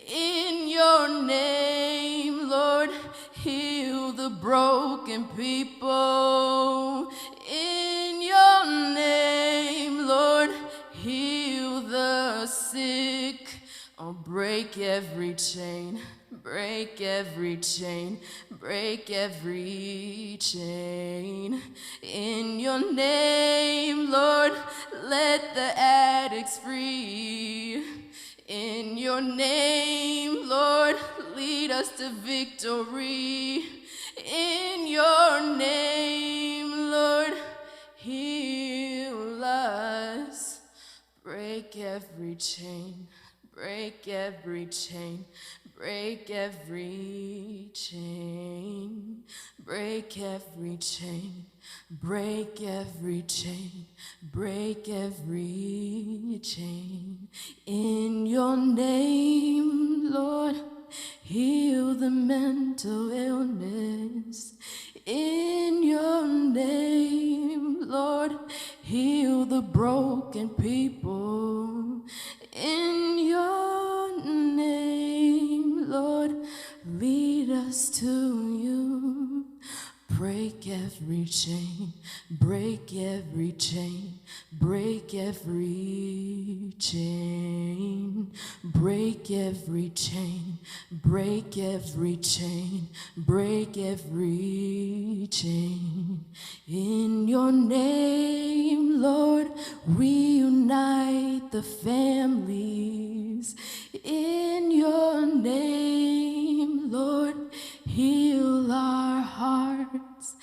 In your name, Lord, heal the broken people. In your name, Lord, heal the sick. Oh, break every chain, break every chain, break every chain. In your name, Lord, let the addicts free. In your name, Lord, lead us to victory. In your name, Lord, heal us. Break every chain, break every chain, break every chain, break every chain, break every chain, break every chain. In your name, Lord, heal the mental illness. In your name, Lord, heal the broken people. In your name, Lord, lead us to you. Break every chain, break every chain, break every chain, break every chain, break every chain, break every chain. In your name, Lord, reunite the families. In your name, Lord, heal our hearts.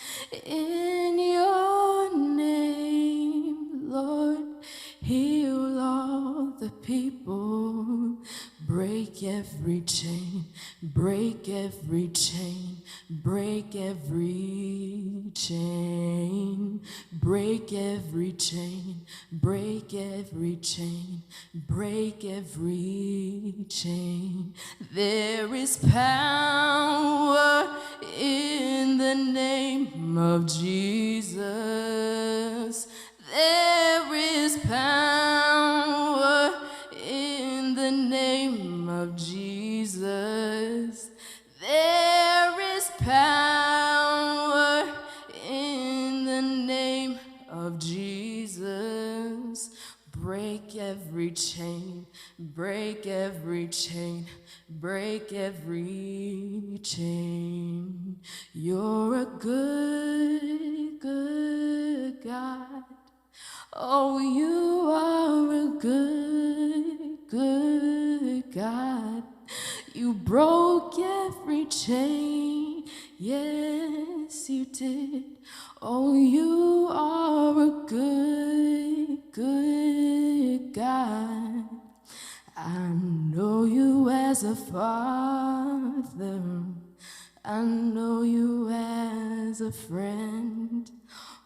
In your name, Lord, heal all the people. Break every chain, break every chain, break every chain, break every chain, break every chain, break every chain. There is power in the name of Jesus. There is power in the name of Jesus. There is power in the name of Jesus. Break every chain, break every chain, break every chain. You're a good, good God. Oh, you are a good, good God. You broke every chain. Yes, you did. Oh, you are a good, good God. I know you as a father. I know you as a friend.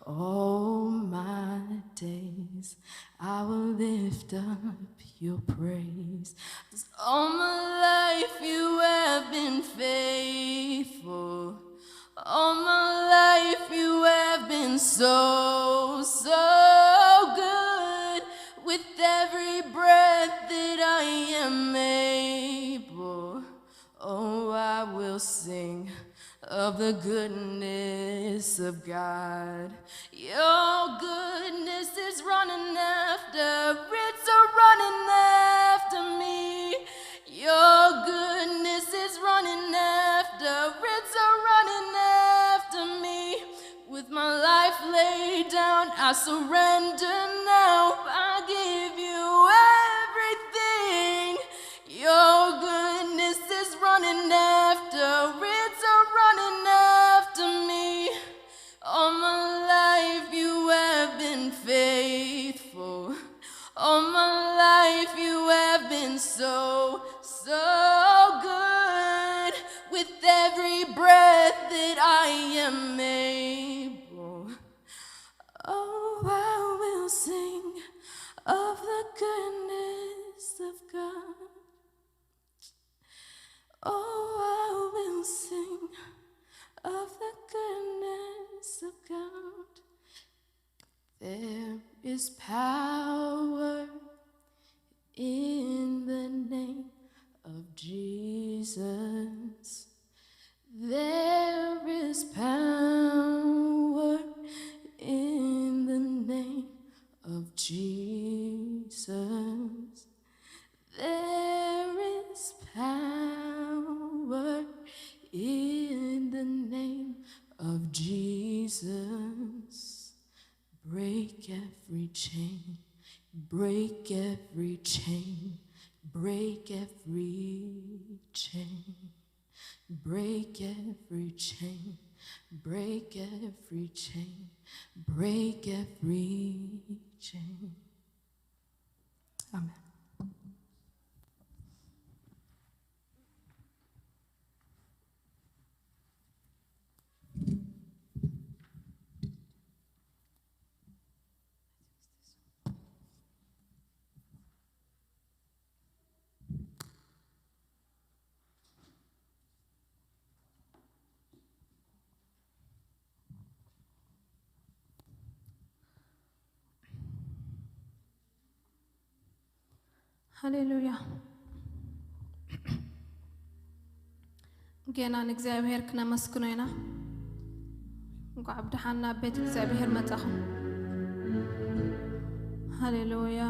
All my days I will lift up your praise. 'Cause all my life you have been faithful. All my life you have been so, so good. With every breath that I am able, oh, I will sing of the goodness of God. Your goodness is running after, it's a running after me. Your goodness is running after, it's a running after me. With my life laid down, I surrender now. I give you everything. Your goodness is running after, it's a running after me. All my life you have been faithful. All my life you have been so, so good. With every breath that I am able, oh, I will sing of the goodness of God. Oh, I will sing of the goodness of God. There is power in the name Jesus. There is power in the name of Jesus. There is power in the name of Jesus. Break every chain, break every chain, break every chain, break every chain, break every chain, break every chain. Amen. ሃሌሉያ። ጌና ንእግዚኣብሔር ክነመስግኖ ኢና። እንኳዕ ብደሓን ናብ ቤት እግዚኣብሔር መጻኹም። ሃሌሉያ።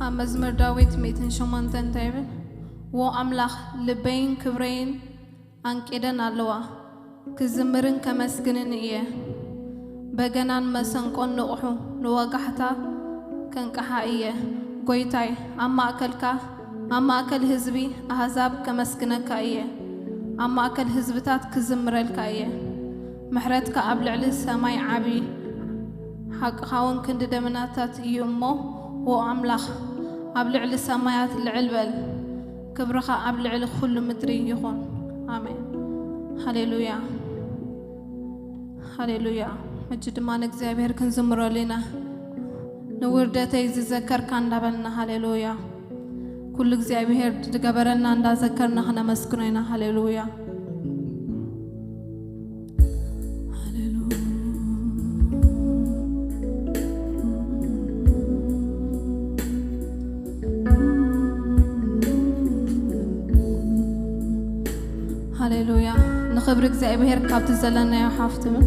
ኣብ መዝሙር ዳዊት ሚእትን ሸሞንተ እንታይ ይብል? ዎ ኣምላኽ፣ ልበይን ክብረይን ኣንቂደን ኣለዋ፣ ክዝምርን ከመስግንን እየ። በገናን መሰንቆን ንቕሑ፣ ንወጋሕታ ከንቅሓ እየ። ጐይታይ፣ ኣብ ማእከልካ፣ ኣብ ማእከል ህዝቢ ኣህዛብ ከመስግነካ እየ፣ ኣብ ማእከል ህዝብታት ክዝምረልካ እየ። ምሕረትካ ኣብ ልዕሊ ሰማይ ዓቢ፣ ሓቅኻ እውን ክንዲ ደመናታት እዩ እሞ፣ ዎ ኣምላኽ፣ ኣብ ልዕሊ ሰማያት ልዕል በል። ክብርኻ ኣብ ልዕሊ ኩሉ ምድሪ ይኹን። ኣሜን። ሃሌሉያ፣ ሃሌሉያ። ሕጂ ድማ ንእግዚኣብሔር ክንዝምረሉ ኢና። ንውርደተይ ዝዘከርካ እንዳበልና፣ ሃሌሉያ። ኩሉ እግዚኣብሔር ዝገበረልና እንዳዘከርና ክነመስግኖ ኢና። ሃሌሉያ። ሃሌሉያ። ንኽብሪ እግዚኣብሔር ካብቲ ዘለናዮ ሓፍ ትብል።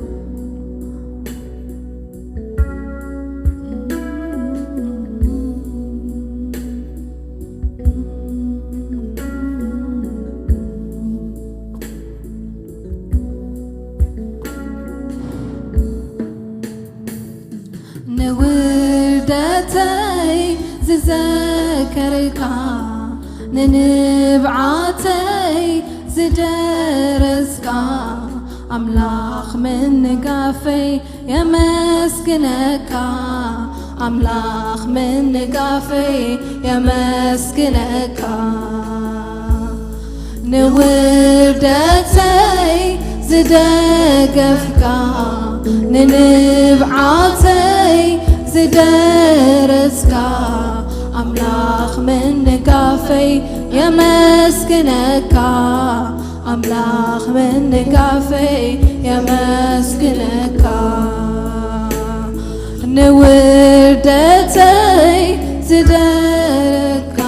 ንውርደተይ ዝዘከርካ፣ ንንብዓተይ ዝደረስካ፣ ኣምላኽ ምንጋፈይ የመስግነካ፣ ኣምላኽ ምንጋፈይ የመስግነካ። ንውርደተይ ዝደገፍካ፣ ንንብዓተይ ዝደረስካ፣ ኣምላኽ ምንጋፈይ የመስግነካ፣ ኣምላኽ ምንጋፈይ የመስግነካ። ንውርደተይ ዝደረካ፣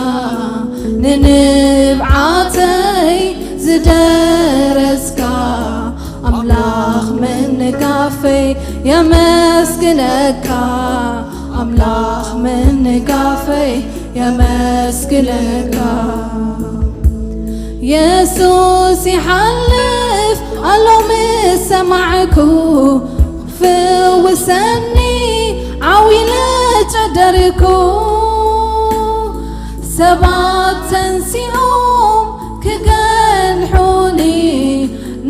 ንንብዓተይ ዝደረስካ፣ ኣምላኽ ምንጋፈይ የመስግነካ፣ ኣምላኽ ምንጋፈይ የመስግነካ። የሱስ ይሓልፍ ኣሎ ምስ ሰማዕኩ፣ ክፍውሰኒ ዓው ኢለ ጨደርኩ። ሰባት ተንሲኦም ክገንሑኒ፣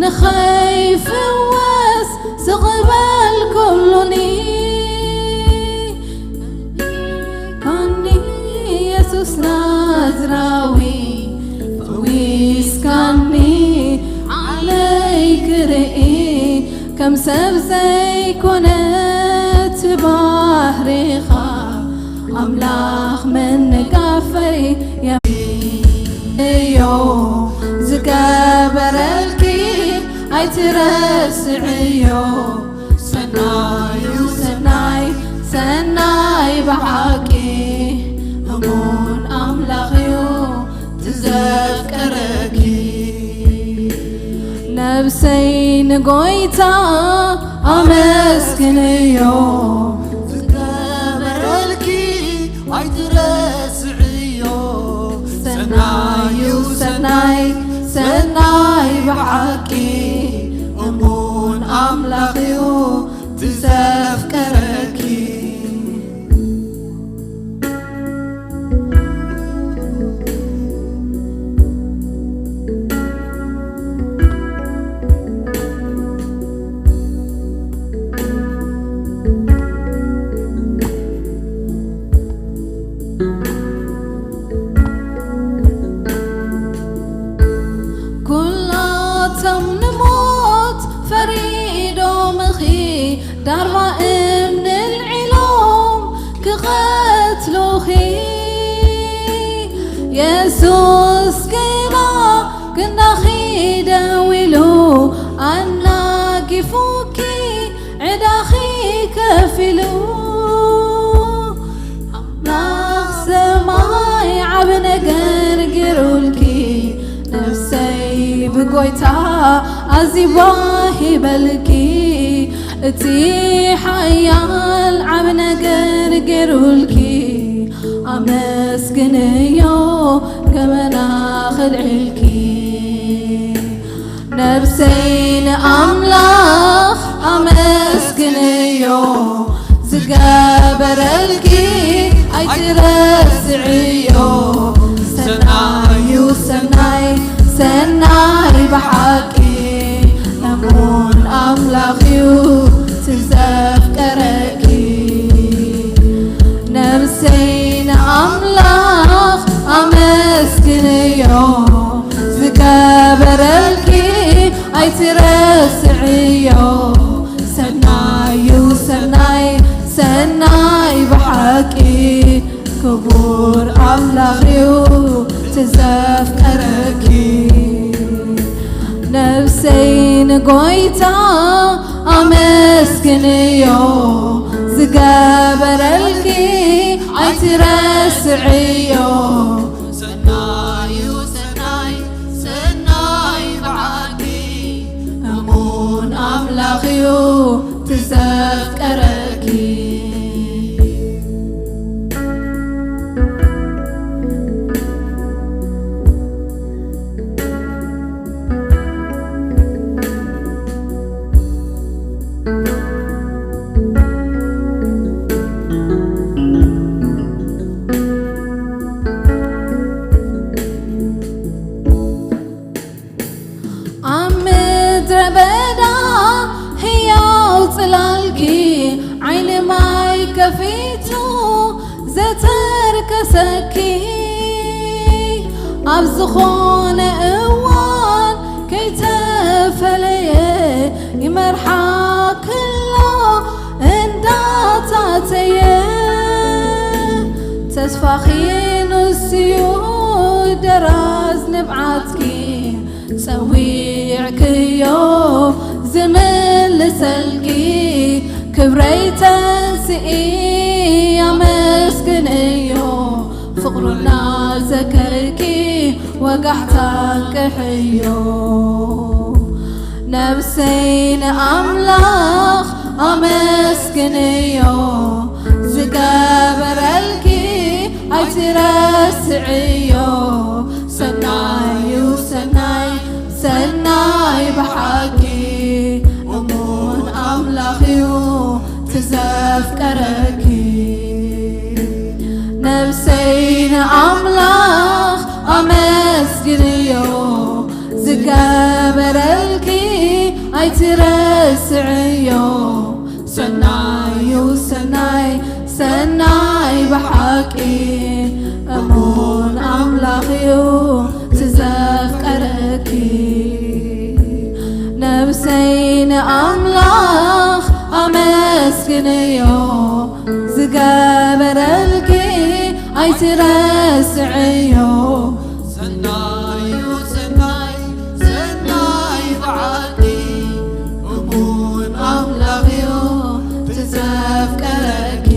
ንኸይፍወስ ስቕ በልኩሉኒ። ካኒ የሱስ ናዝራዊ፣ ፈዊስካኒ ዓለይ ክርኢ፣ ከም ሰብ ዘይኮነት ባህሪኻ፣ ኣምላኽ ምንጋፈይ እዮ። ዝገበረልኪ ኣይትረስዕዮ፣ ሰናዩ ሰናይ፣ ሰናይ ብሓቂ፣ እሙን ነብሰይ ንጎይታ ኣመስግንዮ፣ ዝገበረልኪ ኣይትረስዕዮ። ሰናዩ ሰናይ፣ ሰናይ ብሓቂ፣ እሙን ኣምላኽዩ ትዘፍቀረኪ። ኩላቶም ንሞት ፈሪዶምኺ፣ ዳርባ እምኒ ኣልዒሎም ክቐትሉኺ፣ የሱስ ግና ክንዳኺ ደው ኢሉ፣ ኣናጊፉኪ ዕዳኺ ከፊሉ። ኣምላኽ ሰማይ ዓቢ ነገር ገይሩልኪ፣ ነፍሰይ ብጎይታ ኣዚባ ሂበልኪ። እቲ ሓያል ዓቢ ነገር ገይሩልኪ፣ ኣመስግንዮ ገመና ከልዕልኪ። ነብሰይ ንኣምላኽ ኣመስግንዮ፣ ዝገበረልኪ ኣይትረስዕዮ። ሰናዩ ሰናይ፣ ሰናይ ብሓቂ፣ እሙን ኣምላኽዩ ትዘፍቀረኪ። ነብሰይ ንኣምላኽ ኣመስግንዮ፣ ዝገበረልኪ ኣይትረስዕዮ። ሰናዩ ሰናይ፣ ሰናይ ብሓቂ፣ ክቡር ኣምላኽዩ ትዘፍቀረኪ። ነብሰይ ንጎይታ ኣመስግንዮ፣ ዝገበረልኪ ኣይትረስዕዮ። ሰናዩ ሰናይ፣ ሰናይ ብሓቂ፣ እሙን ኣምላኽዩ ትዘፍቀረኪ። ኣብ ምድረ በዳ ህያው ጽላልኪ፣ ዓይኒ ማይ ከፊቱ ዘተርከሰኪ፣ ኣብ ዝኾነ እዋን ከይተፈለየ ይመርሓክሎ እንዳታተየ። ተስፋኺ ንሱዩ ደራዝ ንብዓትኪ፣ ጸዊዕክዮ ዝምልሰልኪ። ክብረይ ተንስኢ ኣመስግንዮ፣ ፍቕሩ እናዘከርኪ ወጋሕታ ቅሕዮ። ነብሰይ ንኣምላኽ ኣመስግንዮ፣ ዝገበረልኪ ኣይትረስዕዮ። ሰናዩ ሰናይ፣ ሰናይ ብሓቂ፣ እሙን ኣምላኽዩ ትዘፍቀረኪ። ነብሰይ ንኣምላኽ ኣመስግንዮ፣ ዝገበረልኪ ኣይትረስዕዮ። ሰናዩ ሰናይ፣ ሰናይ ብሓቂ፣ እሙን ኣምላኽዩ ትዘፍቀረኪ። ነብሰይ ንኣምላኽ ኣመስግንዮ፣ ዝገበረልኪ ኣይትረስዕዮ። ሰናዩ ሰናይ፣ ሰናይ ብሓቂ፣ እሙን ኣምላኽዩ ትዘፍቀረኪ።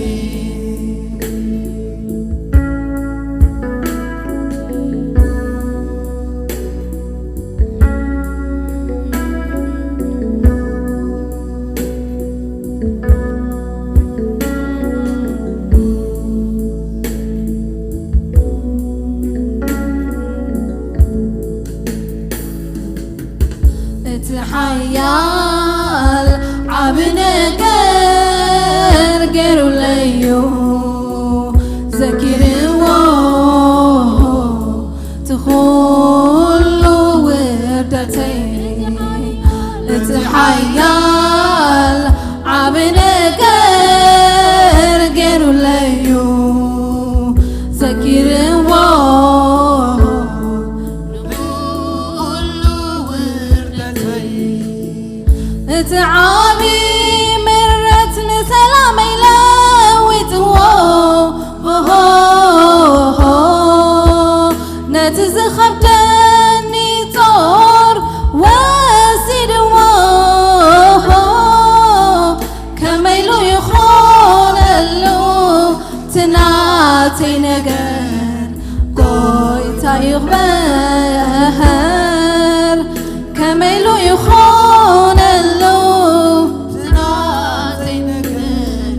ናተይ ነገር ጎይታ ይኽበር፣ ከመይ ኢሉ ይኾነሉ? ናተይ ነገር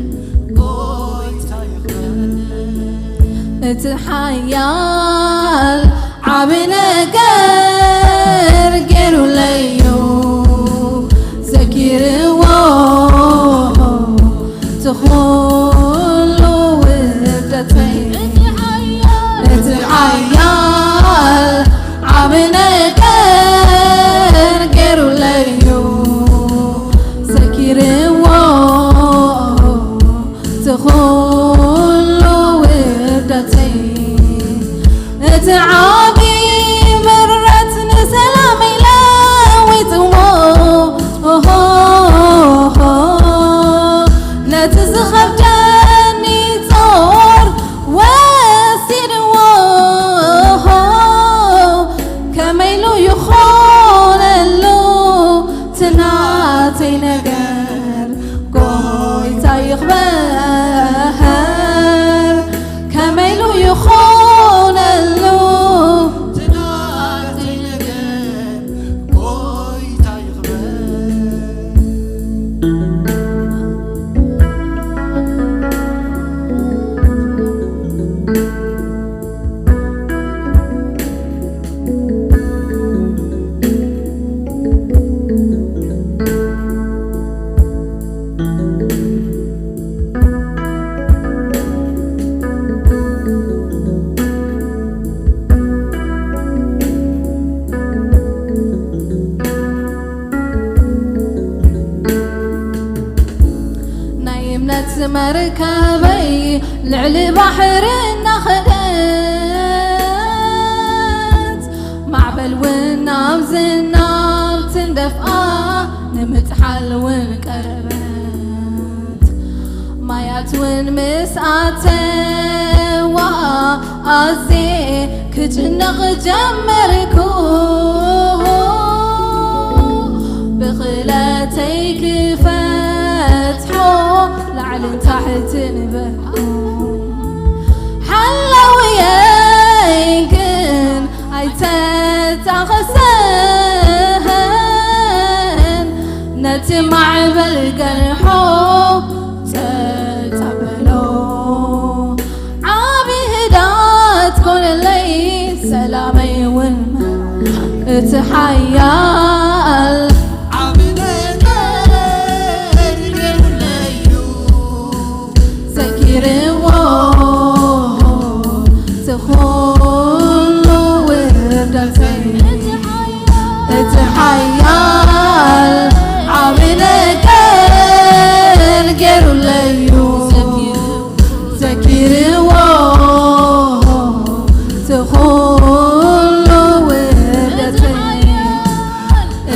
ጎይታ ይኽበር፣ እቲ ሓያል ዓቢ ነገር ገይሩለዩ፣ ዘኪርዎ እቲ ኹሉ ውርደተይ። እቲ ሓያል ዓቢ ነገር ገይሩለዩ፣ ዘኪርዎ እቲ ኹሉ ውርደተይ። እቲ ዓቢ ምረት ንሰላመይ ለዊጥዎ፣ ነቲ ዝኸብደኒ ጾር ወሲድዎ። ከመይ ኢሉ ይኾነሉ እቲ ናተይ ነገር ጎይታ ይኽበር፣ ከመይ ኢሉ ይኾነሉ? ናተይ ነገር ጎይታ ይኽበር። ናይ እምነት መርከበይ ልዕሊ ባሕሪ እናኸደት፣ ማዕበል እውን ናብ ዝናብ ትንደፍኣ፣ ንምጥሓል እውን ቀረበት። ማያት እውን ምስ ኣተዋ፣ ኣዜ ክጭነቕ ጀመርኩ። ብኽእለተይ ክፈትሖ ላዕልን ታሕትን በልኩ። ሓላውየይ ግን ኣይተጣቐሰን፣ ነቲ ማዕበል ገንሖ ጸጥ ኣበሎ። ዓቢ ህዳት ኮነለይ፣ ሰላመይ እውን እቲ ሓያል ዓቢ ነገር ገይሩለይ እዩ። ዘኪርዎ እቲ ኹሉ ውርደተይ፣ እቲ ሓያል ዓቢ ነገር ገይሩለይ እዩ። ዘኪርዎ እቲ ኹሉ ውርደተይ፣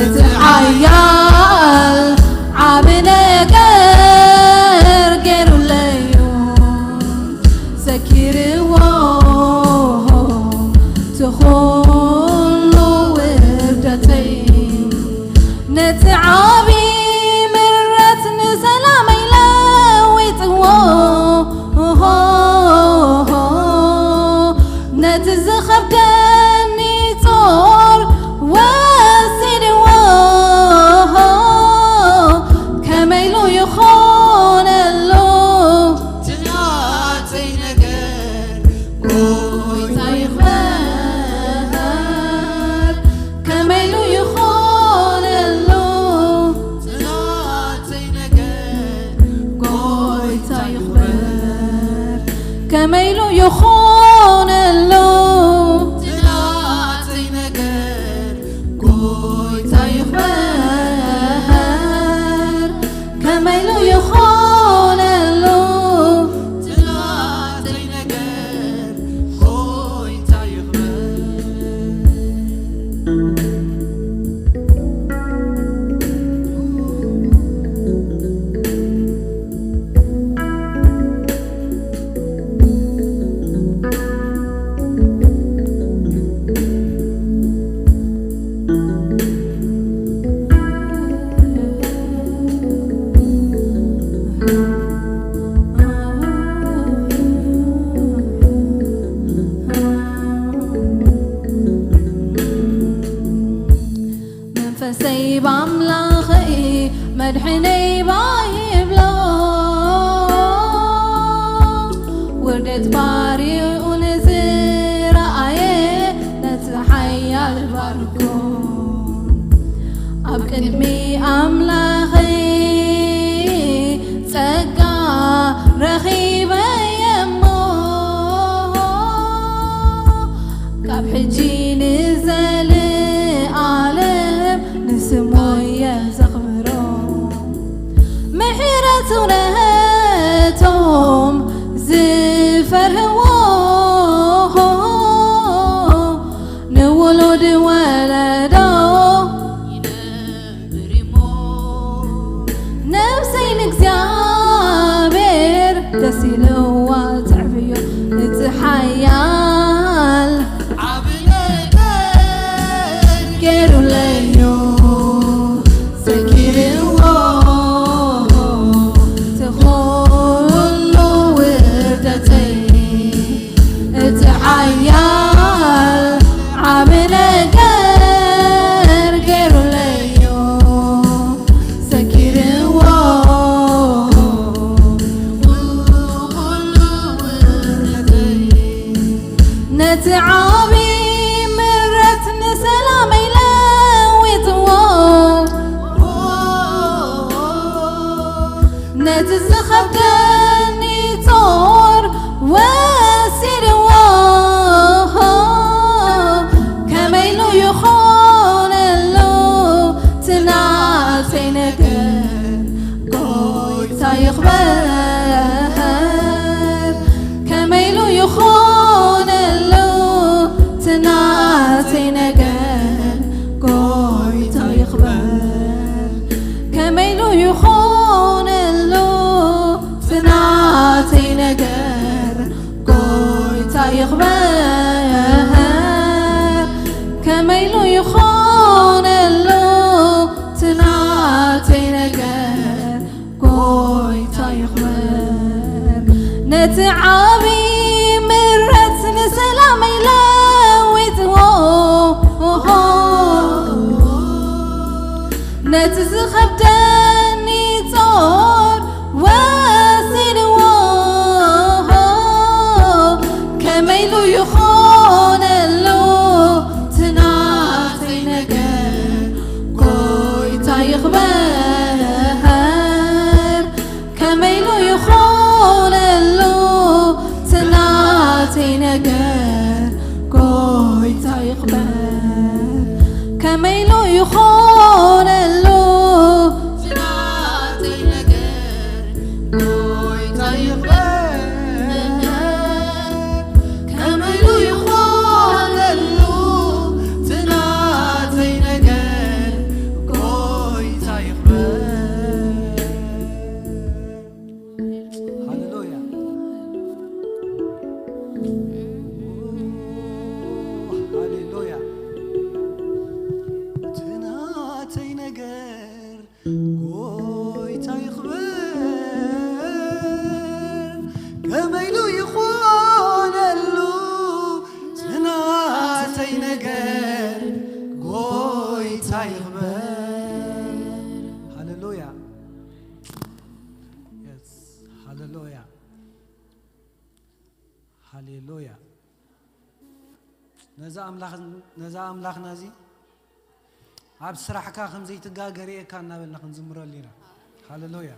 እቲ ሓያል ዓቢ ነገር ገይሩለይ እዩ። ዘኪርዎ እቲ ኹሉ ውርደተይ፣ ነቲ ዓቢ ምረት ንሰላመይ ለዊጥዎ። ነቲ ዝኸብደኒ ጾር ወሲድዎ። ከመይ ኢሉ ይኾነሉ? እቲ ናተይ ነገር ጎይታ ይኽበር። ከመይ ኢሉ ይኾነሉ? እቲ ናተይ ነገር ጎይታ ይኽበር። ከመይ ኢሉ ይኾነሉ? እቲ ናተይ ነገር ጎይታ ይኽበር። ከመይ ኢሉ ይኾነሉ? እቲ ናተይ ነገር ጎይታ ይኽበር። ኣድሕነይ ባይ ይብሎ። ውርደት ባሪኡ ንዝረኣየ፣ ነቲ ሓያል ባርኮ። ኣብ ቅድሚ ኣምላኸይ ጸጋ ረኺበ እሞ፣ ካብ ሕጂ ንዘለኣለም ንስሙ እየ ዘኽብሮ። ምሕረቱ ነቶም ዝፈርህዎ፣ ንውሉድ ወለዶ ይነብር እሞ። ነፍሰይ ንእግዚኣብሔር ደስ ኢልዋ ተዕብዮ፣ እቲ ሓያል ዓቢ ነገር ገይሩለዩ፣ ዘኪርዎ እቲ ኩሉ ውርደተይ። እቲ ሓያል ዓቢ ነገር ገይሩለዩ፣ ዘኪርዎ ኩሉ ውርደተይ። ነቲ ዓቢ ምረት ንሰላመይ ለዊጥዎ፣ ነቲ ዝኸብደኒ ጾር ወሲድዎ። ከመይ ኢሉ ይኾነሉ እቲ ናተይ ነገር፣ ጎይታ ይኽበር። ከመይ ኢሉ ይኾነሉ እቲ ናተይ ነገር፣ ጎይታ ይኽበር። ከመይ ኢሉ ይኾነሉ እቲ ናተይ ነገር፣ ጎይታ ይኽበር። ከመይ ኢሉ ይኾነሉ እቲ ናተይ ነገር፣ ጎይታ ይኽበር። ነቲ ዓቢ ምረት ንሰላመይ ለዊጥዎ፣ ነቲ ዝኸብደኒ ጾር ወሲድዎ። ከመይ ኢሉ ይኾነሉ እቲ ናተይ ነገር፣ ጎይታ ይኽበር። ከመይ ኢሉ ይኾነሉ እቲ ናተይ ነገር፣ ጎይታ ይኽበር። ከመይ ኢሉ ይኾነሉ እቲ ናተይ ነገር፣ ጎይታ ይኽበር። ከመይ ኢሉ ይኾነሉ እቲ ናተይ ነገር፣ ጎይታ ይኽበር። ሃሌሉያ፣ ሃሌሉያ። እቲ ናተይ ነገር፣ ጎይታ ይኽበር። ከመይ ኢሉ ይኾነሉ እቲ ናተይ ነገር፣ ጎይታ ይኽበር። ሃሌሉያ። የስ፣ ሃሌሉያ፣ ሃሌሉያ። ነዛ ኣምላኽ፣ ነዛ ኣምላኽና እዚ ኣብ ስራሕካ ከም ዘይትጋገ ርእየካ እናበልና ክንዝምረሉ ኢና። ሃሌሉያ።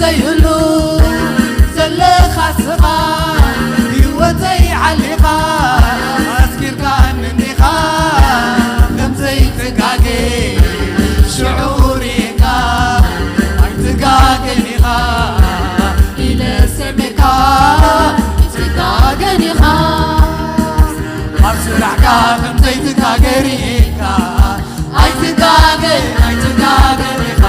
ዘይህሉ ዘለኻ ስኻ ህይወተይ ዓሊኻ ኣስኪርካ እንዲኻ ከም ዘይትጋገ ሽዑር ኢኻ ኣይትጋገን ኢኻ ኢለ ሰሜካ ኣይትጋገን ኢኻ ኣብ ስራሕካ ከም ዘይትጋገር ኢኻ ኣይትጋገን ኣይትጋገን ኢኻ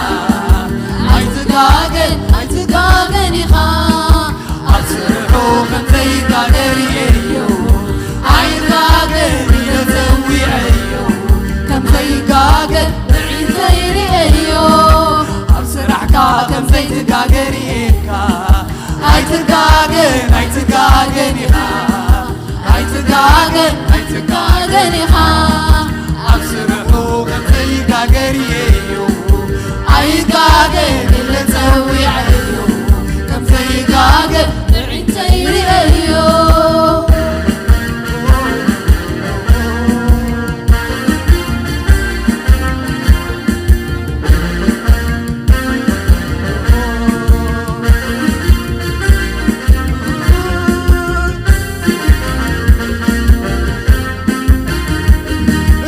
ኣይትጋገን ኣይትጋገን ኢኻ ኣብ ስርሑ ከም ዘይጋገር እየዮ ኣይጋገን ኢለ ጸዊዐዮ ከም ዘይጋገር ብዒንተይ ርእየዮ ኣብ ስራሕካ ከም ዘይትጋገር እየካ ኣይትጋገን ኣይትጋገን ኢኻ ኣይትጋገን ኣይትጋገን ኢኻ ኣብ ስርሑ ከም ዘይጋገር እየዮ ኣይጋገን ኢለ ጸዊዐዮ ከም ዘይጋገር ብዒንተይ ርእየዮ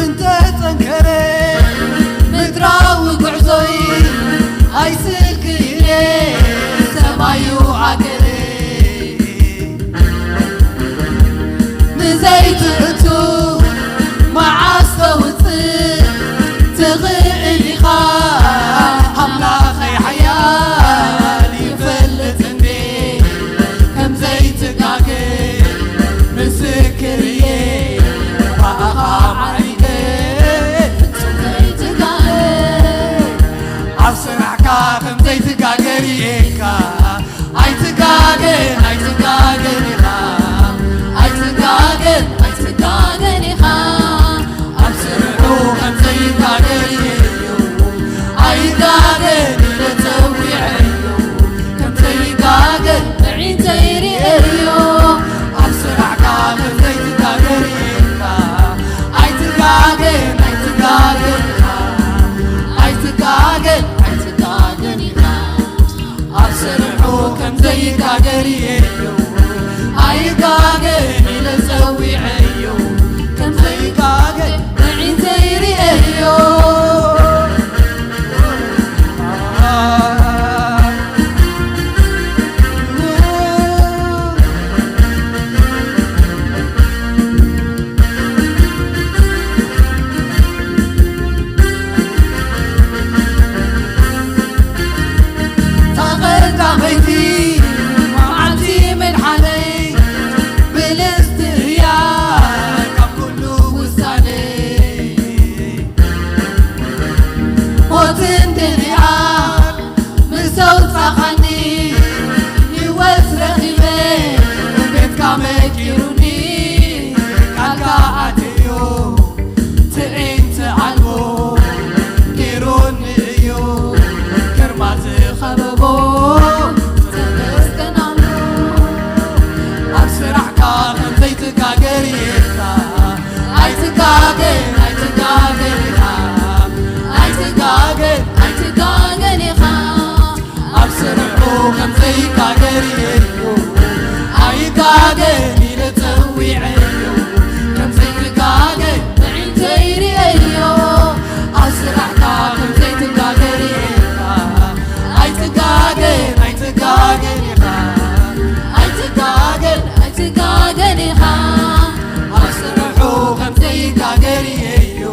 እንተ ጸንከረ ምድራዊ ጉዕዞይ ኣይስልክ ኢለ ሰማዩ ኣገረ ንዘይትእቱ መዓስ ተውፅእ ትኽእል ኢኻ ኣምላኸይ ሓያል ይፈልጥ እንዴ ከም ዘይትጋገ ምስክር እየ ብኣኻ ዓሪገ ፍጹም ዘይትጋገ ኣብ ስራሕካ ከም ዘይትጋገር እየካ ኣይትጋገን ኣይትጋገን ኢኻ ኣይትጋገን ኣይትጋገን ኢኻ ኣብ ስርሑ ከም ዘይጋገር እየዮ ኣይጋገን ኢለ ጸዊዐዮ ከም ዘይጋገን ብዒንተይ ርእየዮ ኣብ ስራሕካ ከም ዘይትጋገር ኢኻ ኣይትጋገን ኣይትጋገን ኢኻ ኣይትጋገን ኣይትጋገን ኢኻ ኣብ ስርሑ ከም ዘይጋገር እየዮ ኣይጋገን ኢለ ጸዊዐዮ ከም ዘይጋገር ብዒንተይ ርእየዮ ተቐዳመይቲ መዓልቲ ምድሓነይ ብልጽቲ እያ ካብ ኩሉ ውሳነይ ሞትን ድንያ ምስ ኣውጻኻኒ ህይወት ረኺበ ቤትካ መቂሩኒ ቃልካ ኣትዮ ትዕይንት ኣልቦ ጌሩኒ እዩ ግርማ ዝኸበቦ ተመስገን ኣሎ ኣብ ስራሕካ ከም ዘይትጋገር ኢኻ ኣይትጋገን ኣይትጋገን ኢኻ ኣይትጋገን ኣይትጋገን ኢኻ ኣብ ስርሑ ከም ዘይጋገር እዩ ኣይጋገን ኢለ ጸዊዐዮ ከም ዘይትጋገ ብዒንተይ ርእየዮ ኣብ ስራሕካ ከም ዘይትጋገር እየካ ኣይትጋገን ኣይትጋገን ኢኻ ኣይትጋገን ኣይትጋገን ኢኻ ኣብ ስርሑ ከም ዘይጋገር እየዮ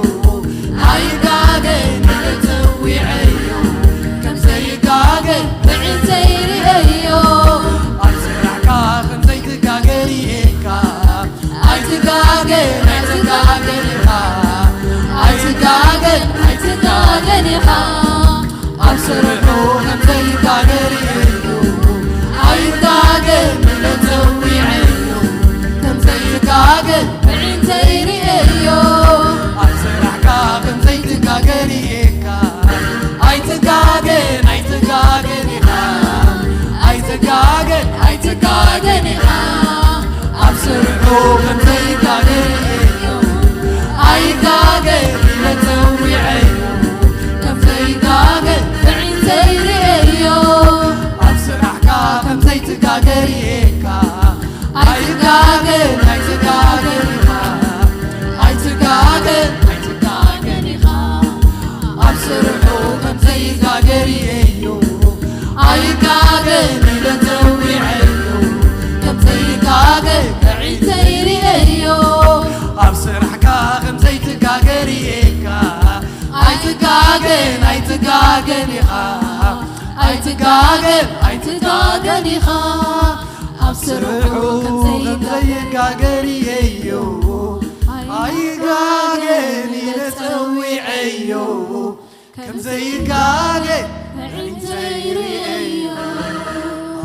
ኣይጋገን ኢለ ጸዊዐዮ ከም ዘይጋገ ብዒንተይ ርእየዮ ኣብ ስራሕካ ከም ዘይትጋገር እየካ ኣይትጋገን ኣይትጋገን ኢኻ ኣይትጋገን ኣይትጋገን ኢኻ ኣብ ስርሑ ከም ዘይጋገር እየዮ ኣይጋገን ኢለ ጸዊዐዮ ከም ዘይጋገን ብዒንተይ ርእየዮ ኣብ ስራሕካ ከም ዘይትጋገር እየካ ኣይትጋገን ኣይትጋገን ኢኻ ኣይትጋገን ኣይትጋገን ኢኻ ኣብ ስርሑ ከም ዘይጋገ ኣይጋገ ኢለ ጸዊዐዮ ከም ዘይጋገ ብዒንተይ ርእየዮ ኣብ ኣይትጋገን፣ ኣይትጋገን ኢኻ፣ ኣይትጋገን፣ ኣይትጋገን ኢኻ። ኣብ ስርሑ ከም ዘይጋገር ኣይጋገን ኢለ ጸዊዐዮ፣ ከም ዘይጋገ ኣዒንተይ ርእየዮ።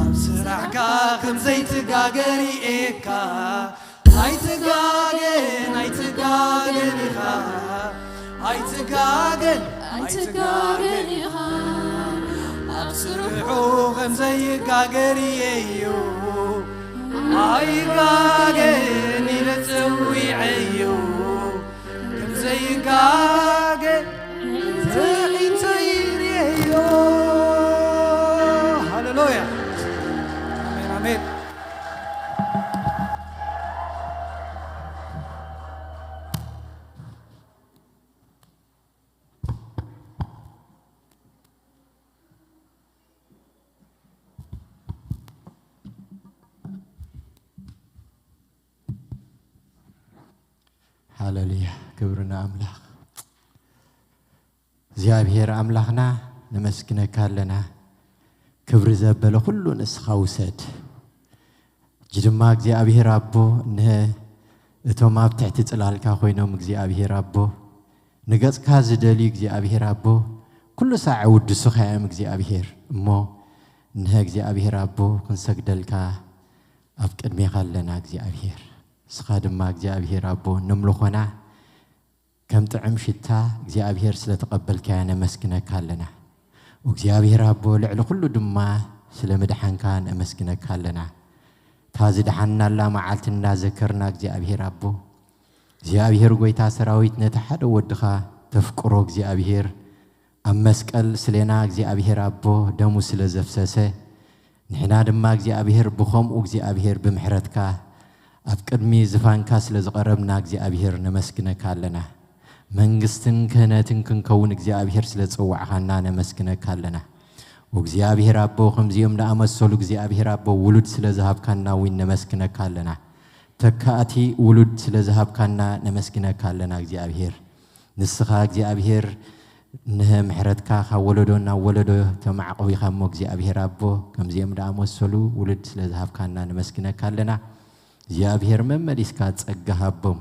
ኣብ ስራሕካ ከም ዘይትጋገ ርእየካ። ኣይትጋገን፣ ኣይትጋገን ኢኻ። ኣይትጋገን፣ ኣይትጋገን ኢኻ። ኣብ ስርሑ ከም ዘይጋገ ርእየዮ። ኣይጋገን ኢለ ጸዊዐዮ። ከም ዘይጋገ ኣዒንተይ ርእየዮ። ሃሌሉያ። ኣሜን፣ ኣሜን። ሃሌሉያ፣ ክብሪ ንኣምላኽ። እግዚኣብሔር ኣምላኽና፣ ነመስግነካ ኣለና። ክብሪ ዘበለ ኩሉ ንስኻ ውሰድ። ሕጂ ድማ እግዚኣብሔር ኣቦ፣ እነሀ እቶም ኣብ ትሕቲ ጽላልካ ኮይኖም እግዚኣብሔር ኣቦ፣ ንገጽካ ዝደልዩ እግዚኣብሔር ኣቦ፣ ኩሉ ሳዕ ውድሱኻ እዮም እግዚኣብሔር። እሞ እነሀ እግዚኣብሔር ኣቦ፣ ክንሰግደልካ ኣብ ቅድሜኻ ኣለና እግዚኣብሔር። ንስኻ ድማ እግዚኣብሔር ኣቦ፣ ነምልኾና ከም ጥዑም ሽታ እግዚኣብሔር ስለ ተቐበልካዮ ነመስግነካ ኣለና። እግዚኣብሔር ኣቦ፣ ልዕሊ ኩሉ ድማ ስለ ምድሓንካ ነመስግነካ ኣለና። እታ ዝደሓንናላ መዓልቲ እናዘከርና እግዚኣብሔር ኣቦ፣ እግዚኣብሔር ጐይታ ሰራዊት ነቲ ሓደ ወድኻ ተፍቅሮ እግዚኣብሔር ኣብ መስቀል ስሌና እግዚኣብሔር ኣቦ ደሙ ስለ ዘፍሰሰ፣ ንሕና ድማ እግዚኣብሔር ብኸምኡ እግዚኣብሔር ብምሕረትካ ኣብ ቅድሚ ዝፋንካ ስለ ዝቐረብና እግዚኣብሔር ነመስግነካ ኣለና። መንግስትን ክህነትን ክንከውን እግዚኣብሔር ስለ ዝጸዋዕኻና ነመስግነካ ኣለና። እግዚኣብሔር ኣቦ፣ ከምዚኦም ዝኣመሰሉ እግዚኣብሔር ኣቦ ውሉድ ስለ ዝሃብካና እውን ነመስግነካ ኣለና። ተካእቲ ውሉድ ስለ ዝሃብካና ነመስግነካ ኣለና እግዚኣብሔር። ንስኻ እግዚኣብሔር ንህ ምሕረትካ ካብ ወለዶ ናብ ወለዶ ተማዕቑቢኻ እሞ እግዚኣብሔር ኣቦ፣ ከምዚኦም ዝኣመሰሉ ውሉድ ስለ ዝሃብካና ነመስግነካ ኣለና። እግዚኣብሔር መመሊስካ ጸጋ ሃቦም።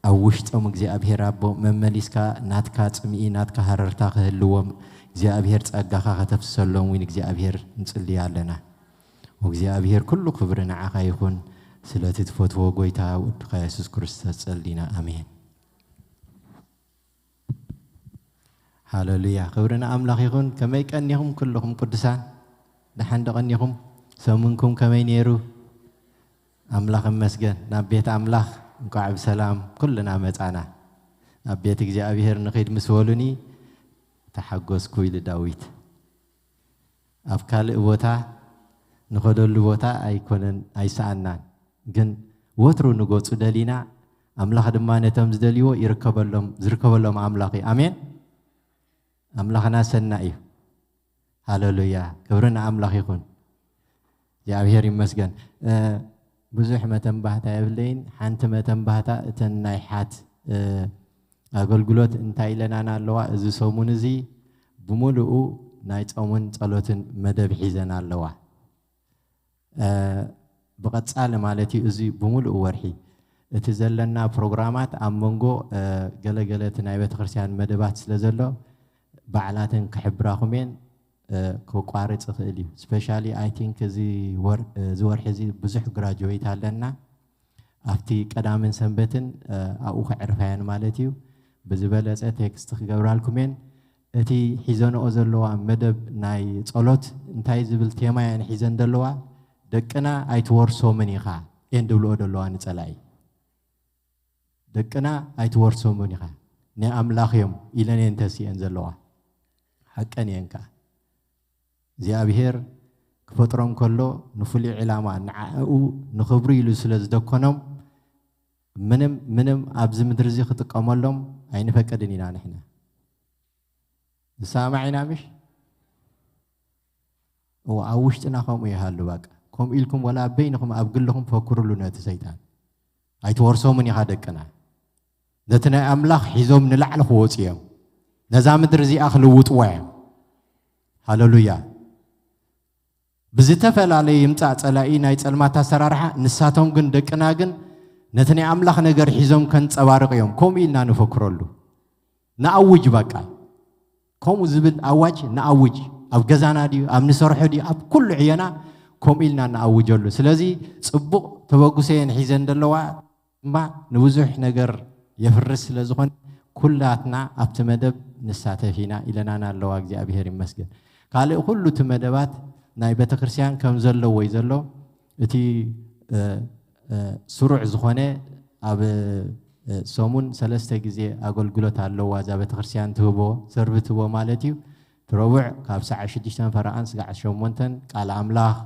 ኣብ ውሽጦም እግዚኣብሔር ኣቦ መመሊስካ ናትካ ጽምኢ፣ ናትካ ሃረርታ ክህልዎም እግዚኣብሔር ጸጋኻ ከተፍስሰሎም እውን እግዚኣብሔር ንጽልይ ኣለና። እግዚኣብሔር ኩሉ ክብሪ ንዓኻ ይኹን። ስለቲ ትፈትዎ ጐይታ ወድኻ የሱስ ክርስቶስ ጸሊና። ኣሜን። ሃሌሉያ። ክብሪ ንኣምላኽ ይኹን። ከመይ ቀኒኹም ኩልኹም ቅዱሳን? ደሓን ዶ ቀኒኹም? ሰሙንኩም ከመይ ነይሩ? ኣምላኽ ይመስገን። ናብ ቤት ኣምላኽ እንቋዕ ብሰላም ኩልና መጻና። ናብ ቤት እግዚኣብሔር ንኺድ ምስ በሉኒ ተሓጎስኩ ኢሉ ዳዊት። ኣብ ካልእ ቦታ ንኸደሉ ቦታ ኣይኮነን፣ ኣይሰኣናን። ግን ወትሩ ንገጹ ደሊና፣ ኣምላኽ ድማ ነቶም ዝደልይዎ ይርከበሎም፣ ዝርከበሎም ኣምላኽ እዩ። ኣሜን። ኣምላኽና ሰናይ እዩ። ሃሌሉያ። ክብሪ ንኣምላኽ ይኹን። እግዚኣብሔር ይመስገን። እ፣ ብዙሕ መተንባህታ የብለይን። ሓንቲ መተንባህታ፣ እተን ናይ ሓት፣ እ፣ ኣገልግሎት እንታይ ኢለናና ኣለዋ? እዚ ሰሙን እዚ ብምሉኡ ናይ ጾምን ጸሎትን መደብ ሒዘን ኣለዋ። እ፣ ብቐጻሊ ማለት እዩ፣ እዚ ብምሉኡ ወርሒ እቲ ዘለና ፕሮግራማት ኣብ መንጎ፣ እ፣ ገለገለ እቲ ናይ ቤተክርስትያን መደባት ስለ ዘሎ፣ ባዕላተን ክሕብራኹም እየን፣ እ፣ ከቋርጽ ይኽእል እዩ። ስፔሻሊ፣ ኣይ ቲንክ፣ እዚ ወር-፣ እዚ ወርሒ እዚ ብዙሕ ግራጁዌት ኣለና። ኣብቲ ቀዳምን ሰንበትን፣ እ፣ ኣብኡ ከዕርፋየን ማለት እዩ። ብዝበለጸ ቴክስት ክገብራልኩም እየን። እቲ ሒዘንኦ ዘለዋ መደብ ናይ ጸሎት እንታይ ዝብል ቴማ እየን ሒዘን ዘለዋ? ደቅና ኣይትወርሶምን ኢኻ እየን ዝብልኦ ዘለዋ ንጸላኢ። ደቅና ኣይትወርሶምን ኢኻ፣ ናይ ኣምላኽ እዮም ኢለን እየን ተሲኤን ዘለዋ። ሓቀን እየን ከኣ። እግዚኣብሔር ክፈጥሮም ከሎ ንፍሉይ ዕላማ፣ ንዓኡ ንኽብሩ ኢሉ ስለ ዝደኮኖም፣ ምንም፣ ምንም ኣብዚ ምድሪ እዚ ክጥቀመሎም ኣይንፈቅድን ኢና ንሕና። ንሰማማዕ ኢና ምሽ? እወ፣ ኣብ ውሽጥና ከምኡ ይሃሉ። በቃ፣ ከምኡ ኢልኩም ወላ ኣብ በይንኹም፣ ኣብ ግልኹም ፈክሩሉ ነቲ ሰይጣን። ኣይትወርሶምን ኢኻ ደቅና። ነቲ ናይ ኣምላኽ ሒዞም ንላዕሊ ክወጹ እዮም። ነዛ ምድሪ እዚኣ ክልውጥዋ እዮም። ሃለሉያ። ብዝተፈላለየ ይምጻእ ጸላኢ ናይ ጸልማት ኣሰራርሓ፣ ንሳቶም ግን፣ ደቅና ግን፣ ነቲ ናይ ኣምላኽ ነገር ሒዞም ከንጸባርቕ እዮም። ከምኡ ኢልና ንፈክረሉ። ንኣውጅ በቃ። ከምኡ ዝብል ኣዋጅ ንኣውጅ። ኣብ ገዛና ድዩ፣ ኣብ ንሰርሖ ድዩ፣ ኣብ ኩሉ ዕየና ከምኡ ኢልና ንኣውጀሉ። ስለዚ ጽቡቕ ተበግሶ እየን ሒዘን ዘለዋ፣ እማ ንብዙሕ ነገር የፍርስ ስለ ዝኾነ፣ ኩላትና ኣብቲ መደብ ንሳተፍ ኢና ኢለናና ኣለዋ። እግዚኣብሔር ይመስገን። ካልእ ኩሉ እቲ መደባት ናይ ቤተክርስትያን ከም ዘለዎ እዩ ዘሎ። እቲ፣ እ፣ እ፣ ስሩዕ ዝኾነ ኣብ፣ እ፣ ሰሙን ሰለስተ ግዜ ኣገልግሎት ኣለዋ እዛ ቤተክርስትያን ትህቦ፣ ሰርቪ ትህቦ ማለት እዩ። እቲ ረቡዕ ካብ ሰዓት ሽዱሽተን ፈረቓን ስጋዕ ሸሞንተን ቃል ኣምላኽ፣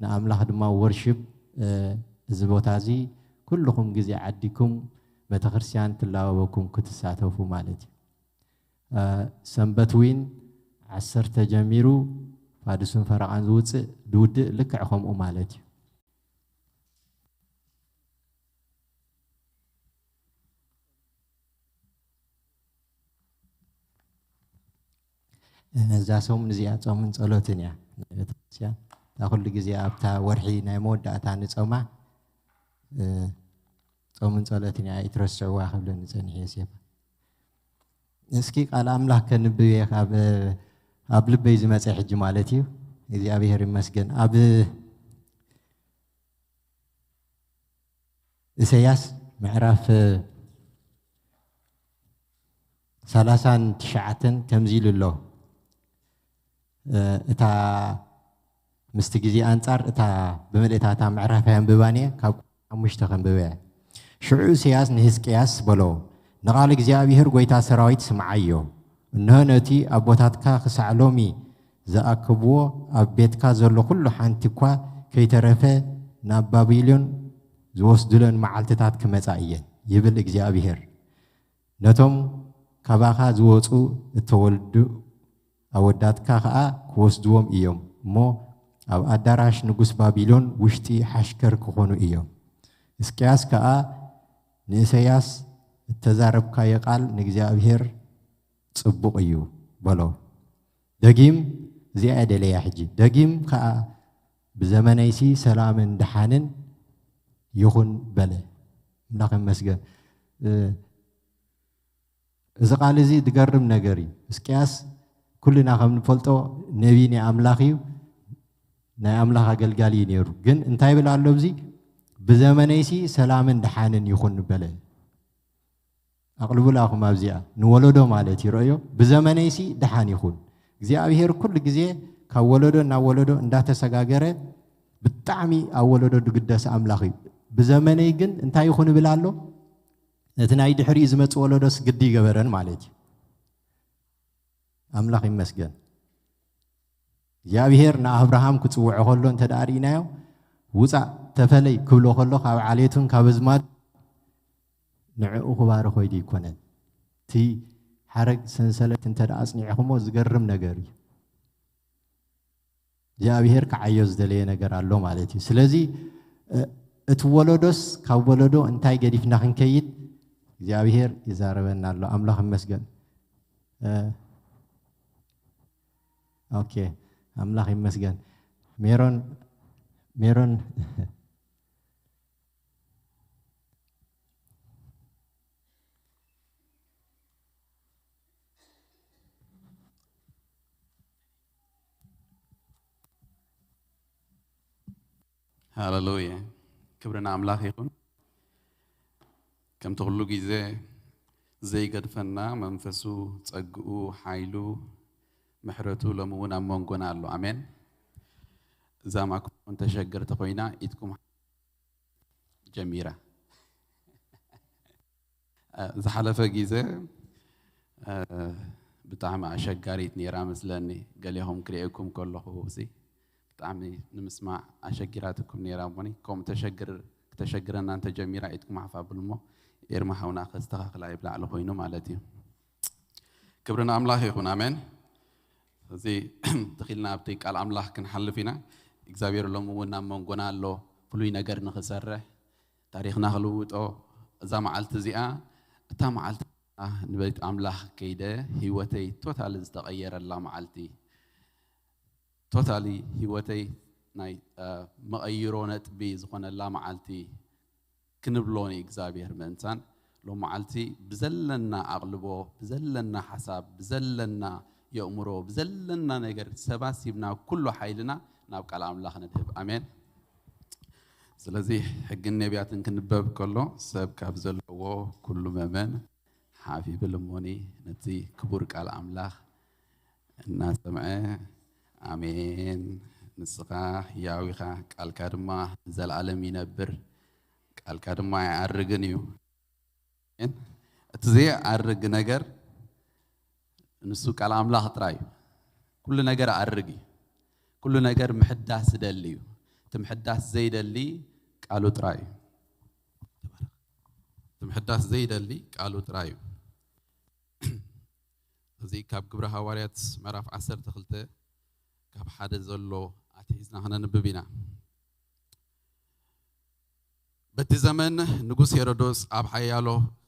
ንኣምላኽ ድማ ወርሺፕ፣ እ፣ እዚ ቦታ እዚ ኩልኹም ግዜ ዓዲኩም ቤተክርስትያን ትላበበኩም ክትሳተፉ ማለት እዩ። እ፣ ሰንበት ዊን ዓሰርተ ጀሚሩ ፋዱስን ፈረቓን ዝውፅእ ዝውድእ ልክዕ ከምኡ ማለት እዩ። እዛ ሰሙን እዚኣ ጾምን ጸሎትን እያ። ናይ ቤተክርስትያን እታ ኩሉ ግዜ ኣብታ ወርሒ ናይ መወዳእታ ንጾማ፣ እ፣ ጾምን ጸሎትን እያ፣ ኣይትረስዕዋ ክብለኒ ጸኒሐ ዮሴፍ። እስኪ ቃል ኣምላኽ ከንብብ እየ፣ ካብ፣ ኣብ ልበይ ዝመጸ ሕጂ ማለት እዩ። እግዚኣብሔር ይመስገን። ኣብ ኢሳያስ ምዕራፍ ሰላሳን ትሽዓተን ከምዚ ኢሉ ኣሎ። እ፣ እታ ምስቲ ግዜ ኣንጻር እታ ብምልእታ እታ ምዕራፍ ኣየንብባን እየ፣ ካብ ሓሙሽተ ከንብበ እየ። ሽዑ ኢሳያስ ንህዝቅያስ በሎ፣ "ንቓል እግዚኣብሔር ጐይታ ሰራዊት ስምዓዮ። እንሆ ነቲ ኣቦታትካ ክሳዕ ሎሚ ዝኣከብዎ ኣብ ቤትካ ዘሎ ኩሉ ሓንቲ እኳ ከይተረፈ ናብ ባቢሎን ዝወስዱለን መዓልትታት ክመጻ እየን" ይብል እግዚኣብሔር። "ነቶም ካባኻ ዝወጹ እተወልዱ ኣወዳትካ ኸኣ ክወስድዎም እዮም እሞ፣ ኣብ ኣዳራሽ ንጉስ ባቢሎን ውሽጢ ሓሽከር ክኾኑ እዮም።" ሕዝቅያስ ከኣ ንእሰያስ፣ "እተዛረብካዮ ቃል ንእግዚኣብሔር ጽቡቕ እዩ" በሎ። ደጊም፣ እዚኣ እየ ደለያ ሕጂ፣ ደጊም ከኣ፣ "ብዘመነይሲ ሰላምን ደሓንን ይኹን" በለ። ኣምላኽ ይመስገን። እ፣ እዚ ቃል እዚ ዝገርም ነገር እዩ። ሕዝቅያስ ኩልና ከም ንፈልጦ ነቢይ ናይ ኣምላኽ እዩ፣ ናይ ኣምላኽ ኣገልጋሊ እዩ ነይሩ። ግን እንታይ ይብል ኣሎ ኣብዚ? "ብዘመነይሲ ሰላምን ደሓንን ይኹን" በለ። ኣቕልቡላ ኹም ኣብዚኣ ንወለዶ ማለት እዩ። ረእዮ፣ "ብዘመነይሲ ደሓን ይኹን።" እግዚኣብሔር ኩሉ ግዜ ካብ ወለዶ ናብ ወለዶ እንዳተሰጋገረ ብጣዕሚ ኣብ ወለዶ ዝግደስ ኣምላኽ እዩ። "ብዘመነይ ግን እንታይ ይኹን?" ይብል ኣሎ። ነቲ ናይ ድሕሪኡ ዝመጽእ ወለዶስ ግዲ ይገበረን ማለት እዩ። ኣምላኽ ይመስገን። እግዚኣብሔር ንኣብርሃም ክጽውዖ ከሎ እንተ ደኣ ርኢናዮ፣ "ውጻእ፣ ተፈለይ" ክብሎ ከሎ፣ ካብ ዓሌቱን ካብ ኣዝማድ ንዕኡ ክባርኾ ኢሉ ይኮነን። እቲ ሓረግ ሰንሰለት እንተ ደኣ ኣጽኒዕኹሞ ዝገርም ነገር እዩ። እግዚኣብሔር ክዓዮ ዝደለየ ነገር ኣሎ ማለት እዩ። ስለዚ፣ እ፣ እቲ ወለዶስ ካብ ወለዶ እንታይ ገዲፍና ክንከይድ እግዚኣብሔር ይዛረበና ኣሎ። ኣምላኽ ይመስገን። እ፣ ኦኬ፣ ኣምላኽ ይመስገን። ሜሮን፣ ሜሮን፣ ሃሌሉያ። ክብሪ ንኣምላኽ ይኹን። ከምቲ ኩሉ ግዜ ዘይገድፈና መንፈሱ፣ ጸግኡ፣ ሓይሉ፣ ምሕረቱ ሎሚ እውን ኣብ መንጎና ኣሎ። ኣሜን። እዛ ማይክሮፎን ተሸግር ተኾይና ኢድኩም ጀሚራ። እ፣ ዝሓለፈ ግዜ፣ እ፣ ብጣዕሚ ኣሸጋሪት ነይራ መስለኒ። ገሌኹም ክርእየኩም ከለኹ፣ እዚ ብጣዕሚ ንምስማዕ ኣሸጊራትኩም ነይራ እሞኒ፣ ከምኡ ተሸግር-፣ ክተሸግረና እንተጀሚራ ኢድኩም ሓፍ ኣብሉ እሞ፣ ኤርማ ሓውና ከስተኻኽላ እዩ ብላዕሊ ኮይኑ ማለት እዩ። ክብሪ ንኣምላኽ ይኹን። ኣሜን። እዚ ትኺልና ኣብቲ ቃል ኣምላኽ ክንሓልፍ ኢና። እግዚኣብሔር ሎሚ እውን ናብ መንጎና ኣሎ፣ ፍሉይ ነገር ንኽሰርሕ፣ ታሪኽና ክልውጦ፣ እዛ መዓልቲ እዚኣ፣ እታ መዓልቲ ንቤት ኣምላኽ ከይደ ህይወተይ ቶታሊ ዝተቐየረላ መዓልቲ፣ ቶታሊ ህይወተይ ናይ መቐይሮ ነጥቢ ዝኾነላ መዓልቲ ክንብሎ ንእግዚኣብሔር ምእንታን። ሎም መዓልቲ ብዘለና ኣቕልቦ፣ ብዘለና ሓሳብ፣ ብዘለና የእምሮ፣ ብዘለና ነገር ሰባሲብና ኩሉ ሓይልና ናብ ቃል ኣምላኽ ንድህብ። ኣሜን። ስለዚ ሕግን ነቢያትን ክንበብ ከሎ ሰብ ካብ ዘለዎ ኩሉ መመን ሓፍ ይብል እሞኒ ነቲ ክቡር ቃል ኣምላኽ እናሰምዐ፣ ኣሜን፣ ንስኻ ህያው ኢኻ፣ ቃልካ ድማ ንዘለኣለም ይነብር፣ ቃልካ ድማ ኣይዓርግን እዩ። ኣሜን። እቲ ዘይዓርግ ነገር ንሱ ቃል ኣምላኽ ጥራይ እዩ። ኩሉ ነገር ዓርግ እዩ። ኩሉ ነገር ምሕዳስ ዝደሊ እዩ። እቲ ምሕዳስ ዘይደሊ ቃሉ ጥራይ እዩ። እቲ ምሕዳስ ዘይደሊ ቃሉ ጥራይ እዩ። እዚ ካብ ግብረ ሃዋርያት ምዕራፍ ዓሰርተ ክልተ ካብ ሓደ ዘሎ ኣትሒዝና ክነንብብ ኢና። በቲ ዘመን ንጉስ ሄሮዶስ ኣብ ሓያሎ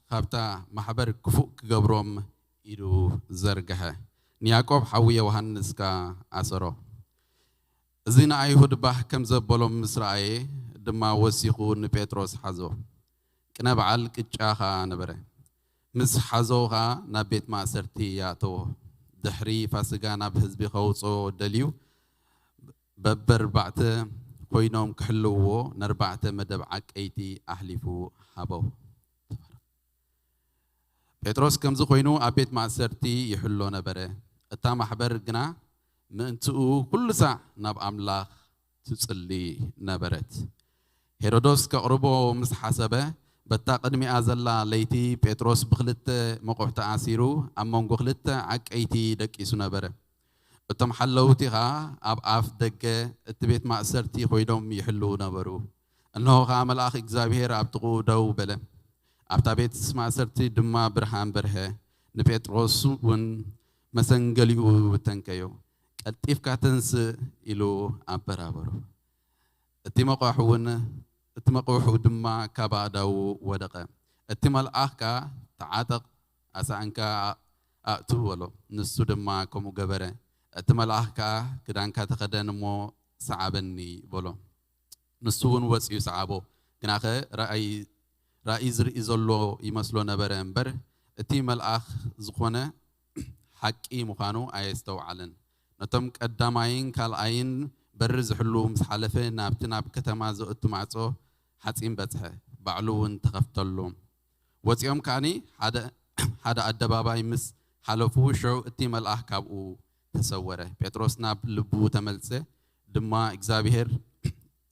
ካብታ ማሕበር ክፉእ ክገብሮም ኢዱ ዘርግሐ። ንያዕቆብ ሓዊ ዮሃንስ ከኣ ኣሰሮ። እዚ ንኣይሁድ ባህ ከም ዘበሎም ምስ ረኣየ ድማ ወሲኹ ንጴጥሮስ ሓዞ። ቅነ በዓል ቅጫ ኸኣ ነበረ። ምስ ሓዞ ኸኣ ናብ ቤት ማእሰርቲ ኣእተዎ። ድሕሪ ፋስጋ ናብ ህዝቢ ከውፅኦ ደልዩ በበርባዕተ ኮይኖም ክሕልውዎ ነርባዕተ መደብ ዓቀይቲ ኣሕሊፉ ሃቦ። ጴጥሮስ ከምዚ ኮይኑ ኣብ ቤት ማእሰርቲ ይሕሎ ነበረ። እታ ማሕበር ግና ምእንትኡ ኩሉ ሳዕ ናብ ኣምላኽ ትጽሊ ነበረት። ሄሮዶስ ከቕርቦ ምስ ሓሰበ፣ በታ ቅድሚኣ ዘላ ለይቲ ጴጥሮስ ብኽልተ መቑሕ ተኣሲሩ ኣብ መንጎ ክልተ ዓቀይቲ ደቂሱ ነበረ። እቶም ሓለውቲ ኸኣ ኣብ ኣፍ ደገ እቲ ቤት ማእሰርቲ ኮይኖም ይሕልዉ ነበሩ። እንሆ ኸኣ መልኣኽ እግዚኣብሔር ኣብ ጥቕኡ ደው በለ። ኣብታ ቤት ማእሰርቲ ድማ ብርሃን በርሀ። ንጴጥሮስ እውን መሰንገሊኡ ተንከዮ። ቀልጢፍካ ተንስእ ኢሉ ኣበራበሮ። እቲ መቑሕ እውን፣ እቲ መቑሑ ድማ ካብ ኣእዳዉ ወደቐ። እቲ መልኣኽ ከኣ ተዓጠቕ፣ ኣሳእንካ ኣእቱ በሎ። ንሱ ድማ ከምኡ ገበረ። እቲ መልኣኽ ከኣ ክዳንካ ተኸደን እሞ ሰዓበኒ በሎ። ንሱ እውን ወጺኡ ሰዓቦ። ግናኸ ራእይ ራእይ ዝርኢ ዘሎ ይመስሎ ነበረ እምበር፣ እቲ መልኣኽ ዝኾነ ሓቂ ምዃኑ ኣየስተውዓለን። ነቶም ቀዳማይን ካልኣይን በሪ ዝሕሉ ምስ ሓለፈ፣ ናብቲ ናብ ከተማ ዘእቱ ማዕጾ ሓጺን በጽሐ። ባዕሉ እውን ተኸፍተሉ። ወጺኦም ከኣኒ ሓደ ሓደ ኣደባባይ ምስ ሓለፉ፣ ሽዑ እቲ መልኣኽ ካብኡ ተሰወረ። ጴጥሮስ ናብ ልቡ ተመልሰ፣ ድማ እግዚኣብሔር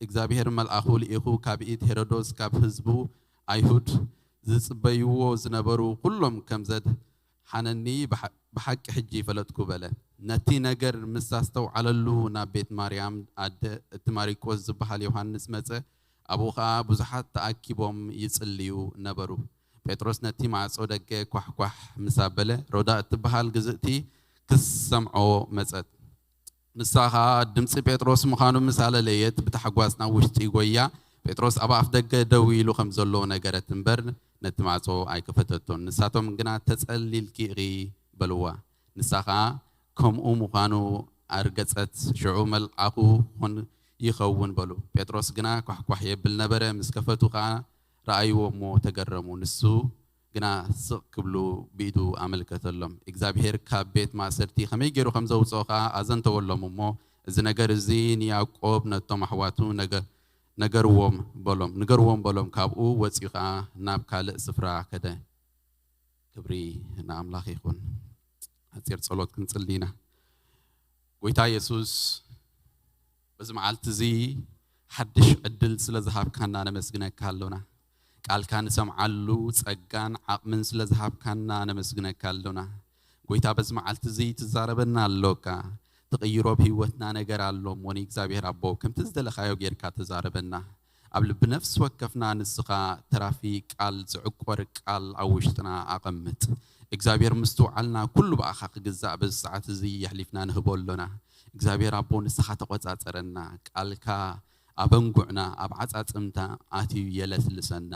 እግዚኣብሔር መልኣኹ ልኢኹ ካብ ኢድ ሄሮዶስ ካብ ህዝቡ ኣይሁድ ዝጽበይዎ ዝነበሩ ኩሎም ከም ዘድሓነኒ ብሓ- ብሓቂ ሕጂ ፈለጥኩ በለ። ነቲ ነገር ምስ ኣስተውዓለሉ ናብ ቤት ማርያም ኣደ እቲ ማሪቆስ ዝበሃል ዮሃንስ መጸ። ኣብኡ ኸኣ ብዙሓት ተኣኪቦም ይጽልዩ ነበሩ። ጴጥሮስ ነቲ ማዕጾ ደገ ኳሕኳሕ ምስ ኣበለ፣ ሮዳ እትበሃል ግዝእቲ ክትሰምዖ መጸት። ንሳ ኸኣ ድምጺ ጴጥሮስ ምዃኑ ምስ ኣለለየት፣ ብታሕጓስ ናብ ውሽጢ ጎያ። ጴጥሮስ ኣብ ኣፍ ደገ ደው ኢሉ ከም ዘሎ ነገረት እምበር፣ ነቲ ማዕጾ ኣይከፈተቶን። ንሳቶም ግና፣ "ተጸሊልኪ ኢኺ" በልዋ። ንሳ ኸኣ ከምኡ ምዃኑ ኣርገጸት። ሽዑ፣ "መልኣኹ ኹን ይኸውን" በሉ። ጴጥሮስ ግና ኳሕኳሕ የብል ነበረ። ምስ ከፈቱ ኸኣ ረኣይዎ እሞ ተገረሙ። ንሱ ግና ስቕ ክብሉ ብኢዱ ኣመልከተሎም። እግዚኣብሄር ካብ ቤት ማእሰርቲ ከመይ ገይሩ ከም ዘውጽኦ ኸኣ ኣዘንተወሎም እሞ፣ "እዚ ነገር እዚ ንያዕቆብ ነቶም ኣሕዋቱ ነገ-፣ ነገርዎም" በሎም፣ "ንገርዎም" በሎም። ካብኡ ወጺኡ ኸኣ ናብ ካልእ ስፍራ ከደ። ክብሪ ንኣምላኽ ይኹን። ሓጺር ጸሎት ክንጽሊ ኢና። ጎይታ የሱስ፣ በዚ መዓልቲ እዚ ሓድሽ ዕድል ስለ ዝሃብካና ነመስግነካ ኣሎና። ቃልካ ንሰምዓሉ ጸጋን ዓቕምን ስለ ዝሃብካና ነመስግነካ ኣሎና። ጎይታ፣ በዚ መዓልቲ እዚ ትዛረበና ኣሎካ። ትቕይሮ ኣብ ህይወትና ነገር ኣሎ እሞ፣ ንእግዚኣብሔር ኣቦ፣ ከምቲ ዝደለኻዮ ጌርካ ተዛረበና። ኣብ ልቢ ነፍሲ ወከፍና ንስኻ ተራፊ ቃል፣ ዝዕቆር ቃል ኣብ ውሽጥና ኣቐምጥ። እግዚኣብሔር፣ ምስትውዓልና ኩሉ ብኣኻ ክግዛእ በዚ ሰዓት እዚ የሕሊፍና ንህቦ ኣሎና። እግዚኣብሔር ኣቦ፣ ንስኻ ተቖጻጸረና። ቃልካ ኣብ ኣንጉዕና፣ ኣብ ዓጻጽምታ ኣትዩ የለስልሰና።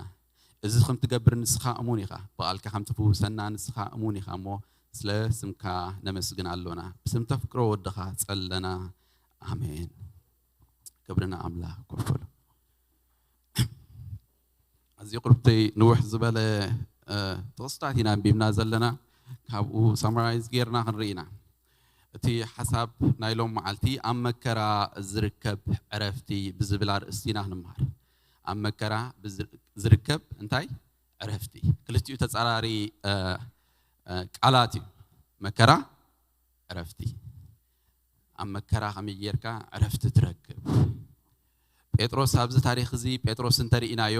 እዚ ከም ትገብር ንስኻ እሙን ኢኻ። ብቓልካ ከም ትፍውሰና ንስኻ እሙን ኢኻ እሞ፣ ስለ ስምካ ነመስግን ኣሎና። ብስም ተፍቅሮ ወድኻ ጸለና። ኣሜን። ክብሪ ንኣምላኽ። ኮፍ በሉ። ኣዝዩ ቁርብተይ ንውሕ ዝበለ፣ እ፣ ጥቕስታት ኢና ኣንቢብና ዘለና። ካብኡ ሳማራይዝ ጌርና ክንርኢ ኢና። እቲ ሓሳብ ናይ ሎም መዓልቲ ኣብ መከራ ዝርከብ ዕረፍቲ ብዝብል ኣርእስቲ ኢና ክንምሃር። ኣብ መከራ ብዝ-፣ ዝርከብ እንታይ? ዕረፍቲ። ክልቲኡ ተጻራሪ፣ እ፣ እ፣ ቃላት እዩ። መከራ፣ ዕረፍቲ። ኣብ መከራ ከመይ ጌርካ ዕረፍቲ ትረክብ? ጴጥሮስ ኣብዚ ታሪኽ እዚ ጴጥሮስ እንተርኢናዮ፣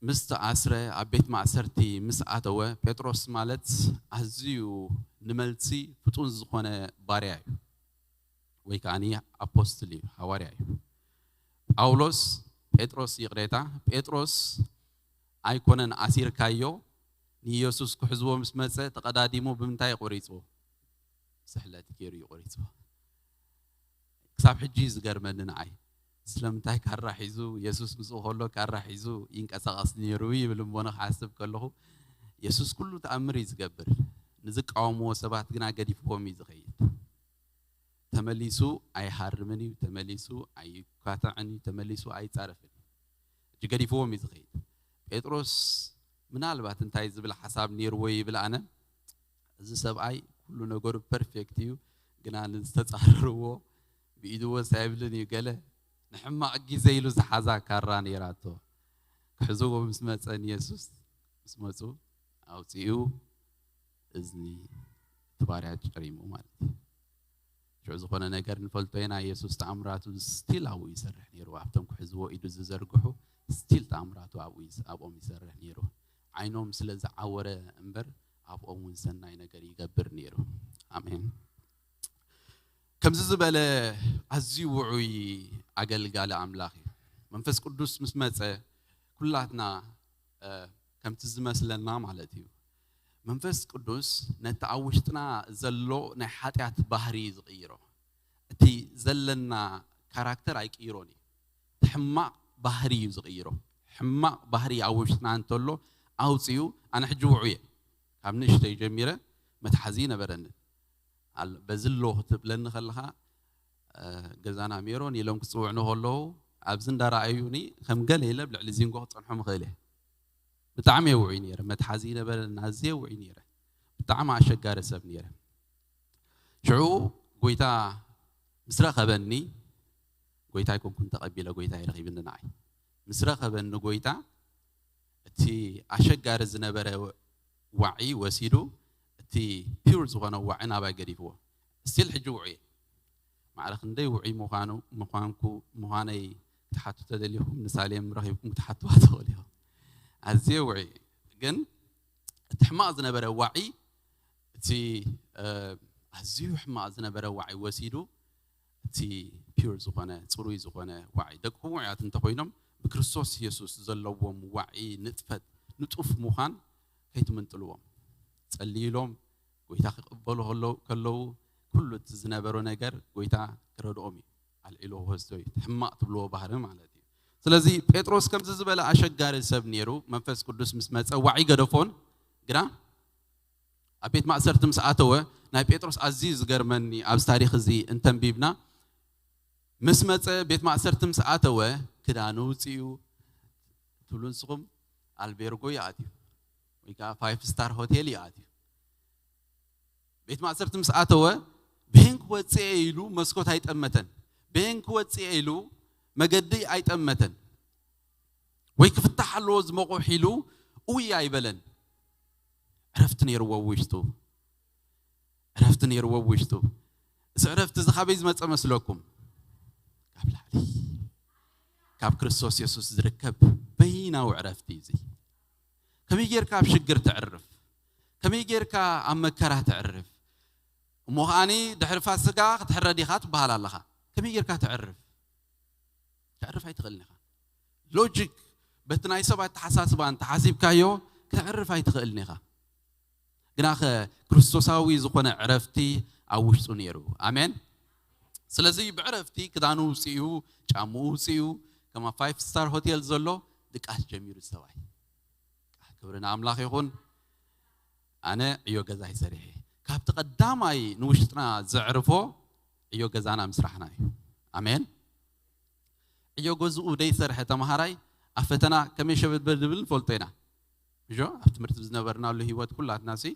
ምስ ተኣስረ፣ ኣብ ቤት ማእሰርቲ ምስ ኣተወ፣ ጴጥሮስ ማለት ኣዝዩ ንመልሲ ፍጡን ዝኾነ ባርያ እዩ፣ ወይ ከዓኒ ኣፖስትል እዩ፣ ሃዋርያ እዩ። ጳውሎስ፣ ጴጥሮስ፣ ይቕሬታ፣ ጴጥሮስ ኣይኮነን ኣሲርካዮ፣ ንኢየሱስ ክሕዝዎ ምስ መጸ ተቐዳዲሙ ብምንታይ ቆሪጽዎ? ስሕለት ገይሩ እዩ ቆሪጽዎ። ክሳብ ሕጂ እዩ ዝገርመኒ ንዓይ። ስለምንታይ ካራ ሒዙ፣ የሱስ ምስኡ ከሎ ካራ ሒዙ ይንቀሳቐስ ነይሩ ይብል እሞ፣ ንክሓስብ ከለኹ፣ የሱስ ኩሉ ተኣምር እዩ ዝገብር። ንዝቃወምዎ ሰባት ግና ገዲፍዎም እዩ ዝኸይድ። ተመሊሱ ኣይሃርምን እዩ፣ ተመሊሱ ኣይኳትዕን እዩ፣ ተመሊሱ ኣይጻረፍን እዩ። ሕጂ ገዲፍዎም እዩ ዝኸይድ። ጴጥሮስ ምናልባት እንታይ ዝብል ሓሳብ ነይርዎ ይብል ኣነ፣ እዚ ሰብኣይ ኩሉ ነገሩ ፐርፌክት እዩ፣ ግና ንዝተጻረርዎ ብኢድዎስ ኣይብልን እዩ ገለ፣ ንሕማቕ ግዜ ኢሉ ዝሓዛ ካራ ነይራቶ። ክሕዝዎ ምስ መጸ ንየሱስ ምስ መጹ ኣውጺኡ እዝኒ እቲ ባርያ ጨሪሙ ማለት እዩ። ሽዑ ዝኾነ ነገር ንፈልጦ ኢና፣ የሱስ ተኣምራቱ ስቲል ኣብኡ ይሰርሕ ነይሩ። ኣብቶም ክሕዝዎ ኢዱ ዝዘርግሑ ስቲል ተኣምራቱ ኣብኡ ይስ-፣ ኣብኦም ይሰርሕ ነይሩ። ዓይኖም ስለ ዝዓወረ እምበር ኣብኦም እውን ሰናይ ነገር ይገብር ነይሩ። ኣሜን። ከምዚ ዝበለ ኣዝዩ ውዑይ ኣገልጋሊ ኣምላኽ እዩ። መንፈስ ቅዱስ ምስ መጸ ኩላትና፣ እ፣ ከምቲ ዝመስለና ማለት እዩ። መንፈስ ቅዱስ ነቲ ኣብ ውሽጥና ዘሎ ናይ ሓጢኣት ባህሪ እዩ ዝቕይሮ። እቲ ዘለና ካራክተር ኣይቅይሮን እዩ። እቲ ሕማቕ ባህሪ እዩ ዝቕይሮ። ሕማቕ ባህሪ ኣብ ውሽጥና እንተሎ ኣውጺኡ፣ ኣነ ሕጂ ውዑየ። ካብ ንእሽተይ ጀሚረ መትሓዚ ይነበረኒ። ኣል-፣ በዚ ኣሎ ክትብለኒ ከለኻ፣ እ፣ ገዛና ሜሮን ኢሎም ክጽውዕኒ ከለዉ፣ ኣብዚ እንዳረኣዩኒ ከም ገለ ኢለ ኣብ ልዕሊ ዚንጎ ክጸንሖም እኽእል እየ። ብጣዕሚ እየ ውዑይ ነይረ። መትሓዚ ይነበረኒ፣ ኣዝየ ውዑይ ነይረ። ብጣዕሚ ኣሸጋሪ ሰብ ነይረ። ሽዑ ጎይታ ምስ ረኸበኒ፣ ጎይታ ኣይኮንኩን ተቐቢለ፣ ጎይታ እዩ ረኺብኒ ንዓይ። ምስ ረኸበኒ ጎይታ፣ እቲ ኣሸጋሪ ዝነበረ ዋዒ ወሲዱ፣ እቲ ፒውር ዝኾነ ዋዒ ናባይ ገዲፍዎ። ስቲል ሕጂ ውዑይ እየ። ማዕረ ክንደይ ውዑይ ምዃኑ፣ ምዃንኩ፣ ምዃነይ ክትሓቱ ተደሊኹም፣ ንሳሌም ረኺብኩም ክትሓትዋ ትኽእሉ ኢኹም። ኣዝየ ውዑይ እየ። ግን እቲ ሕማቕ ዝነበረ ዋዒ፣ እቲ፣ እ፣ ኣዝዩ ሕማቕ ዝነበረ ዋዒ ወሲዱ፣ እቲ ፒውር ዝኾነ፣ ጽሩይ ዝኾነ ዋዒ፣ ደቅኹም ውዑያት እንተኾይኖም፣ ብክርስቶስ የሱስ ዘለዎም ዋዒ ንጥፈት፣ ንጡፍ ምዃን ከይትምንጥልዎም። ጸልይሎም፣ ጎይታ ክቕበሉ ከለዉ፣ ከለዉ፣ ኩሉ እቲ ዝነበሮ ነገር ጎይታ ክረድኦም እዩ። ኣልዒሎ ወስዶ እዩ። እቲ ሕማቕ ትብልዎ ባህሪ ማለት እዩ። ስለዚ ጴጥሮስ ከምዚ ዝበለ ኣሸጋሪ ሰብ ነይሩ፣ መንፈስ ቅዱስ ምስ መጸ ዋዒ ገደፎን፣ ግና ኣብ ቤት ማእሰርቲ ምስ ኣተወ፣ ናይ ጴጥሮስ ኣዝዩ ዝገርመኒ፣ ኣብዚ ታሪኽ እዚ እንተንቢብና፣ ምስ መጸ ቤት ማእሰርቲ ምስ ኣተወ፣ ክዳኑ ኣውጺኡ፣ ትብሉ ንስኹም፣ ኣልቤርጎ እዩ ኣትዩ፣ ወይ ከኣ ፋይፍ ስታር ሆቴል እዩ ኣትዩ። ቤት ማእሰርቲ ምስ ኣተወ፣ በየን ክወጽእ እየ ኢሉ መስኮት ኣይጠመተን። በየን ክወጽእ እየ ኢሉ መገዲ ኣይጠመተን። ወይ ክፍታሕ ኣለዎ እዚ መቑሕ ኢሉ፣ ኡይ ኣይበለን። ዕረፍቲ ነይርዎ ኣብ ውሽጡ። ዕረፍቲ ነይርዎ ኣብ ውሽጡ። እዚ ዕረፍቲ እዚ ካበይ ዝመጸ መስለኩም? ካብ ላዕሊ። ካብ ክርስቶስ የሱስ ዝርከብ በይናዊ ዕረፍቲ እዩ እዚ። ከመይ ጌርካ ኣብ ሽግር ተዕርፍ? ከመይ ጌርካ ኣብ መከራ ተዕርፍ? እሞ ከኣኒ ድሕሪ ፋስጋ ክትሕረድ ኢኻ ትበሃል ኣለኻ። ከመይ ጌርካ ተዕርፍ? ተዕርፍ ኣይትኽእልን ኢኻ። ሎጂክ፣ በቲ ናይ ሰብ ኣተሓሳስባ እንተሓሲብካዮ፣ ክተዕርፍ ኣይትኽእልን ኢኻ። ግናኸ ክርስቶሳዊ ዝኾነ ዕረፍቲ ኣብ ውሽጡ ነይሩ። ኣሜን። ስለዚ ብዕረፍቲ ክዳኑ ውፅኡ፣ ጫምኡ ውፅኡ፣ ከማ ፋይፍ ስታር ሆቴል ዘሎ ድቃስ ጀሚሩ ሰብኣይ። ክብሪ ንኣምላኽ ይኹን። ኣነ ዕዮ ገዛ ይሰሪሐ። ካብቲ ቀዳማይ ንውሽጥና ዘዕርፎ ዕዮ ገዛና ምስራሕና እዩ። ኣሜን። ዕዮ ገዝኡ ደይሰርሐ ተምሃራይ ኣብ ፈተና ከመይ ሸበድበድ ዝብል ንፈልጦ ኢና። እጆ ኣብ ትምህርቲ ዝነበርናሉ ህይወት ኩላትና ሲ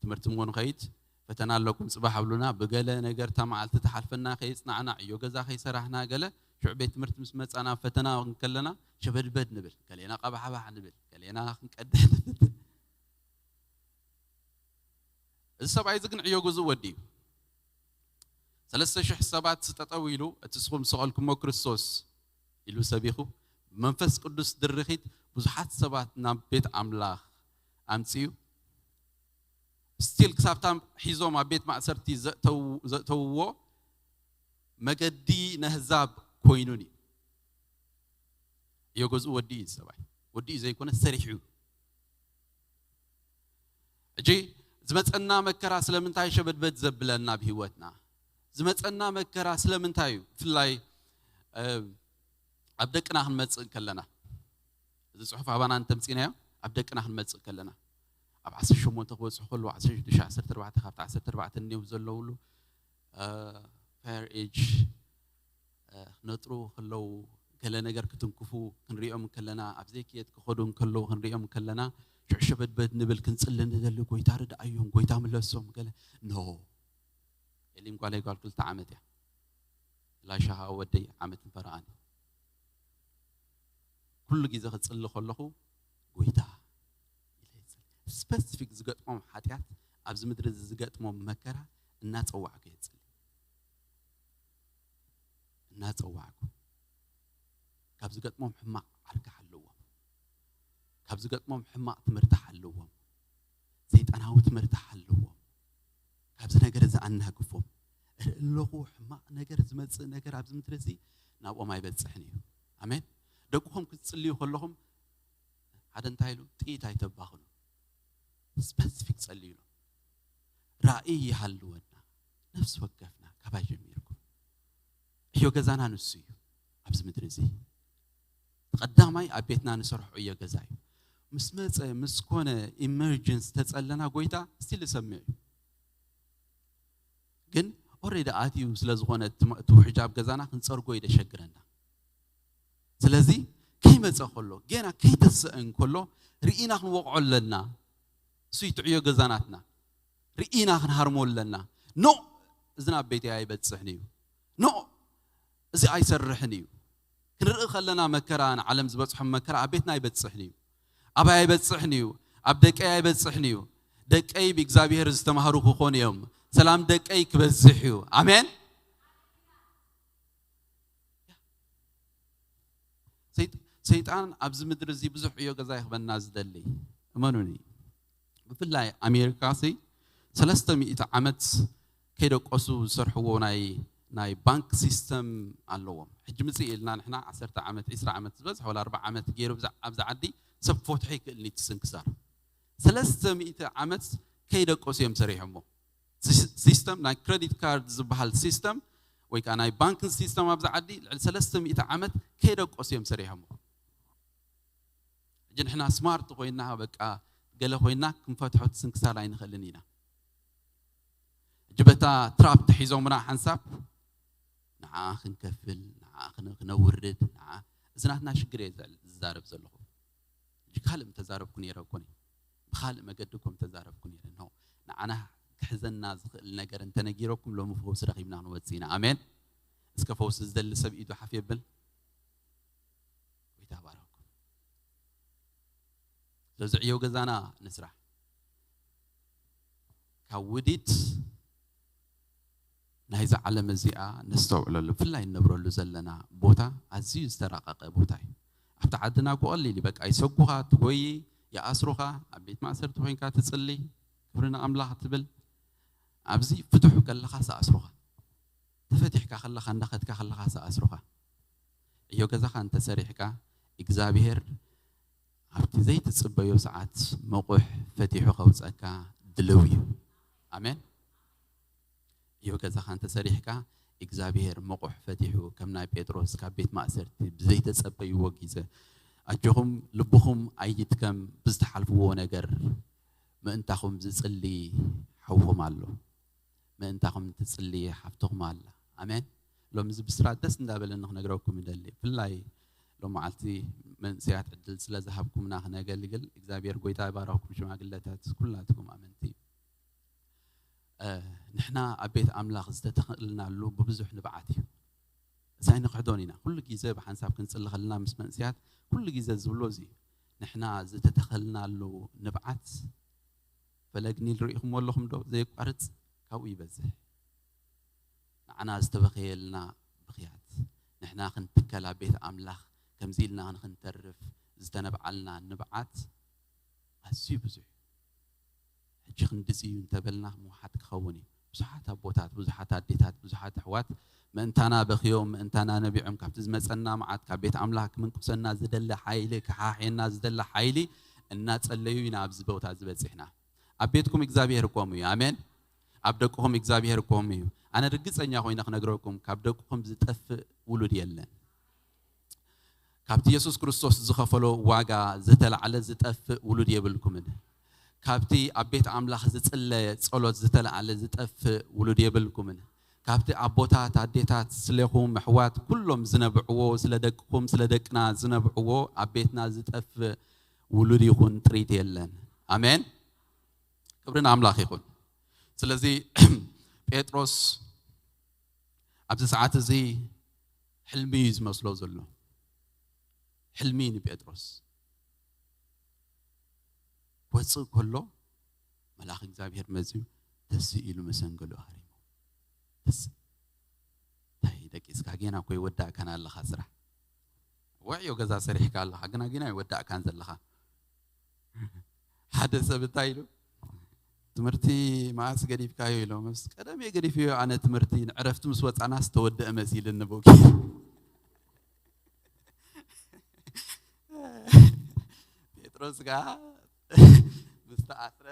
ትምህርቲ እሞ ንኸይድ ፈተና ኣለኩም ጽባሕ ኣብሉና ብገለ ነገር እታ መዓልቲ ተሓልፈና ከይጽናዕና ዕዮ ገዛ ከይሰራሕና ገለ ሽዑ ቤት ትምህርቲ ምስ መጻና ኣብ ፈተና እንከለና ሸበድበድ ንብል፣ ገሌና ቀባሕባሕ ንብል፣ ገሌና ክንቀድሕ ንብል። እዚ ሰብኣይ እዚ ግን ዕዮ ገዝኡ ወዲኡ ሰለስተ ሽሕ ሰባት ጠጠው ኢሉ እቲ ስኹም ዝሰቐልኩሞ ክርስቶስ ኢሉ ሰቢኹ ብመንፈስ ቅዱስ ድርኺት ብዙሓት ሰባት ናብ ቤት ኣምላኽ ኣምፅኡ። ስቲል ክሳብታ ሒዞም ኣብ ቤት ማእሰርቲ ዘእተው- ዘእተውዎ መገዲ ነህዛብ ኮይኑን እዩ። ዕዮ ገዝኡ ወዲኡ እዩ ሰብኣይ ወዲኡ ዘይኮነ ሰሪሑ እዩ። ሕጂ ዝመፀና መከራ ስለምንታይ ሸበድበድ ዘብለና ኣብ ህይወትና? ዝመፀና መከራ ስለምንታይ እዩ? ብፍላይ ኣብ ደቅና ክንመፅእ ከለና እዚ ፅሑፍ ኣባና እንተምፂናዮ ኣብ ደቅና ክንመፅእ ከለና ኣብ ዓሰርተ ሸሞንተ ክበፅሑ ከለዉ ዓሰርተ ሽዱሽተ ዓሰርተ ኣርባዕተ ካብቲ ዓሰርተ ኣርባዕተ እኒኦም ዘለውሉ ፋየር ኤጅ ክነጥሩ ከለዉ ገለ ነገር ክትንክፉ ክንሪኦም ከለና ኣብ ዘይክየት ክኸዱ እንከለዉ ክንሪኦም ከለና ሽዑ ሸበድበድ ንብል ክንፅሊ ንደሊ ጎይታ ርድኣዮም ጎይታ ምለሶም ገለ ኖ ኤሊም ጓለይ ጓል ክልተ ዓመት እያ ላሻኻ ወደይ ዓመት እንፈረቓኒ ኩሉ ግዜ ክፅሊ ከለኹ ጎይታ ስፐሲፊክ ዝገጥሞም ሓጢኣት ኣብዚ ምድሪ እዚ ዝገጥሞም መከራ እናፀዋዕኩ እየ ዝፅሊ እናፀዋዕኩ ካብ ዝገጥሞም ሕማቕ ዓርኪ ሓልዎም ካብ ዝገጥሞም ሕማቕ ትምህርቲ ሓልዎም ሰይጣናዊ ትምህርቲ ሓልዎም ካብዚ ነገር እዚ ኣናግፎም ርኢ ኣለኹ ሕማቕ ነገር ዝመፅእ ነገር ኣብዚ ምድሪ እዚ ናብኦም ኣይበፅሕን እዩ ኣሜን ደቅኹም ክትፅልዩ ከለኹም ሓደ እንታይ ኢሉ ጥይት ኣይተባኽኑ ስፐሲፊክ ጸልዩ ኢሉ ራእይ ይሃልወና ነፍሲ ወከፍና ካባይ ጀሚርኩም ዕዮ ገዛና ንሱ እዩ ኣብዚ ምድሪ እዚ ቀዳማይ ኣብ ቤትና ንሰርሖ ዕዮ ገዛ እዩ ምስ መፀ ምስ ኮነ ኢመርጀንስ ተፀለና ጎይታ ስቲል ዝሰምዕ እዩ ግን ኦሬዲ ኣትዩ ስለ ዝኾነ እቲ ውሕጃ ኣብ ገዛና ክንፀርጎ እዩ ደሸግረና ስለዚ ከይመፀ ከሎ ጌና ከይተሰአ እንከሎ ርኢና ክንወቕዖ ኣለና እሱ ይትዕዮ ገዛናትና ርኢና ክንሃርሞ ኣለና ኖ እዚ ናብ ቤተይ ኣይበፅሕን እዩ ኖ እዚ ኣይሰርሕን እዩ ክንርኢ ከለና መከራ ንዓለም ዝበፅሖም መከራ ኣብ ቤትና ኣይበፅሕን እዩ ኣባይ ኣይበፅሕን እዩ ኣብ ደቀይ ኣይበፅሕን እዩ ደቀይ ብእግዚኣብሔር ዝተማህሩ ክኾኑ እዮም ሰላም ደቀይ ክበዝሕ እዩ ኣሜን ሰይጣን ኣብዚ ምድሪ እዚ ብዙሕ ዕዮ ገዛ ይኽበና ዝደሊ እመኑኒ ብፍላይ ኣሜሪካ ሲ ሰለስተ ሚእቲ ዓመት ከይደቀሱ ዝሰርሕዎ ናይ ናይ ባንክ ሲስተም ኣለዎም ሕጂ ምፅእ ኢልና ንሕና ዓሰርተ ዓመት ዒስራ ዓመት ዝበዝሕ ወላ ኣርባ ዓመት ገይሩ ኣብዚ ዓዲ ሰብ ክፈትሖ ይክእል ኒቲ ስንክሳር ሰለስተ ሚእቲ ዓመት ከይደቀሱ እዮም ሰሪሖሞ ሲስተም ናይ ክረዲት ካርድ ዝበሃል ሲስተም ወይ ከዓ ናይ ባንክን ሲስተም ኣብዚ ዓዲ ልዕሊ ሰለስተ ሚእቲ ዓመት ከይደቀሱ እዮም ሰሪሖሞ ሕጂ ንሕና ስማርት ኮይና በቃ ገለ ኮይና ክንፈትሖ ስንክሳር ኣይንኽእልን ኢና ሕጂ በታ ትራፕ ተሒዞምና ሓንሳብ ንዓ ክንከፍል ንዓ ክነውርድ ንዓ እዚ ናትና ሽግር እየ ዝዛረብ ዘለኹ ሕጂ ካልእ ምተዛረብኩ ነይረ እኮ ብኻልእ መገዲ እኮ ምተዛረብኩ ነይረ ኖ ንዓና ክሕዘና ዝኽእል ነገር እንተነጊረኩም ሎሚ ፈውሲ ረኺብና ክንወፅእ ኢና ኣሜን እስከ ፈውሲ ዝደሊ ሰብ ኢዱ ሓፍ የብል ጎይታ ባረኩም ስለዚ ዕዮ ገዛና ንስራሕ ካብ ውዲት ናይዛ ዓለም እዚኣ ነስተውዕለሉ ብፍላይ እንነብረሉ ዘለና ቦታ ኣዝዩ ዝተራቀቀ ቦታ እዩ ኣብቲ ዓድና እኮ ቀሊል እዩ በቃ ይሰጉኻ ትጎይ ይኣስሩኻ ኣብ ቤት ማእሰርቲ ኮይንካ ትፅሊ ክብሪ ንኣምላኽ ትብል ኣብዚ ፍትሑ ከለኻ ሰኣስሩኻ ተፈቲሕካ ከለኻ እንዳኸድካ ከለኻ ሰኣስሩኻ ዕዮ ገዛኻ እንተሰሪሕካ እግዚኣብሄር ኣብቲ ዘይትፅበዮ ሰዓት መቑሕ ፈቲሑ ከውፀካ ድልው እዩ ኣሜን ዕዮ ገዛኻ እንተሰሪሕካ እግዚኣብሔር መቑሕ ፈቲሑ ከም ናይ ጴጥሮስ ካብ ቤት ማእሰርቲ ብዘይተጸበይዎ ግዜ ኣጆኹም ልብኹም ኣይድከም ብዝተሓልፍዎ ነገር ምእንታኹም ዝጽሊ ሓውኹም ኣሎ። ምእንታኹም ትጽሊ ሓፍትኹም ኣላ። ኣሜን። ሎም እዚ ብስራት ደስ እንዳበለኒ ክነግረኩም ይደሊ። ብፍላይ ሎም መዓልቲ መንስያት ዕድል ስለ ዝሃብኩምና ክነገልግል እግዚኣብሔር ጎይታ ይባረኽኩም ሽማግለታት ኩላትኩም ኣመንቲ። ንሕና ኣብ ቤት ኣምላኽ ዝተተኸልናሉ ብብዙሕ ንብዓት እዩ። እሳይ ንክሕዶን ኢና ኩሉ ግዜ ብሓንሳብ ክንጽሊ ከለና ምስ መንስያት ኩሉ ግዜ ዝብሎ እዚ እዩ። ንሕና ዝተተኸልናሉ ንብዓት ፈለግ ኒል ርኢኹም ኣለኹም ዶ? ዘየቋርጽ ካብኡ ይበዝሕ። ንዓና ዝተበኸየልና ብኽያት ንሕና ክንትከል ኣብ ቤት ኣምላኽ ከምዚ ኢልና ንክንተርፍ ዝተነብዓልና ንብዓት ኣዝዩ ብዙሕ እዩ። ሕጂ ክንድዚ እዩ እንተበልና ምውሓት ክኸውን እዩ። ብዙሓት ኣቦታት፣ ብዙሓት ኣዴታት፣ ብዙሓት ኣሕዋት ምእንታና በኽዮም፣ ምእንታና ነቢዖም፣ ካብቲ ዝመጸና መዓት፣ ካብ ቤት ኣምላኽ ክምንቁሰና ዝደሊ ሓይሊ፣ ክሓሕየና ዝደሊ ሓይሊ እናጸለዩ ኢና ኣብዚ ቦታ ዝበጺሕና። ኣብ ቤትኩም እግዚኣብሔር እኮም እዩ። ኣሜን። ኣብ ደቅኹም እግዚኣብሔር እኮም እዩ። ኣነ ርግጸኛ ኮይነ ክነግረኩም፣ ካብ ደቅኹም ዝጠፍእ ውሉድ የለን። ካብቲ የሱስ ክርስቶስ ዝኸፈሎ ዋጋ ዝተላዕለ ዝጠፍእ ውሉድ የብልኩምን። ካብቲ ኣብ ቤት ኣምላኽ ዝጽለ ጸሎት ዝተላዕለ ዝጠፍእ ውሉድ የብልኩምን። ካብቲ ኣቦታት፣ ኣዴታት፣ ስለኹም፣ ኣሕዋት ኩሎም ዝነብዕዎ፣ ስለ ደቅኹም፣ ስለ ደቅና ዝነብዕዎ ኣብ ቤትና ዝጠፍእ ውሉድ ይኹን ጥሪት የለን። ኣሜን። ክብሪ ንኣምላኽ ይኹን። ስለዚ ጴጥሮስ ኣብዚ ሰዓት እዚ ሕልሚ እዩ ዝመስሎ ዘሎ። ሕልሚ ንጴጥሮስ ክወፅእ ከሎ መልኣኽ እግዚኣብሔር መፅዩ ተስ ኢሉ መሰንገሉ ሃሪሙ። ተስ እንታይ ደቂስካ ጌና እኮ ይወዳእካን ኣለኻ ስራሕ። ወዕዮ ገዛ ሰሪሕካ ኣለኻ ግና ጌና ይወዳእካን ዘለኻ። ሓደ ሰብ እንታይ ኢሉ ትምህርቲ መዓስ ገዲፍካዮ ኢሎ ምስ ቀደም እየ ገዲፍዮ ኣነ ትምህርቲ ንዕረፍቲ ምስ ወፃና ዝተወደአ መሲልኒ ቦኪ። ጴጥሮስ ከዓ ምስ ተኣስረ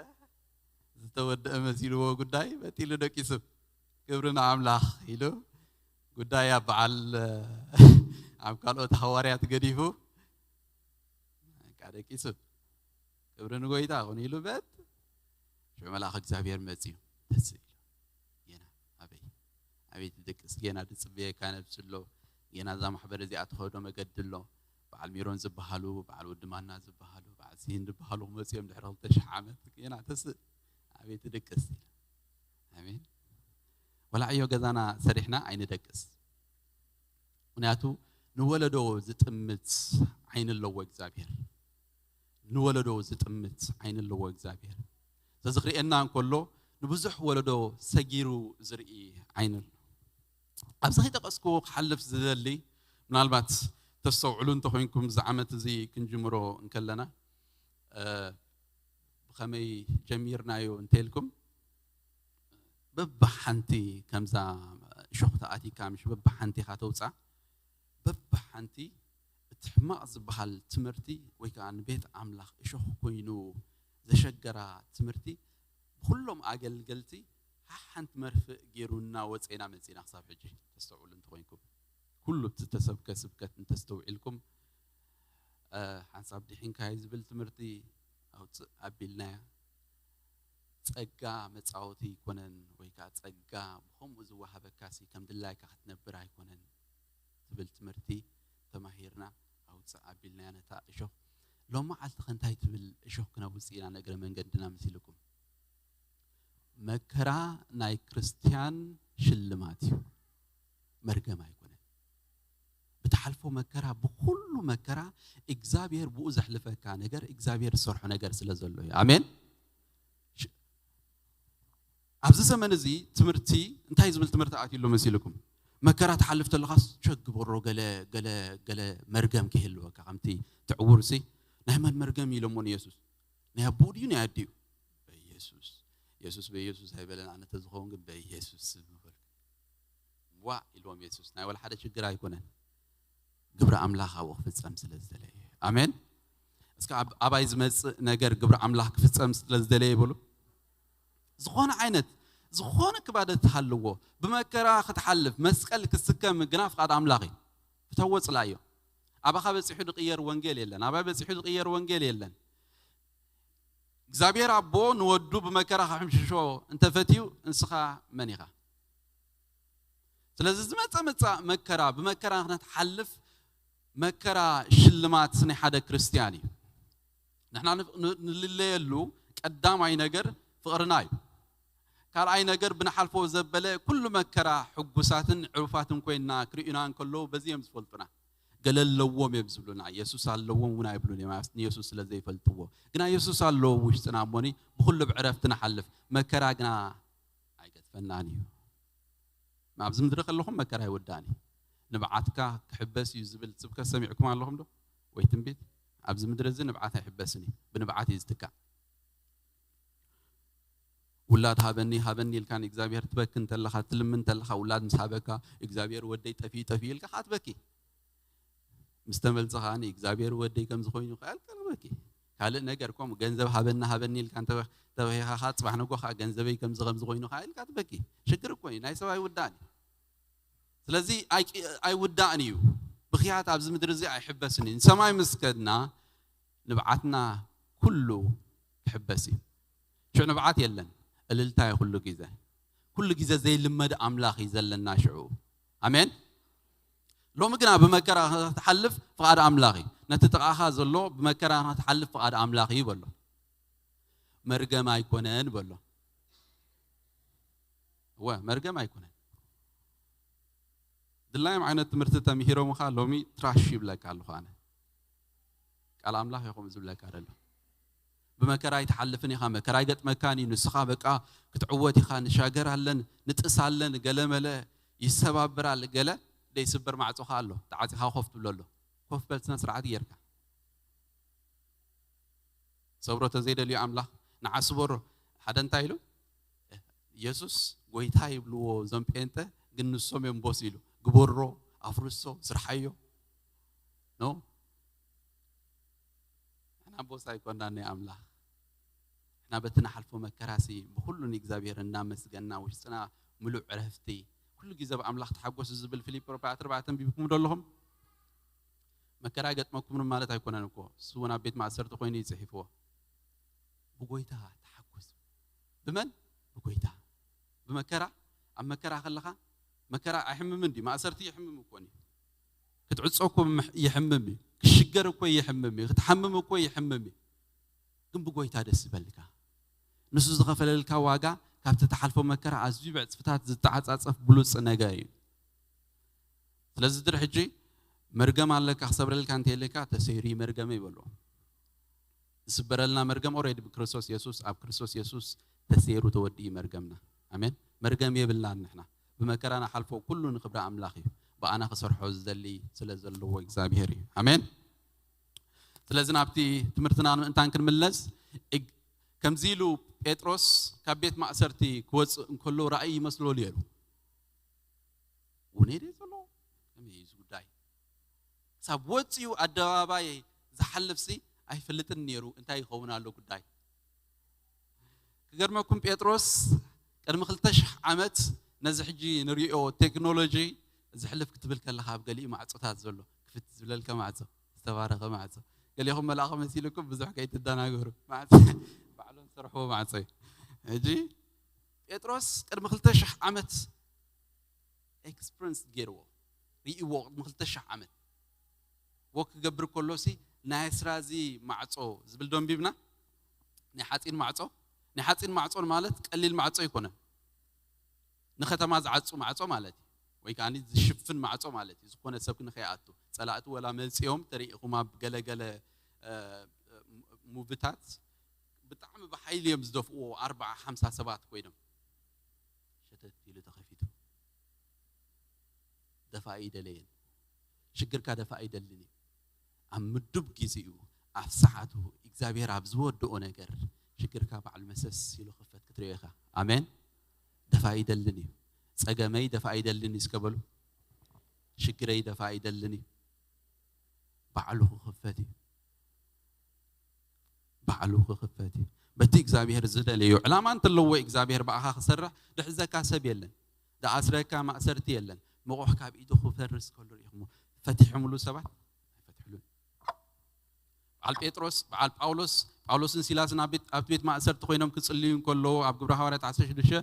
ዝተወደአ መሲልዎ ጉዳይ በጢሉ ደቂሱ ክብሪ ንኣምላኽ ኢሉ ጉዳይ ኣብ በዓል ኣብ ካልኦት ሃዋርያት ገዲፉ በቃ ደቂሱ ክብሪ ንጎይታ ይኹን ኢሉ በት ሽዑ መልኣኽ እግዚኣብሔር መፅዩ ተስ ኢሉ ጌና ኣበይ ኣበይ ትደቅስ ጌና ድፅበየካ ነብሲ ኣሎ ጌና እዛ ማሕበር እዚኣ ትኸዶ መገዲ ኣሎ በዓል ሚሮን ዝበሃሉ በዓል ወዲ ማና ዝበሃሉ በዓል ስሂን ዝበሃሉ ክመፅኦም ድሕሪ ክልተ ሽሕ ዓመት ጌና ተስእ ኣበይ ትደቅስ ኢላ ኣሜን ወላ ዕዮ ገዛና ሰሪሕና ኣይንደቅስ ምክንያቱ ንወለዶ ዝጥምት ዓይኒ ኣለዎ እግዚኣብሔር ንወለዶ ዝጥምት ዓይኒ ኣለዎ እግዚኣብሔር ስለዚ ክርእየና እንከሎ ንብዙሕ ወለዶ ሰጊሩ ዝርኢ ዓይኒ ኣሎ ኣብዚ ከይጠቀስኩዎ ክሓልፍ ዝደሊ ምናልባት ተስተውዕሉ እንተኮይንኩም እዚ ዓመት እዚ ክንጅምሮ እንከለና ብኸመይ ጀሚርናዮ እንተልኩም በብሓንቲ ከምዛ እሾኽ ተኣቲካ ምሽ በብሓንቲ ኢኻ ተውፃ በብሓንቲ እቲ ሕማቕ ዝበሃል ትምህርቲ ወይ ከዓ ንቤት ኣምላኽ እሾኽ ኮይኑ ዘሸገራ ትምህርቲ ብኩሎም ኣገልገልቲ ሓሓንቲ መርፍእ ገይሩ እናወፀ ኢና መፂና ክሳብ ሕጂ ተስተውዕሉ እንተኮይንኩም ኩሉ እቲ ተሰብከ ስብከት እንተስተውዒልኩም ሓንሳብ ድሒንካይ ዝብል ትምህርቲ ኣውፅእ ኣቢልናያ ጸጋ መጻወቲ ኣይኮነን ወይ ከዓ ጸጋ ብኸምኡ ዝወሃበካ ሲ ከም ድላይካ ክትነብር ኣይኮነን ትብል ትምህርቲ ተማሂርና ኣውፅእ ኣቢልናያ ነታ እሾኽ ሎም መዓልቲ ከ እንታይ ትብል እሾኽ ክነውፅእ ኢና ንእግረ መንገድና መሲልኩም መከራ ናይ ክርስትያን ሽልማት እዩ መርገም ኣይኮነን ብትሓልፎ መከራ ብኩሉ መከራ እግዚኣብሔር ብኡ ዘሕልፈካ ነገር እግዚኣብሔር ዝሰርሖ ነገር ስለ ዘሎ እዩ ኣሜን ኣብዚ ዘመን እዚ ትምህርቲ እንታይ ዝብል ትምህርቲ ኣትዩ ኣሎ መሲልኩም መከራ ትሓልፍ ተለኻስ ቸግበሮ ገለ ገለ ገለ መርገም ክህልወካ ከምቲ ትዕውር ሲ ናይ መን መርገም ኢሎሞ ንየሱስ ናይ ኣቦኡ ድዩ ናይ ኣዲኡ በየሱስ የሱስ በየሱስ ኣይበለን ኣነ ተዝኸውን ግን በየሱስ ስም በልኩ ዋ ኢልዎም የሱስ ናይ ወላ ሓደ ችግር ኣይኮነን ግብሪ ኣምላኽ ኣብኡ ክፍጸም ስለ ዝደለየ ኣሜን እስከ ኣባይ ዝመጽእ ነገር ግብሪ ኣምላኽ ክፍጸም ስለ ዝደለየ ይበሉ ዝኾነ ዓይነት ዝኾነ ክባደ ትሃልዎ፣ ብመከራ ክትሓልፍ፣ መስቀል ክትስከም ግና ፍቓድ ኣምላኽ እዩ። ፍተዎ ጽላዮ። ኣባኻ በጺሑ ዝቕየር ወንጌል የለን። ኣባይ በጺሑ ዝቕየር ወንጌል የለን። እግዚኣብሔር ኣቦ ንወዱ ብመከራ ክሕምሽሾ እንተፈትዩ፣ ንስኻ መን ኢኻ? ስለዚ ዝመጸ መጻእ መከራ፣ ብመከራ ክትሓልፍ፣ መከራ ሽልማት ናይ ሓደ ክርስትያን እዩ። ንሕና ን- ን- ንልለየሉ ቀዳማይ ነገር ፍቕርና እዩ። ካልኣይ ነገር ብንሓልፎ ዘበለ ኩሉ መከራ ሕጉሳትን ዕሩፋትን ኮይንና ክርእዩና እንከለዉ በዚ እዮም ዝፈልጡና። ገለ ኣለዎም እዮም ዝብሉና፣ የሱስ ኣለዎም እውን ኣይብሉን እዮም፣ ንየሱስ ስለ ዘይፈልጥዎ። ግና የሱስ ኣለዎ ውሽጥና እሞኒ ብኩሉ ብዕረፍቲ ንሓልፍ። መከራ ግና ኣይገድፈናን እዩ። ኣብዚ ምድሪ ከለኹም መከራ ኣይውዳእን እዩ። ንብዓትካ ክሕበስ እዩ ዝብል ስብከት ሰሚዕኩም ኣለኹም ዶ? ወይ ትንቢት? ኣብዚ ምድሪ እዚ ንብዓት ኣይሕበስን እዩ፣ ብንብዓት እዩ ዝትካእ። ውላድ ሃበኒ ሃበኒ ኢልካ ንእግዚኣብሔር ትበኪ እንተለኻ፣ ትልምን እንተለኻ፣ ውላድ ምስ ሃበካ እግዚኣብሔር ወደይ ጠፊኡ ጠፊኡ ኢልካ ከዓ ትበኪ። ምስ ተመልሰ ከዓኒ እግዚኣብሔር ወደይ ከምዚ ኮይኑ ከኣል ቀርበኪ። ካልእ ነገር ከምኡ ገንዘብ ሃበኒ ሃበኒ ኢልካ እንተ ተበሂኻ ከዓ ጽባሕ ንጎ ከዓ ገንዘበይ ከምዚ ከምዚ ኮይኑ ከዓ ኢልካ ትበኪ። ሽግር እኮ እዩ፣ ናይ ሰብ ኣይውዳእን እዩ። ስለዚ ኣይቂ- ኣይውዳእን እዩ። ብኽያት ኣብዚ ምድሪ እዚ ኣይሕበስን እዩ። ንሰማይ ምስ ከድና ንብዓትና ኩሉ ክሕበስ እዩ። ሽዑ ንብዓት የለን፣ እልልታ እዩ ኩሉ ግዜ። ኩሉ ግዜ ዘይልመድ ኣምላኽ እዩ ዘለና ሽዑ። ኣሜን። ሎሚ ግና ብመከራ ክትሓልፍ ፍቓድ ኣምላኽ እዩ። ነቲ ጥቓኻ ዘሎ ብመከራ ክትሓልፍ ፍቓድ ኣምላኽ እዩ በሎ። መርገም ኣይኮነን በሎ። እወ፣ መርገም ኣይኮነን። ድላዮም ዓይነት ትምህርቲ ተምሂሮምኻ ሎሚ ትራሽ ይብለካ ኣለኹ ኣነ። ቃል ኣምላኽ ኢኹም ዝብለካ ዘሎ። ብመከራ ኣይትሓልፍን ኢኻ፣ መከራ ኣይገጥመካን እዩ። ንስኻ በቃ ክትዕወት ኢኻ፣ ንሻገር ኣለን፣ ንጥስ ኣለን፣ ገለ መለ ይሰባብራል፣ ገለ ደይስበር ማዕጾኻ ኣሎ፣ ተዓጺኻ ኮፍ ትብሎ ኣሎ። ኮፍ በል ስነ ስርዓት ጌርካ። ሰብሮ ተዘይደልዩ ኣምላኽ ንዓ ስበሮ። ሓደ እንታይ ኢሉ? የሱስ ጎይታ ይብልዎ እዞም ጴንጠ፣ ግን ንሶም እዮም ቦስ ኢሉ። ግበሮ፣ ኣፍርሶ፣ ስርሓዮ። ኖ፣ ንሕና ቦስ ኣይኮናን ናይ ኣምላኽ። ንሕና በቲ ንሓልፎ መከራሲ ብኹሉ ንእግዚኣብሔር እናመስገና ውሽጥና ምሉእ ዕረፍቲ። ኩሉ ግዜ ብኣምላኽ ተሓጎሱ ዝብል ፊልጵ ኣርባዕተ ኣርባዕተ ኣንቢብኩም ዶ ኣለኹም? መከራ ገጥመኩም ማለት ኣይኮነን እኮ። እሱ እውን ኣብ ቤት ማእሰርቲ ኮይኑ እዩ ጽሒፍዎ። ብጎይታ ተሓጎሱ። ብመን? ብጎይታ። ብመከራ፣ ኣብ መከራ ከለኻ፣ መከራ ኣይሕምምን ድዩ? ማእሰርቲ ይሕምም እኮ እዩ። ክትዕጾ እኮ ምሕ- ይሕምም እዩ። ክሽገር እኮ ይሕምም እዩ። ክትሓምም እኮ ይሕምም እዩ። ግን ብጎይታ ደስ ይበልካ። ንሱ ዝኸፈለልካ ዋጋ ካብቲ ተሓልፎ መከራ ኣዝዩ ብዕጽፍታት ዝተዓጻጸፍ ብሉጽ ነገር እዩ። ስለዚ ድሪ ሕጂ መርገም ኣለካ ክሰብረልካ እንተየለካ ተሰይሩ እዩ መርገመ ይበልዎ። ዝስበረልና መርገም ኦሬዲ ብክርስቶስ የሱስ፣ ኣብ ክርስቶስ የሱስ ተሰይሩ ተወዲኡ መርገምና። ኣሜን። መርገም የብልናን ንሕና። ብመከራ ንሓልፎ ኩሉ ንክብሪ ኣምላኽ እዩ። ብኣና ክሰርሖ ዝደሊ ስለ ዘለዎ እግዚኣብሔር እዩ። ኣሜን። ስለዚ ናብቲ ትምህርትና ንምእንታን ክንምለስ እግ- ከምዚ ኢሉ ጴጥሮስ ካብ ቤት ማእሰርቲ ክወፅእ እንከሎ ራእይ ይመስሎ ነይሩ። ውነ ደ ዘሎ ከመይ እዩ እዚ ጉዳይ? ክሳብ ወፂኡ ኣደባባይ ዝሓልፍሲ ኣይፈልጥን ነይሩ እንታይ ይኸውን ኣሎ ጉዳይ። ክገርመኩም ጴጥሮስ ቅድሚ ክልተ ሽሕ ዓመት ነዚ ሕጂ ንሪኦ ቴክኖሎጂ ዝሕልፍ ክትብል ከለኻ ኣብ ገሊኡ ማዕፆታት ዘሎ ክፍት ዝብለልካ ማዕፆ ዝተባረኸ ማዕፆ ገሊኹም መልኣኸ መሲልኩም ብዙሕ ከይትደናገሩ ማዕፆ ባዕሎም ዝሰርሕዎ ማዕፆ እዩ። ሕጂ ጴጥሮስ ቅድሚ ክልተ ሽሕ ዓመት ኤክስፕረንስ ገይርዎ ርእይዎ ቅድሚ ክልተ ሽሕ ዓመት ወክ ክገብር ከሎሲ ናይ ኣስራዚ ማዕፆ ዝብል ዶ ኣንቢብና ናይ ሓፂን ማዕፆ ናይ ሓፂን ማዕፆን ማለት ቀሊል ማዕፆ ኣይኮነን ንከተማ ዝዓፁ ማዕፆ ማለት እዩ ወይ ከዓ ዝሽፍን ማዕፆ ማለት እዩ ዝኾነ ሰብ ንከይኣቱ ፀላእቲ ወላ መፅኦም ተሪኢኹም ኣብ ገለገለ ሙቪታት ብጣዕሚ ብሓይሊ እዮም ዝደፍእዎ ኣርባዓ ሓምሳ ሰባት ኮይኖም ሸተት ኢሉ ተኸፊቱ ደፋኢ ኣይደለየን ሽግርካ ደፋኢ ኣይደልን እዩ ኣብ ምዱብ ግዜኡ ኣብ ሰዓቱ እግዚኣብሔር ኣብ ዝወድኦ ነገር ሽግርካ ባዕሉ መሰስ ኢሉ ክፈት ክትሪኦ ኢኻ ኣሜን ደፋኢ ኣይደልን እዩ ጸገመይ ደፋኢ ኣይደልን እዩ እስከ በሉ ሽግረይ ደፋኢ ኣይደልን እዩ ባዕሉ ክኽፈት እዩ ባዕሉ ክኽፈት እዩ በቲ እግዚኣብሔር ዝደለዮ ዕላማ እንተለዎ እግዚኣብሔር ብኣኻ ክሰርሕ ድሕዘካ ሰብ የለን። ዝኣስረካ ማእሰርቲ የለን። መቑሕ ካብ ኢዱ ክፈርስ ከሎ ርኢኹሞ ፈቲሖምሉ ሰባት ኣይፈትሕሉን። በዓል ጴጥሮስ፣ በዓል ጳውሎስ፣ ጳውሎስን ሲላስን ኣብ ቤት፣ ኣብ ቤት ማእሰርቲ ኮይኖም ክጽልዩ እንከለዉ ኣብ ግብረ ሃዋርያት ዓሰርተ ሽዱሽተ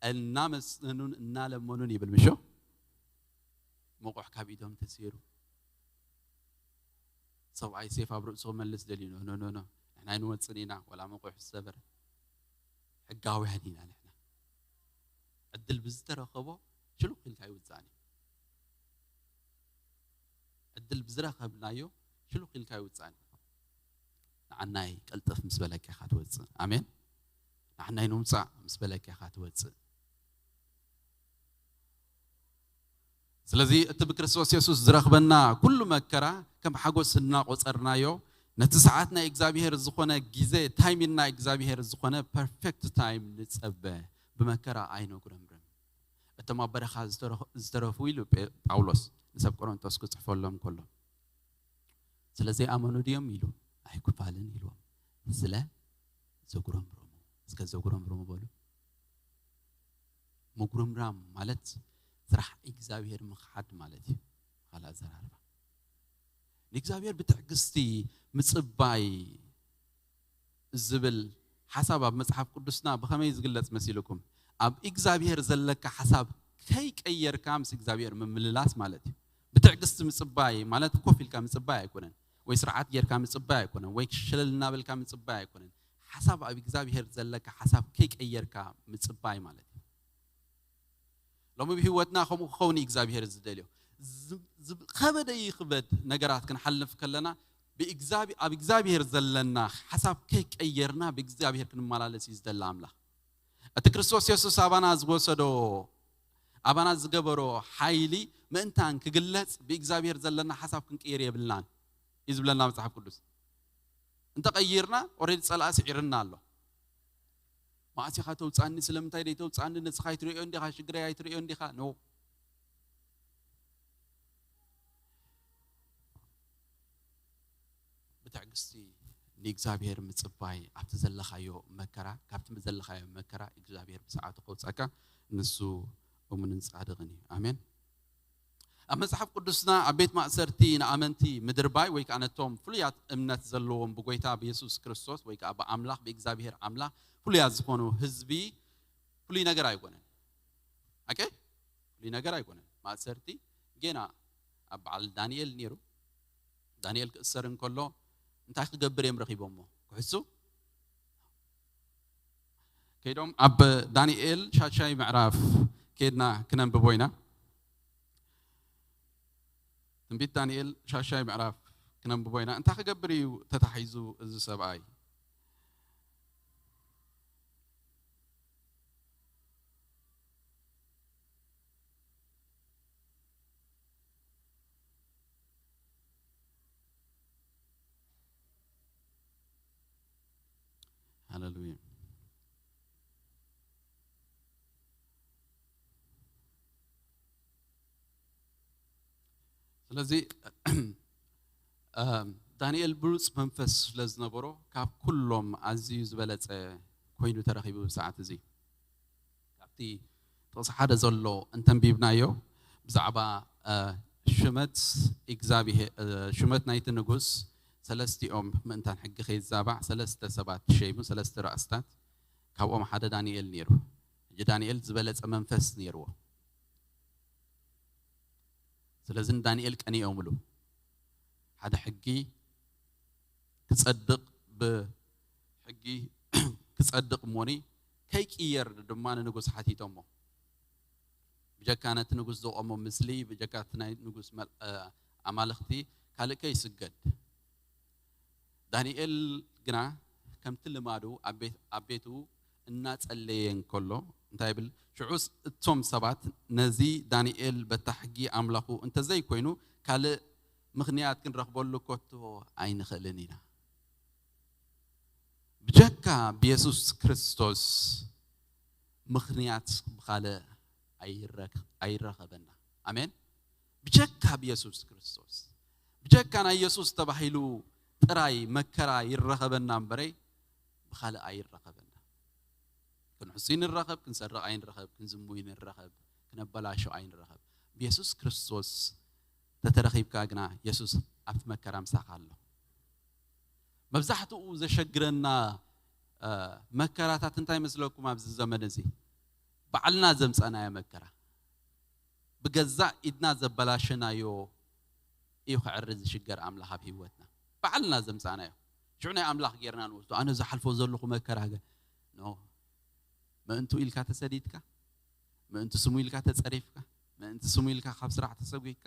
እናመሰኑን እናለመኑን ይብል ምሾ። መቑሕ ካብ ኢዶም ተሰይሩ። ሰብኣይ ሴፍ ኣብ ርእሱ ክመልስ ደልዩ፣ ኖ፣ ኖ፣ ኖ፣ ኖ፣ ንሕና ኣይንወጽን ኢና፣ ወላ መቑሕ ዝሰበረ። ሕጋውያን ኢና ንሕና። ዕድል ብዝተረኸቦ ሽሉኽ ኢልካ ይውጻእን እዩ። ዕድል ብዝረኸብናዮ ሽሉኽ ኢልካ ይውጻእን እዩ። ንዓናይ ቀልጥፍ ምስ በለካ ኢኻ ትወጽእ። ኣሜን። ንዓናይ ንምውጻእ ምስ በለካ ኢኻ ትወጽእ። ስለዚ እቲ ብክርስቶስ የሱስ ዝረኽበና ኩሉ መከራ ከም ሓጎስ እናቆጸርናዮ፣ ነቲ ሰዓት ናይ እግዚኣብሔር ዝኾነ ግዜ፣ ታይሚን ናይ እግዚኣብሔር ዝኾነ ፐርፌክት ታይም ንጸበ፣ ብመከራ ኣይነጉረምርም። እቶም ኣብ በረኻ ዝተረኽ-፣ ዝተረፉ ኢሉ ጴ-፣ ጳውሎስ ንሰብ ቆሮንቶስ ክጽሕፈሎም ከሎ፣ ስለ ዘይኣመኑ ድዮም ኢሉ ኣይክፋልን ኢልዎም። ስለ ዘጉረምረሙ፣ እስከ ዘጉረምረሙ በሉ። ምጉርምራም ማለት ስራሕ እግዚኣብሔር ምኽሓድ ማለት እዩ። ካልእ ኣዘራርባ ንእግዚኣብሔር ብትዕግስቲ ምጽባይ ዝብል ሓሳብ ኣብ መጽሓፍ ቅዱስና ብኸመይ ዝግለጽ መሲልኩም? ኣብ እግዚኣብሔር ዘለካ ሓሳብ ከይቀየርካ ምስ እግዚኣብሔር ምምልላስ ማለት እዩ። ብትዕግስቲ ምጽባይ ማለት ኮፍ ኢልካ ምጽባይ ኣይኮነን፣ ወይ ስርዓት ጌርካ ምጽባይ ኣይኮነን፣ ወይ ሸለል እናበልካ ምጽባይ ኣይኮነን። ሓሳብ ኣብ እግዚኣብሔር ዘለካ ሓሳብ ከይቀየርካ ምጽባይ ማለት እዩ። ሎሚ ብህይወትና ከምኡ ክኸውን እዩ እግዚኣብሔር ዝደልዮ። ዝ-፣ ዝ-፣ ከበደ ይኽበድ ነገራት ክንሓልፍ ከለና ብእግዚኣብሄ-፣ ኣብ እግዚኣብሔር ዘለና ሓሳብ ከይቀየርና ብእግዚኣብሔር ክንመላለስ እዩ ዝደሊ ኣምላኽ። እቲ ክርስቶስ የሱስ ኣባና ዝወሰዶ፣ ኣባና ዝገበሮ ሓይሊ ምእንታን ክግለጽ ብእግዚኣብሔር ዘለና ሓሳብ ክንቅይር የብልናን እዩ ዝብለና መጽሓፍ ቅዱስ። እንተቐይርና ኦሬዲ ጸላእ ስዒርና ኣሎ። መዓስ ኢኻ ተውጻኒ? ስለምንታይ ደይ ተውጻኒ? ንስኻ ኣይትርእዮ እንዲኻ፣ ሽግረይ ኣይትርእዮ እንዲኻ? ኖ። ብትዕግስቲ ንእግዚኣብሔር ምጽባይ፣ ኣብቲ ዘለኻዮ መከራ፣ ካብቲ ዘለኻዮ መከራ እግዚኣብሔር ብሰዓቱ ከውጻካ፣ ንሱ እሙንን ጻድቕን እዩ። ኣሜን። ኣብ መጽሓፍ ቅዱስና ኣብ ቤት ማእሰርቲ ንኣመንቲ ምድርባይ ወይ ከኣ ነቶም ፍሉያት እምነት ዘለዎም ብጎይታ ብየሱስ ክርስቶስ ወይ ከኣ ብኣምላኽ ብእግዚኣብሔር ኣምላኽ ፍሉያት ዝኾኑ ህዝቢ ፍሉይ ነገር ኣይኮነን። ኣኬ? ፍሉይ ነገር ኣይኮነን። ማእሰርቲ ጌና ኣብ በዓል ዳንኤል ነይሩ። ዳንኤል ክእሰር እንከሎ እንታይ ክገብር እዮም ረኺቦሞ? ክሕሱ? ከይዶም ኣብ ዳንኤል ሻሻይ ምዕራፍ ከይድና ክነንብቦ ኢና። ትንቢት ዳንኤል ሻሻይ ምዕራፍ ክነንብቦ ኢና። እንታይ ክገብር እዩ ተታሒዙ እዚ ሰብኣይ? ሃሌሉያ። ስለዚ እ፣ ዳንኤል ብሉጽ መንፈስ ስለ ዝነበሮ ካብ ኩሎም ኣዝዩ ዝበለጸ ኮይኑ ተረኺቡ ብሰዓት እዚ። ካብቲ ጥቕሲ ሓደ ዘሎ እንተንቢብናዮ ብዛዕባ እ፣ ሽመት እግዚኣብሄ-፣ እ፣ ሽመት ናይቲ ንጉስ ሰለስቲኦም ምእንታን ሕጊ ከይዛባዕ ሰለስተ ሰባት ሸይሙ፣ ሰለስተ ራእስታት፣ ካብኦም ሓደ ዳንኤል ነይሩ። ሕጂ ዳንኤል ዝበለጸ መንፈስ ነይርዎ። ስለዚ ንዳንኤል ቀኒኦምሉ። ሓደ ሕጊ ክጸድቕ፣ ብሕጊ ክጸድቕ እሞኒ ከይቅየር ድማ ንንጉስ ሓቲቶሞ። ብጀካ ነቲ ንጉስ ዘቆሞ ምስሊ፣ ብጀካ እቲ ናይ ንጉስ መል-፣ እ፣ ኣማልኽቲ ካልእ ከይስገድ። ዳንኤል ግና ከምቲ ልማዱ ኣብ ቤት-፣ ኣብ ቤቱ እናጸለየ እንከሎ እንታይ ይብል? ሽዑስ እቶም ሰባት ነዚ ዳንኤል በታ ሕጊ ኣምላኹ እንተዘይኮይኑ ካልእ ምኽንያት ክንረኽበሉ ከቶ ኣይንኽእልን ኢና። ብጀካ ብየሱስ ክርስቶስ ምኽንያት ብኻልእ ኣይረክ-፣ ኣይረኸበና። ኣሜን። ብጀካ ብየሱስ ክርስቶስ፣ ብጀካ ናይ የሱስ ተባሂሉ ጥራይ መከራ ይረኸበና እምበረይ፣ ብኻልእ ኣይረኸበና። ክንሕሱ ይንረኸብ፣ ክንሰርቕ ኣይንረኸብ፣ ክንዝሙ ይንረኸብ፣ ክነበላሾ ኣይንረኸብ። ብየሱስ ክርስቶስ ተተረኺብካ ግና የሱስ ኣብቲ መከራ ምሳኻ ኣሎ። መብዛሕትኡ ዘሸግረና መከራታት እንታይ መስለኩም? ኣብዚ ዘመን እዚ ባዕልና ዘምፀናዮ መከራ፣ ብገዛእ ኢድና ዘበላሸናዮ እዩ ክዕሪ ዝሽገር ኣምላኽ ኣብ ህይወትና። ባዕልና ዘምፃናዮ። ሽዑ ናይ ኣምላኽ ጌርና ንወስዶ። ኣነ ዝሓልፎ ዘለኹ መከራ ገ ኖ ምእንቱ ኢልካ ተሰዲድካ፣ ምእንቲ ስሙ ኢልካ ተፀሪፍካ፣ ምእንቲ ስሙ ኢልካ ካብ ስራሕ ተሰጒግካ፣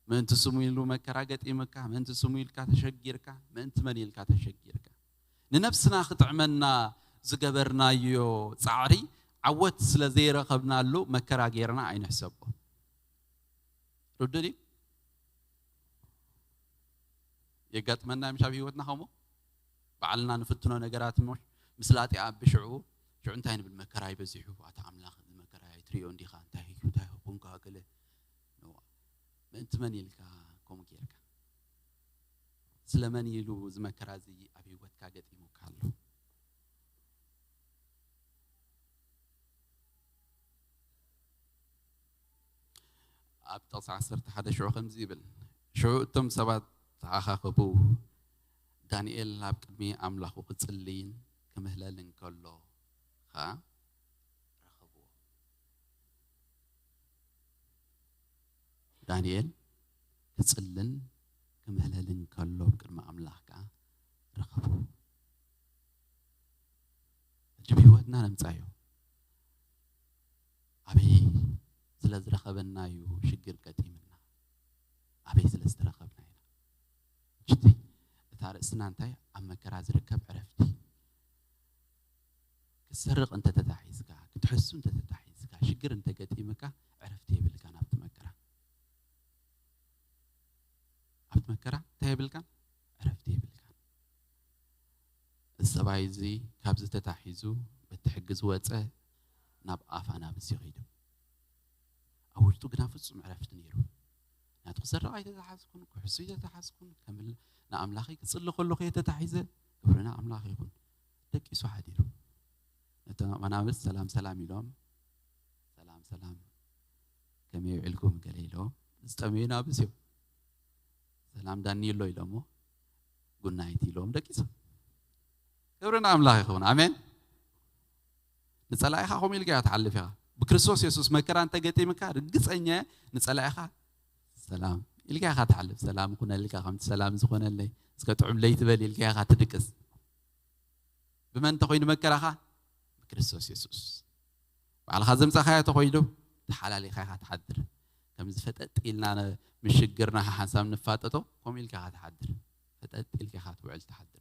ምእንቲ ስሙ ኢሉ መከራ ገጢምካ፣ ምእንቲ ስሙ ኢልካ ተሸጊርካ፣ ምእንቲ መን ኢልካ ተሸጊርካ? ንነብስና ክጥዕመና ዝገበርናዮ ፃዕሪ ዓወት ስለ ዘይረኸብናሉ መከራ ጌርና ኣይንሕሰቦ። ርዱ ድዩ? የጋጥመና ምሽ ኣብ ህይወትና ከምኡ ባዕልና ንፍትኖ ነገራት ሞ ምስ ላጢኣ ብሽዑ ሽዑ እንታይ ንብል? መከራ ይበዚሑ። ኣታ ኣምላኽ እዚ መከራ ኣይትሪኦ እንዲኻ? እንታይ እንታይ ኹንካ ገለ ምእንቲ መን ኢልካ ከምኡ ጌርካ? ስለ መን ኢሉ እዚ መከራ እዚ ኣብ ህይወትካ ገጢሙካ ኣሎ? ኣብ ጥቕሲ ዓሰርተ ሓደ ሽዑ ከምዚ ይብል፣ ሽዑ እቶም ሰባት ተኣኻኸቡ፣ ዳንኤል ኣብ ቅድሚ ኣምላኹ ክጽልይን ክምህለልን ከሎ ኸኣ ረኸብዎ። ዳንኤል ክጽልን ክምህለልን ከሎ ኣብ ቅድሚ ኣምላኽ ከኣ ረኸብዎ። ሕጂ ብህይወትና ነምጻዮ። ኣበይ ስለ ዝረኸበና እዩ ሽግር ገጢምና? ኣበይ ስለ ዝተረኸብና ኢና? ሕጂ እታ ርእስና እንታይ? ኣብ መከራ ዝርከብ ዕረፍቲ። ክትሰርቕ እንተተታሒዝካ፣ ክትሕሱ እንተተታሒዝካ፣ ሽግር እንተገጢምካ፣ ዕረፍቲ የብልካን ኣብቲ መከራ። ኣብቲ መከራ እንታይ የብልካን? ዕረፍቲ የብልካን። እዚ ሰብኣይ እዚ ካብዚ ተታሒዙ በቲ ሕጊ ዝወፀ ናብ ኣፍ ኣናብስ እዩ ከይዱ። ኣብ ውሽጡ ግና ፍጹም ዕረፍቲ ነይሩ። ናቱ ክሰርቕ ኣይተታሓዝኩን፣ ክሕሱ ኣይተታሓዝኩን፣ ከም ንኣምላኸይ ክጽሊ ከለኹ እየ ተታሒዘ። ክብሪ ንኣምላኽ ይኹን። ደቂሱ ሓዲሩ። ነቶም ኣናብስ ሰላም ሰላም ኢሎም፣ ሰላም ሰላም፣ ከመይ ውዒልኩም ገለ ኢሎም፣ ዝጠመዩ ናብስ እዮም። ሰላም ዳኒ ኣሎ ኢሎሞ፣ ጉናይት ኢሎም ደቂሶም። ክብሪ ንኣምላኽ ይኹን። ኣሜን። ንጸላኢኻ ከምኡ ኢልካ እያ ትሓልፍ ኢኻ። ብክርስቶስ የሱስ መከራ እንተገጢምካ፣ ርግጸኛ እየ ንጸላኢኻ ሰላም ኢልካ ኢኻ ትሓልፍ። ሰላም ኩነልካ፣ ከምቲ ሰላም ዝኾነለይ፣ እስከ ጥዑም ለይቲ በል ኢልካ ኢኻ ትድቅስ። ብመን እንተኾይኑ መከራኻ? ብክርስቶስ የሱስ። ባዕልኻ ዘምጻኻዮ እንተኾይኑ ተሓላሊኻ ኢኻ ትሓድር። ከምዚ ፈጠጥ ኢልና ነ-፣ ምስ ሽግርና ሓንሳብ ንፋጠጦ፣ ከምኡ ኢልካ ኢኻ ትሓድር። ፈጠጥ ኢልካ ኢኻ ትውዕል ትሓድር።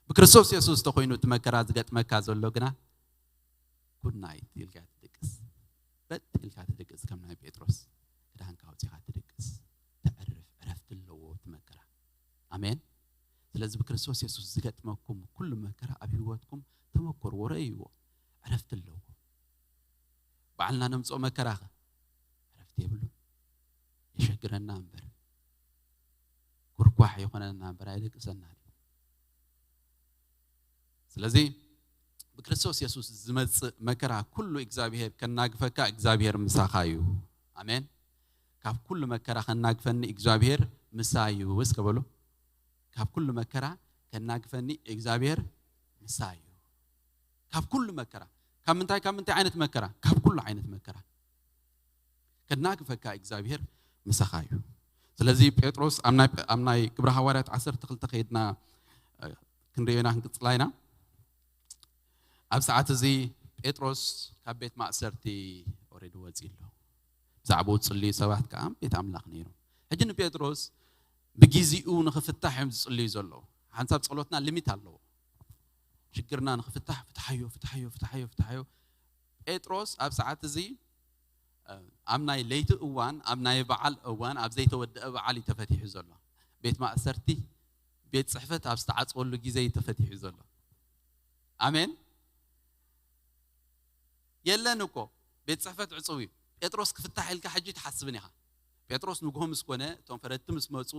ብክርስቶስ የሱስ እንተኾይኑ እቲ መከራ ዝገጥመካ ዘሎ ግና፣ ጉድ ናይት ኢልካ ትድቅስ። በጥ ኢልካ ትድቅስ፣ ከም ናይ ጴጥሮስ ክዳንካ ኣውጺኻ ትድቅስ። ተዕርፍ፣ ዕረፍቲ ኣለዎ እቲ መከራ። ኣሜን። ስለዚ ብክርስቶስ የሱስ ዝገጥመኩም ኩሉ መከራ ኣብ ህይወትኩም ተመኮርዎ፣ ረእይዎ። ዕረፍቲ ኣለዎ። ባዕልና ነምጽኦ መከራ ኸ ዕረፍቲ የብሉን። የሸግረና እምበር፣ ኩርኳሕ ይኾነና እምበር፣ ኣየደቅሰናን እዩ። ስለዚ ብክርስቶስ የሱስ ዝመጽእ መከራ ኩሉ እግዚኣብሔር ከናግፈካ፣ እግዚኣብሔር ምሳኻ እዩ። ኣሜን። ካብ ኩሉ መከራ ከናግፈኒ እግዚኣብሔር ምሳይ እዩ። እስከ በሉ። ካብ ኩሉ መከራ ከናግፈኒ እግዚኣብሔር ምሳይ እዩ። ካብ ኩሉ መከራ። ካብ ምንታይ፣ ካብ ምንታይ ዓይነት መከራ? ካብ ኩሉ ዓይነት መከራ። ከናግፈካ እግዚኣብሔር ምሳኻ እዩ። ስለዚ ጴጥሮስ ኣብ ናይ፣ ኣብ ናይ ግብረ ሃዋርያት ዓሰርተ ክልተ ከይድና፣ እ፣ ክንርእዮ ኢና፣ ክንቅጽላ ኢና። ኣብ ሰዓት እዚ ጴጥሮስ ካብ ቤት ማእሰርቲ ኦሬዲ ወጺኡ ኣሎ። ብዛዕባኡ ዝጽልዩ ሰባት ከኣ ቤት ኣምላኽ ነይሮም። ሕጂ ንጴጥሮስ ብግዜኡ ንኽፍታሕ እዮም ዝጽልዩ ዘለዉ። ሓንሳብ ጸሎትና ሊሚት ኣለዎ። ሽግርና ንኽፍታሕ ፍትሓዮ፣ ፍትሓዮ፣ ፍትሓዮ፣ ፍትሓዮ። ጴጥሮስ ኣብ ሰዓት እዚ፣ እ፣ ኣብ ናይ ለይቲ እዋን፣ ኣብ ናይ በዓል እዋን፣ ኣብ ዘይተወደአ በዓል እዩ ተፈቲሑ ዘሎ። ቤት ማእሰርቲ፣ ቤት ጽሕፈት ኣብ ዝተዓጽወሉ ግዜ እዩ ተፈቲሑ ዘሎ። ኣሜን። የለን እኮ፣ ቤት ጽሕፈት ዕጹው እዩ። ጴጥሮስ ክፍታሕ ኢልካ ሕጂ ትሓስብን ኢኻ። ጴጥሮስ ንግሆ ምስ ኮነ፣ እቶም ፈረድቲ ምስ መጹ፣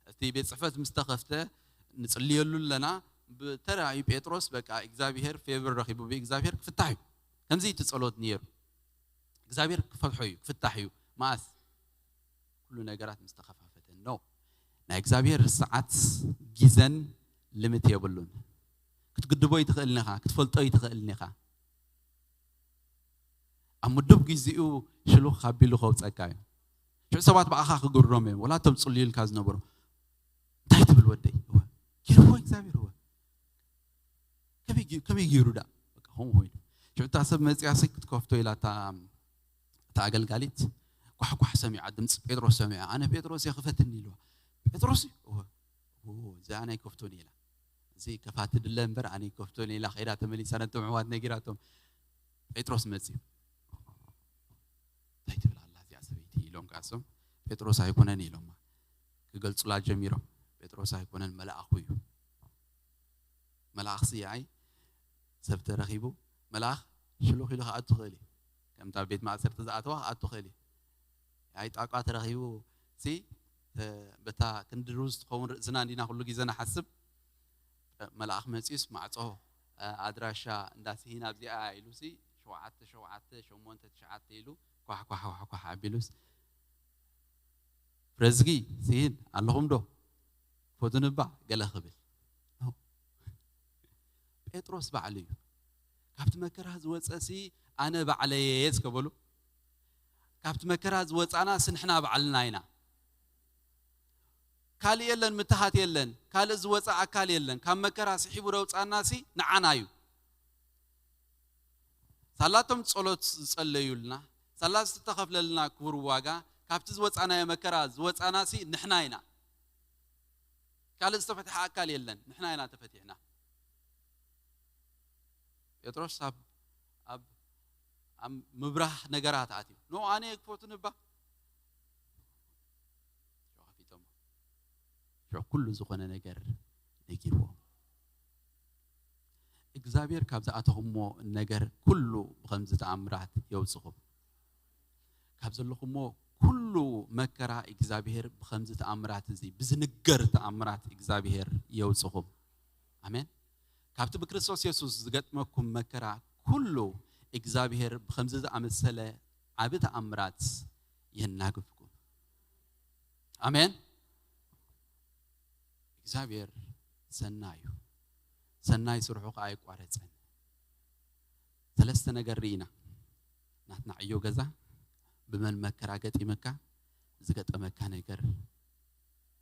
እቲ ቤት ጽሕፈት ምስ ተኸፍተ፣ ንጽልየሉ ኣለና፣ ብተራእዩ ጴጥሮስ በቃ እግዚኣብሔር ፌቨር ረኺቡ ብእግዚኣብሔር ክፍታሕ እዩ። ከምዚ እቲ ጸሎት ነይሩ። እግዚኣብሔር ክፈትሖ እዩ፣ ክፍታሕ እዩ። መኣስ ኩሉ ነገራት ምስ ተኸፋፈተ ነው። ናይ እግዚኣብሔር ሰዓት፣ ጊዘን ልምት የብሉን። ክትግድቦ ይትኽእልን ኢኻ፣ ክትፈልጦ ይትኽእልን ኢኻ። ኣብ ምዱብ ግዜኡ ሽሉኽ ኣቢሉ ከውፀካ እዩ። ሽዑ ሰባት ብኣኻ ክግረሙ እዮም፣ ወላ እቶም ጽልዩልካ ዝነበሩ። እንታይ ትብል ወደይ? እወ፣ ገይርዎ እግዚኣብሔር፣ እወ። ከመይ ገ-፣ ከመይ ገይሩ ደኣ? በቃ ከምኡ ኮይኑ። ሽዑ እታ ሰብ መጺኣሲ ክትከፍቶ ኢላ እታ፣ እታ ኣገልጋሊት ኳሕኳሕ ሰሚዓ፣ ድምፂ ጴጥሮስ ሰሚዓ። "ኣነ ጴጥሮስ እየ፣ ክፈትኒ" ኢልዋ። "ጴጥሮስ እዩ?" "እወ።" "ኦ፣ እዚ ኣነ ኣይከፍቶን እየ" ኢላ። "እዚ ከፋቲ ድለ እምበር ኣነ ኣይከፍቶን እየ" ኢላ ከይዳ ተመሊሳ ነቶም ኣሕዋት ነጊራቶም። ጴጥሮስ መጺኡ። "እንታይ ትብል ኣላ እዚኣ ሰበይቲ?" ኢሎም ከኣ እሶም፣ "ጴጥሮስ ኣይኮነን" ኢሎማ። ክገልጹላ ጀሚሮም። "ጴጥሮስ ኣይኮነን፣ መልኣኹ እዩ። መልኣኽ ሲ ኣይ ሰብ ተረኺቡ፣ መልኣኽ ሽሉኽ ኢሉ ክኣቱ ይኽእል እዩ። ከምታ ቤት ማእሰርቲ ዝኣተዋ ክኣቱ ይኽእል እዩ። ኣይ ጣቋ ተረኺቡ ሲ፣ ተ-፣ በታ ክንዲ ሩዝ ትኸውን ርእስና እንዲና ኩሉ ግዜ ንሓስብ። መልኣኽ መጺኡስ ማዕጾ፣ እ፣ ኣድራሻ እንዳ ስሂን ኣብዚኣ ኢሉሲ ሸውዓተ ሸውዓተ ሸሞንተ ትሽዓተ ኢሉ ኳሕ ኳሕ ኳሕ ኳሕ ኣቢሉስ፣ "ፍረዝጊ ስሂን ኣለኹም ዶ? ፈቱንባ?" ገለ ክብል። ኖ። ጴጥሮስ ባዕሉ እዩ። "ካብቲ መከራ ዝወጸሲ ኣነ ባዕለየ" እስከ በሉ። ካብቲ መከራ ዝወጻናስ ንሕና ባዕልና ኢና። ካልእ የለን፣ ምትሃት የለን፣ ካልእ ዝወጸ ኣካል የለን። ካብ መከራ ስሒቡ ዘውጻናሲ ንዓና እዩ። ሳላቶም ጸሎት ዝጸለዩልና፣ ሳላ ዝተኸፍለልና ክቡር ዋጋ፣ ካብቲ ዝወጻናዮ መከራ ዝወጻናሲ ንሕና ኢና። ካልእ ዝተፈትሐ ኣካል የለን፣ ንሕና ኢና ተፈቲሕና። ጴጥሮስ ኣብ፣ ኣብ፣ ኣብ ምብራህ ነገራት ኣትዩ። "ኖ፣ ኣነ ክፈቱንባ?" ሽዑ ከፊቶሞ። ሽዑ ኩሉ ዝኾነ ነገር ነጊርዎም። እግዚኣብሔር ካብ ዝኣተኹሞ ነገር ኩሉ ብኸምዚ ተኣምራት የውጽኹም። ካብ ዘለኹሞ ኩሉ መከራ እግዚኣብሔር ብኸምዚ ተኣምራት እዚ፣ ብዝንገር ተኣምራት እግዚኣብሔር የውጽኹም። ኣሜን። ካብቲ ብክርስቶስ የሱስ ዝገጥመኩም መከራ ኩሉ እግዚኣብሔር ብኸምዚ ዝኣመሰለ ዓቢ ተኣምራት የናግፍኩም። ኣሜን። እግዚኣብሔር ሰናይ እዩ። ሰናይ ስርሑ ከኣ ኣይቋረጸን። ሰለስተ ነገር ርኢና። ናትና ዕዮ ገዛ፣ ብመን መከራ ገጢመካ፣ ዝገጠመካ ነገር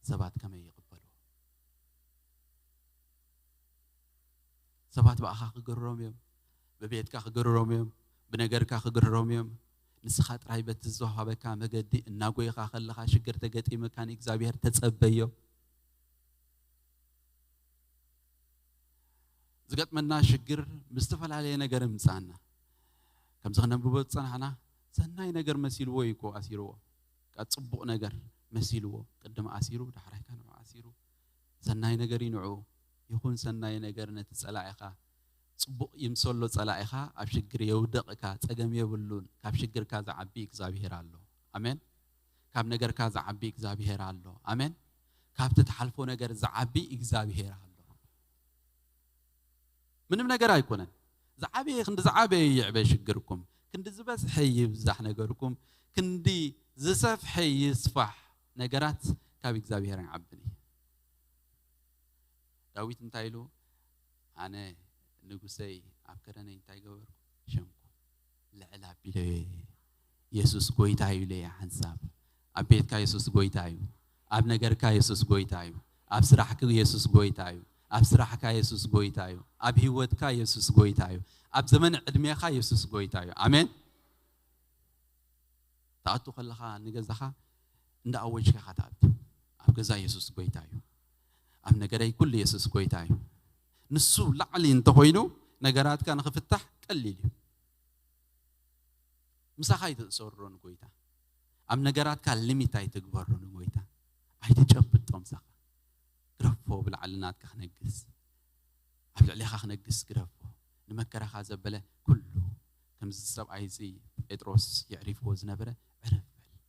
ሰባት ከመይ ይቕበልዎ? ሰባት ብኣኻ ክግርሮም እዮም፣ ብቤትካ ክግርሮም እዮም፣ ብነገርካ ክግርሮም እዮም። ንስኻ ጥራይ በቲ ዝተዋሃበካ መገዲ እናጎይኻ ከለኻ ሽግር ተገጢመካ ንእግዚኣብሔር ተጸበዮ። ዝገጥመና ሽግር ብዝተፈላለየ ነገር ይምጽኣና። ከምዚ ክነንብቦ ዝጸናሕና፣ ሰናይ ነገር መሲልዎ እዩ እኮ ኣሲርዎ። ቃ ጽቡቕ ነገር መሲልዎ፣ ቅድም ኣሲሩ፣ ዳሕራይ ከኣ ንዑ ኣሲሩ። ሰናይ ነገር እዩ ንዑ። ይኹን ሰናይ ነገር ነቲ ጸላኢኻ ጽቡቕ ይምሰሎ፣ ጸላኢኻ ኣብ ሽግር የውድቕካ፣ ጸገም የብሉን። ካብ ሽግርካ ዝዓቢ እግዚኣብሄር ኣሎ። ኣሜን። ካብ ነገርካ ዝዓቢ እግዚኣብሄር ኣሎ። ኣሜን። ካብቲ ትሓልፎ ነገር ዝዓቢ እግዚኣብሄር ኣሎ። ምንም ነገር ኣይኮነን። ዝዓበየ፣ ክንዲ ዝዓበየ ይዕበ ሽግርኩም፣ ክንዲ ዝበዝሐ ይብዛሕ ነገርኩም፣ ክንዲ ዝሰፍሐ ይስፋሕ ነገራት ካብ እግዚኣብሄር ኣይዓብን እዩ። ዳዊት እንታይ ኢሉ? ኣነ ንጉሰይ ኣብ ከረነይ እንታይ ገበርኩ? ሸምኩ። ልዕል ኣቢለዮ እየ። የሱስ ጎይታ እዩ ኢለየ ሓንሳብ። ኣብ ቤትካ የሱስ ጎይታ እዩ። ኣብ ነገርካ የሱስ ጎይታ እዩ። ኣብ ስራሕክ የሱስ ጎይታ እዩ። ኣብ ስራሕካ የሱስ ጎይታ እዩ። ኣብ ህይወትካ የሱስ ጎይታ እዩ። ኣብ ዘመን ዕድሜኻ የሱስ ጎይታ እዩ። ኣሜን። ትኣቱ ከለኻ ንገዛኻ እንዳ ኣወጅካ ኢኻ ትኣቱ። ኣብ ገዛ የሱስ ጎይታ እዩ። ኣብ ነገረይ ኩሉ የሱስ ጎይታ እዩ። ንሱ ላዕሊ እንተኾይኑ ነገራትካ ንኽፍታሕ ቀሊል እዩ። ምሳኻ ኣይትእሰሮ ንጎይታ። ኣብ ነገራትካ ሊሚት ኣይትግበሮ ንጎይታ። ኣይትጨብጦ ምሳኻ። ግረፎ ብላዕሊ ናትካ ክነግስ። ኣብ ልዕሌኻ ክነግስ ግረፎ። ንመከራኻ ዘበለ ኩሉ ከምዚ ሰብኣይ እዚ ጴጥሮስ የዕሪፍዎ ዝነበረ ዕርፍ በል።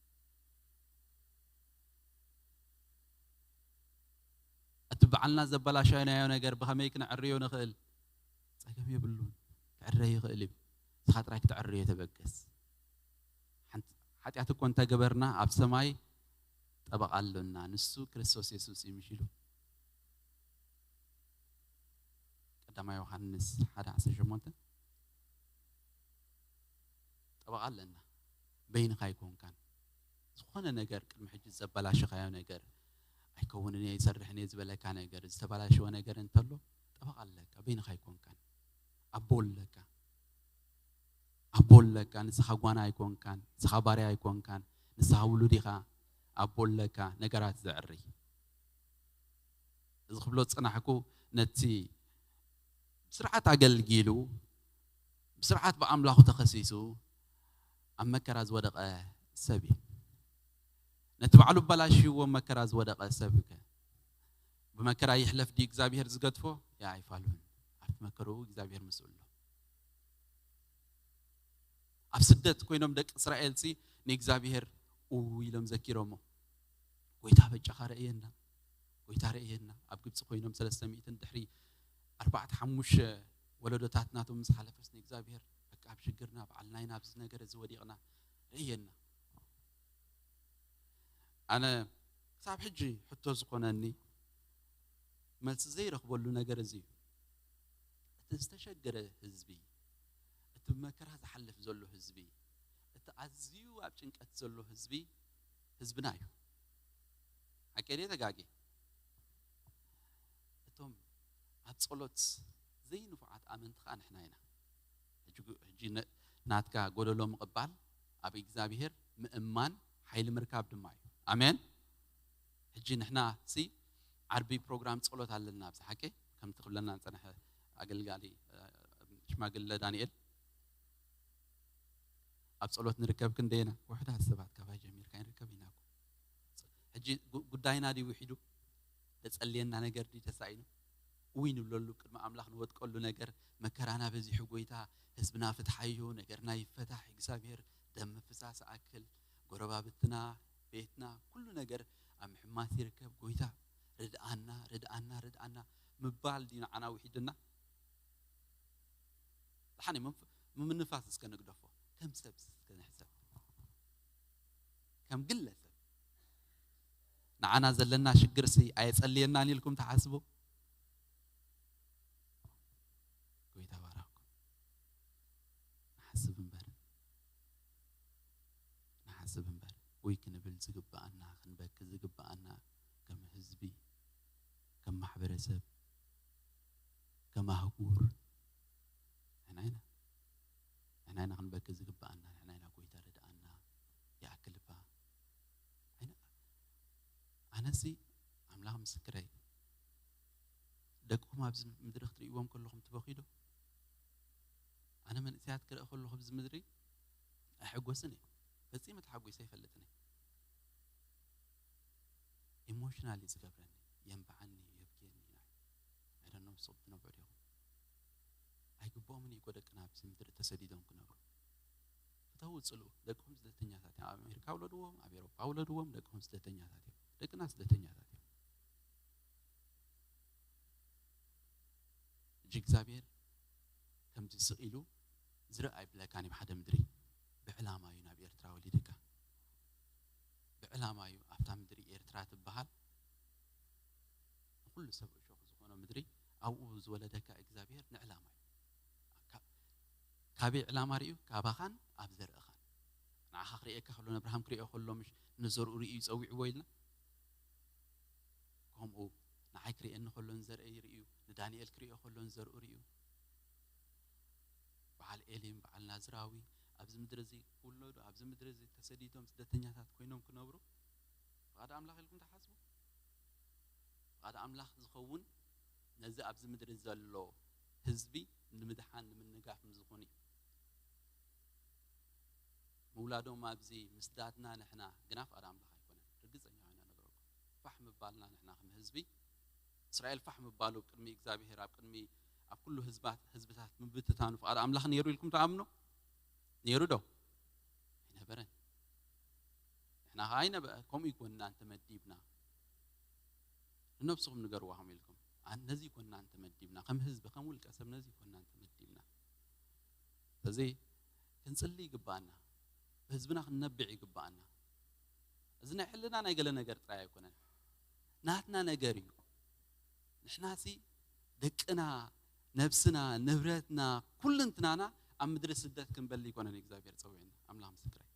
እቲ ባዕልና ዘበላሸናዮ ነገር ብኸመይ ክንዕርዮ ንኽእል? ጸገም የብሉን። ክዕረ ይኽእል እዩ። ንስኻ ጥራይ ክትዕርዮ ተበገስ። ሓንቲ ሓጢኣት እኮ እንተገበርና ኣብ ሰማይ ጠበቓ ኣሎና፣ ንሱ ክርስቶስ የሱስ እዩ ምሽ ኢሉ። ቀዳማይ ዮሃንስ ሓደ ዓሰርተ ሸሞንተ። ጠበቓ ኣለና። በይንኻ ኣይኮንካን። ዝኾነ ነገር ቅድሚ ሕጂ ዘበላሸኻዮ ነገር፣ ኣይከውንን እየ፣ ይሰርሕን እየ ዝበለካ ነገር፣ ዝተበላሸወ ነገር እንተሎ፣ ጠበቓ ኣለካ። በይንኻ ኣይኮንካን። ኣቦ ኣለካ። ኣቦ ኣለካ። ንስኻ ጓና ኣይኮንካን፣ ንስኻ ባርያ ኣይኮንካን፣ ንስኻ ውሉድ ኢኻ። ኣቦ ኣለካ። ነገራት ዘዕሪ። እዚ ክብሎ ዝጸናሕኩ፣ ነቲ ብስርዓት ኣገልጊሉ፣ ብስርዓት ብኣምላኹ ተኸሲሱ ኣብ መከራ ዝወደቐ ሰብ እዩ። ነቲ ባዕሉ ኣበላሽዎ መከራ ዝወደቐ ሰብ ከ ብመከራ ይሕለፍ ድዩ እግዚኣብሄር ዝገድፎ? ያ ኣይፋሉን። ኣብቲ መከርኡ እግዚኣብሄር ምስኡ ኣሎ። ኣብ ስደት ኮይኖም ደቂ እስራኤል ሲ ንእግዚኣብሄር እው ኢሎም ዘኪሮሞ። ጎይታ በጃኻ ረእየና፣ ጎይታ ረእየና። ኣብ ግብፂ ኮይኖም ሰለስተ ሚእትን ድሕሪ ኣርባዕተ ሓሙሽተ ወለዶታት ናቶም ምስ ሓለፈስ ንእግዚኣብሄር በቃ ኣብ ሽግርና ባዕልና ኢና ኣብዚ ነገር እዚ ወዲቕና ረእየና። ኣነ ክሳብ ሕጂ ሕቶ ዝኾነኒ መልሲ ዘይረኽበሉ ነገር እዚ እዩ። እቲ ዝተሸገረ ህዝቢ፣ እቲ ብመከራ ዝሓልፍ ዘሎ ህዝቢ፣ እቲ ኣዝዩ ኣብ ጭንቀት ዘሎ ህዝቢ ህዝብና እዩ። ሓቀይ ድየ ተጋግየ? እቶም ኣብ ጸሎት ዘይንፉዓት ኣመንቲ ኸኣ ንሕና ኢና። ሕጂ ጉ- ሕጂ ነ- ናትካ ጎደሎ ምቕባል ኣብ እግዚኣብሄር ምእማን ሓይሊ ምርካብ ድማ እዩ። ኣሜን። ሕጂ ንሕና ሲ ዓርቢ ፕሮግራም ጸሎት ኣለና ኣብዚ ሓቂ ከምቲ ክብለና ዝጸንሐ ኣገልጋሊ እ፣ ሽማግለ ዳንኤል ኣብ ጸሎት ንርከብ ክንደየና ውሕዳት ሰባት ካባይ ጀሚርካ ይርከብ ኢና እኮ። ሕጂ ጉ- ጉዳይና ድዩ ውሒዱ? ዘጸልየና ነገር ድዩ ተሳኢኑ? እውይ ንብለሉ ቅድሚ ኣምላኽ ንወድቀሉ ነገር መከራና በዚሑ ጎይታ ህዝብና ፍትሓዮ ነገርና ይፈታሕ እግዚኣብሔር ደም ምፍሳስ ኣክል ጎረባብትና ቤትና ኩሉ ነገር ኣብ ምሕማስ ይርከብ ጎይታ ርድኣና ርድኣና ርድኣና ምባል ድዩ ንዓና ውሒድና? ደሓን እዩ፣ ምንፍ- ምንፋስ እስከ ንግደፎ። ከም ሰብ እስከ ንሕሰብ። ከም ግለሰብ ንዓና ዘለና ሽግርሲ ኣየጸልየናን ኢልኩም ትሓስቡ? ጎይታ ባራኩም። ንሓስብ እምበር ንሓስብ እምበር ወይ ክንብል ዝግብኣና ክንበኪ ዝግብኣና ከም ህዝቢ ከም ማሕበረሰብ ከም ኣህጉር ንሕና ኢና ንሕና ኢና ክንበኪ ዝግብኣና ንሕና ኢና ጎይታ ርድኣና ይኣክል እባ ኣይነ ኣነሲ ኣምላኽ ምስክረይ ደቅኹም ኣብዚ ምድሪ ክትርእይዎም ከለኹም ትበኽዩ ዶ ኣነ መንእሰያት ክርኢ ከለኹ ኣብዚ ምድሪ ኣይሕጎስን እየ ፈጺመ ተሓጒሰ ኣይፈልጥን እየ ኢሞሽናል እዩ ዝገብረኒ የንብዓኒ የብክየኒ ናይ ኣይደኖም ስቕ ትነብዑ ዲኹም ኣይግብኦምን እዩ እኮ ደቅና ኣብዚ ምድሪ ተሰዲዶም ክነብሩ ፍተው ፅልኡ ደቅኹም ስደተኛታት እዮም ኣብ ኣሜሪካ ውለድዎም ኣብ ኤሮፓ ውለድዎም ደቅኹም ስደተኛታት እዮም ደቅና ስደተኛታት እዮም ሕጂ እግዚኣብሔር ከምዚ ስቕ ኢሉ ዝርእ ኣይብለካን እዩ ሓደ ምድሪ ብዕላማ እዩ ናብ ኤርትራ ወሊድካ ብዕላማ እዩ ኣብታ ምድሪ ኤርትራ ትበሃል ንኩሉ ሰብ እሾኽ ዝኾኖ ምድሪ ኣብኡ ዝወለደካ እግዚኣብሔር ንዕላማ እዩ ካበይ ዕላማ ርእዩ ካባኻን ኣብ ዘርእኻን ንዓኻ ክርእየካ ከሎ ንኣብርሃም ክርእዮ ከሎ ምሽ ንዘርኡ ርእዩ ይፀዊዕዎ ኢልና ከምኡ ንዓይ ክርእየኒ ከሎ ንዘርእይ ርእዩ ንዳንኤል ክርእዮ ከሎ ንዘርኡ ርእዩ በዓል ኤሊም በዓል ናዝራዊ ኣብዚ ምድሪ እዚ ክውለዱ ኣብዚ ምድሪ እዚ ተሰዲዶም ስደተኛታት ኮይኖም ክነብሩ ፍቓድ ኣምላኽ ኢልኩም ትሓስቡ ፍቓድ ኣምላኽ ዝኸውን ነዚ ኣብዚ ምድሪ ዘሎ ህዝቢ ንምድሓን ንምንጋፍ ንዝኾኑ እዩ ምውላዶም ኣብዚ ምስዳድና ንሕና ግና ፍቓድ ኣምላኽ ኣይኮነን ርግፀኛ ኮይና ነግረኩም ፋሕ ምባልና ንሕና ከም ህዝቢ እስራኤል ፋሕ ምባሉ ቅድሚ እግዚኣብሄር ኣብ ቅድሚ ኣብ ኩሉ ህዝባት ህዝብታት ምብትታኑ ፍቓድ ኣምላኽ ነይሩ ኢልኩም ትኣምኑ ነይሩ ዶ ኣይነበረን ንሕና ከዓ ኣይነበ ከምኡ ይኮንና እንተመዲብና ንነብስኹም ንገርዋ ከም ኢልኩም። ኣን ነዚ ይኮናን ተመዲብና፣ ከም ህዝቢ፣ ከም ውልቀ ሰብ ነዚ ይኮናን ተመዲብና። ስለዚ ክንጽሊ ይግባኣና፣ ብህዝብና ክንነብዕ ይግባኣና። እዚ ናይ ሕልና ናይ ገለ ነገር ጥራይ ኣይኮነን፣ ናትና ነገር እዩ። ንሕናሲ ደቅና፣ ነብስና፣ ንብረትና፣ ኩልንትናና ኣብ ምድሪ ስደት ክንበሊ ኣይኮነን እግዚኣብሔር ጸዊዕና። ኣምላኽ ምስክረይ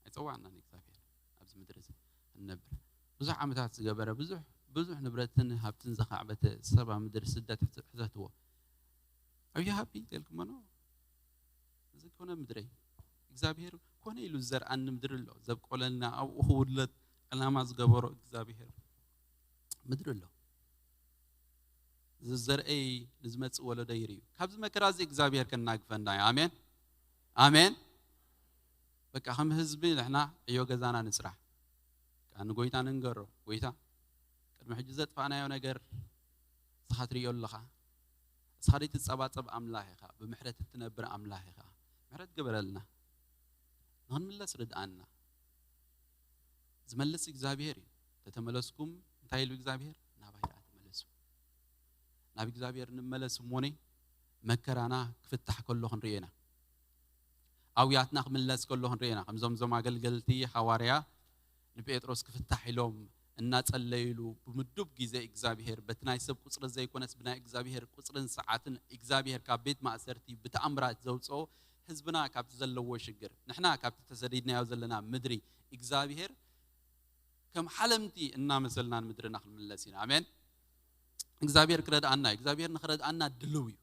ኣይጸዋዕናን እግዚኣብሔር ኣብዚ ምድሪ እዚ ክንነብር። ብዙሕ ዓመታት ዝገበረ ብዙሕ ብዙሕ ንብረትን ሃብትን ዘኻዕበተ ሰብ ኣብ ምድሪ ስደት ሕዘ- ሕዘትዎ። Are you happy? ኢልኩሞ ኖ። እዚ ኮነ ምድረይ እግዚኣብሔር ኮነ ኢሉ ዝዘርኣኒ ምድሪ ኣሎ። ዘብቆለና ኣብኡ ክውለድ ዕላማ ዝገበሮ እግዚኣብሔር ምድሪ ኣሎ። ዝዘርአይ ንዝመጽእ ወለዶ ይርእዩ። ካብዚ መከራ እዚ እግዚኣብሔር ከናግፈና እዩ። ኣሜን ኣሜን። በቃ ከም ህዝቢ ንሕና ዕዮ ገዛና ንስራሕ። በቃ ንጎይታ ንንገሮ፣ ጎይታ ቅድሚ ሕጂ ዘጥፋእናዮ ነገር ንስኻ ትርእዮ ኣለኻ። ንስኻ ዘይትጸባጸብ ኣምላኽ ኢኻ፣ ብምሕረት እትነብር ኣምላኽ ኢኻ። ምሕረት ግበረልና፣ ንኽንምለስ ርድኣና። ዝመልስ እግዚኣብሔር እዩ። ተተመለስኩም እንታይ ኢሉ እግዚኣብሔር? ናባይ ደኣ ተመለሱ። ናብ እግዚኣብሔር ንመለስ እሞኒ መከራና ክፍታሕ ከሎ ክንርኢ ኢና። ኣውያትና ክምለስ ከሎ ክንርኢ ኢና። ከምዞም ዞም ኣገልገልቲ ሃዋርያ ንጴጥሮስ ክፍታሕ ኢሎም እናጸለይሉ ብምዱብ ግዜ እግዚኣብሔር በቲ ናይ ሰብ ቁጽሪ ዘይኮነስ ብናይ እግዚኣብሔር ቁጽርን ሰዓትን እግዚኣብሔር ካብ ቤት ማእሰርቲ ብተኣምራት ዘውፅኦ ህዝብና ካብቲ ዘለዎ ሽግር ንሕና ካብቲ ተሰዲድናዮ ዘለና ምድሪ እግዚኣብሔር ከም ሓለምቲ እናመሰልና ንምድርና ክንምለስ ኢና። ኣሜን። እግዚኣብሔር ክረድኣና እዩ። እግዚኣብሔር ንክረድኣና ድልው እዩ።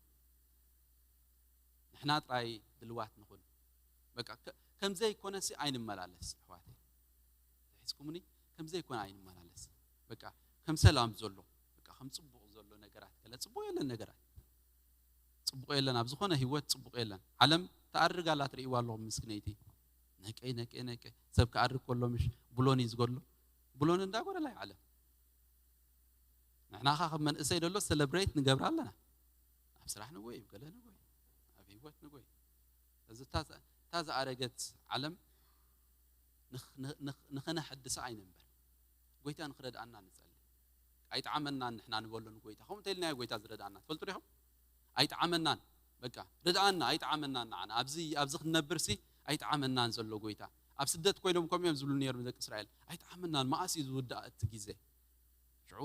ንሕና ጥራይ ድልዋት ንኹን። በቃ ከ- ከም ዘይኮነሲ ኣይንመላለስ ኣሕዋተይ። ሒዝኩምኒ ከም ዘይኮነ ኣይንመላለስ። በቃ ከም ሰላም ዘሎ በቃ ከም ጽቡቕ ዘሎ ነገራት ገለ ጽቡቕ የለን ነገራት ጽቡቕ የለን ኣብ ዝኾነ ህይወት ጽቡቕ የለን። ዓለም ተኣርግ ኣላ ትርእይዋ ኣለኹም ምስክነይቲ ነቀይ ነቀይ ነቀይ ሰብ ክኣርግ ከሎ ምሽ ብሎን እዩ ዝጎድሎ ብሎን እንዳጎደላ እዩ ዓለም። ንሕና ኸ ከም መንእሰይ ደሎ ሰለብሬት ንገብር ኣለና። ኣብ ስራሕ ንጎይ፣ ገለ ንጎይ፣ ኣብ ህይወት ንጎይ። እዚ እታ እታ ዝኣረገት ዓለም ንኽ- ንኽ- ንኸነሐድሳ ኣይንንበር። ጎይታ ንኽረድኣና ንጸሊ። ኣይጠዓመናን ንሕና ንበሎ ንጎይታ። ከምኡ እንተኢልናዮ ጎይታ ዝረድኣና ትፈልጡ ዲኹም? ኣይጠዓመናን በቃ ርድኣና ኣይጠዓመናን ንዓና ኣብዚ ኣብዚ ክንነብር ሲ ኣይጠዓመናን ዘሎ ጎይታ። ኣብ ስደት ኮይኖም ከምኡ እዮም ዝብሉ ነይሮም ደቂ እስራኤል። ኣይጠዓመናን መዓስ እዩ ዝውዳእ እቲ ግዜ? ሽዑ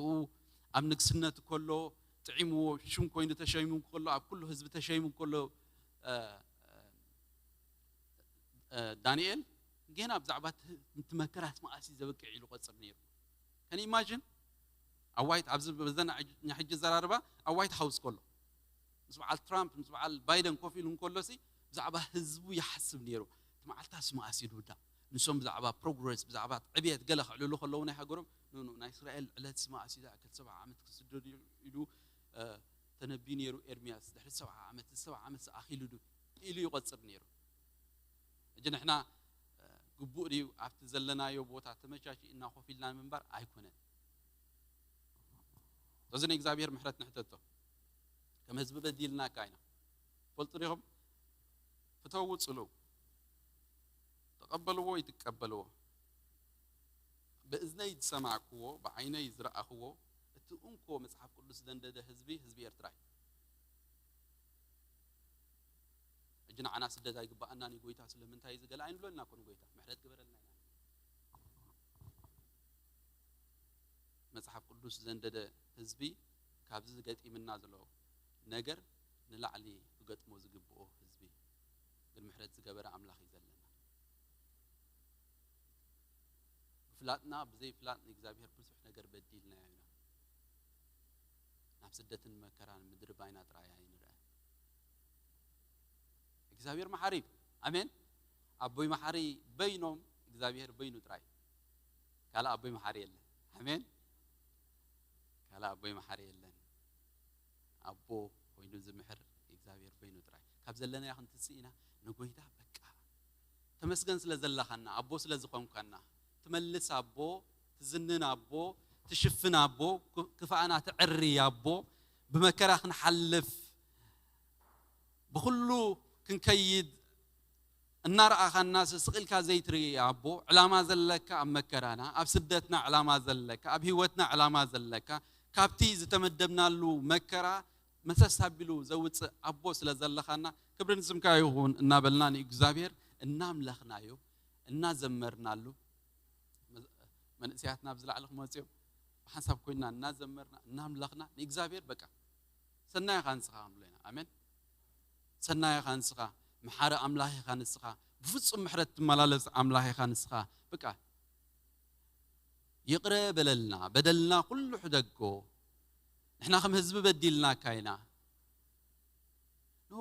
ኣብ ንግስነት ከሎ ጥዒምዎ ሽም ኮይኑ ተሸይሙ ከሎ ኣብ ኩሉ ህዝቢ ተሸይሙ ከሎ እ፣ እ፣ ዳንኤል ገና ብዛዕባ እቲ እቲ መከራት መዓስ እዩ ዘበቅዕ ኢሉ ቆጽር ነይሩ። ከን ኢማጅን ኣብ ዋይት ኣብዚ በዘና ሕጂ ዘራርባ ኣብ ዋይት ሃውስ ከሎ ምስ በዓል ትራምፕ ምስ በዓል ባይደን ኮፍ ኢሉ እንከሎ ሲ ብዛዕባ ህዝቡ ይሓስብ ነይሩ። እቲ መዓልታስ መዓስ እዩ ዝውዳእ? ንሶም ብዛዕባ ፕሮግረስ ብዛዕባ ዕብየት ገለ ክዕልሉ ከለዉ ናይ ሃገሮም ኖ ኖ ናይ እስራኤል ዕለት መዓስ እዩ ዝኣክል ሰብዓ ዓመት ክስደዱ እዩ ኢሉ እ፣ ተነቢዩ ነይሩ ኤርምያስ ድሕሪ ሰብዓ ዓመት እዚ ሰብዓ ዓመት ኣኺሉ ዱ ኢሉ ይቆጽር ነይሩ። ሕጂ ንሕና እ፣ ግቡእ ድዩ ኣብቲ ዘለናዮ ቦታ ተመቻችእና ኮፍ ኢልና ምንባር ኣይኮነን። እዚ ንእግዚኣብሔር ምሕረት ንሕተቶ። ከም ህዝቢ በዲልናካ ኢና። ፈልጡ ዲኹም? ፍተዉ ጽልኡ። ተቐበልዎ ይትቀበልዎ። ብእዝነይ ዝሰማዕክዎ ብዓይነይ ዝረኣኽዎ እቲ እንኮ መጽሓፍ ቅዱስ ዘንደደ ህዝቢ ህዝቢ ኤርትራ እዩ። ሕጂ ንዓና ስደት ኣይግባኣናን እዩ ጎይታ ስለምንታይ እዚ ገለ ኣይንብለልና ኮን ጎይታ ምሕረት ግበረልና ኢና። መጽሓፍ ቅዱስ ዘንደደ ህዝቢ ካብዚ ዝገጢምና ዘሎ ነገር ንላዕሊ ክገጥሞ ዝግብኦ ህዝቢ ግን ምሕረት ዝገበረ ኣምላኽ እዩ ዘለና። ብፍላጥና ብዘይፍላጥ ንእግዚኣብሔር ብዙሕ ነገር በዲልናዮ ኢና። ናብ ስደትን መከራን ምድሪ ባይና ጥራይ ኣይንርአ። እግዚኣብሔር መሓሪ እዩ። ኣሜን። ኣቦይ መሓሪ በይኖም እግዚኣብሔር በይኑ ጥራይ ካልእ ኣቦይ መሓሪ የለን። ኣሜን። ካልእ ኣቦይ መሓሪ የለን። ኣቦ ኮይኑ ዝምሕር እግዚኣብሔር በይኑ ጥራይ። ካብ ዘለናዮ ክንትስእ ኢና ንጎይታ በቃ ተመስገን ስለ ዘለኻና ኣቦ ስለ ዝኾንካና ትመልስ ኣቦ ትዝንን ኣቦ ትሽፍን ኣቦ ክፋእና ትዕሪ ኣቦ ብመከራ ክንሓልፍ ብኩሉ ክንከይድ እናረኣኻና ስቕ ኢልካ ዘይትርኢ ኣቦ፣ ዕላማ ዘለካ ኣብ መከራና፣ ኣብ ስደትና ዕላማ ዘለካ፣ ኣብ ህይወትና ዕላማ ዘለካ፣ ካብቲ ዝተመደብናሉ መከራ መሰስ ኣቢሉ ዘውፅእ ኣቦ ስለ ዘለኻና፣ ክብሪ ንስምካ ይኹን እናበልና ንእግዚኣብሔር እናምለኽናዮ፣ እናዘመርናሉ፣ መንእሰያትና ኣብዚ ላዕሊ ክመፅኦም ብሓንሳብ ኮይንና እናዘመርና እናምለኽና ንእግዚኣብሔር በቃ ሰናይ ኢኻ ንስኻ ክንብሎ ኢና። ኣሜን። ሰናይ ኢኻ ንስኻ፣ መሓሪ ኣምላኽ ኢኻ ንስኻ፣ ብፍጹም ምሕረት ትመላለስ ኣምላኽ ኢኻ ንስኻ። በቃ ይቕረ በለልና፣ በደልና ኩሉ ሕደጎ። ንሕና ከም ህዝቢ በዲልናካ ኢና። ኖ፣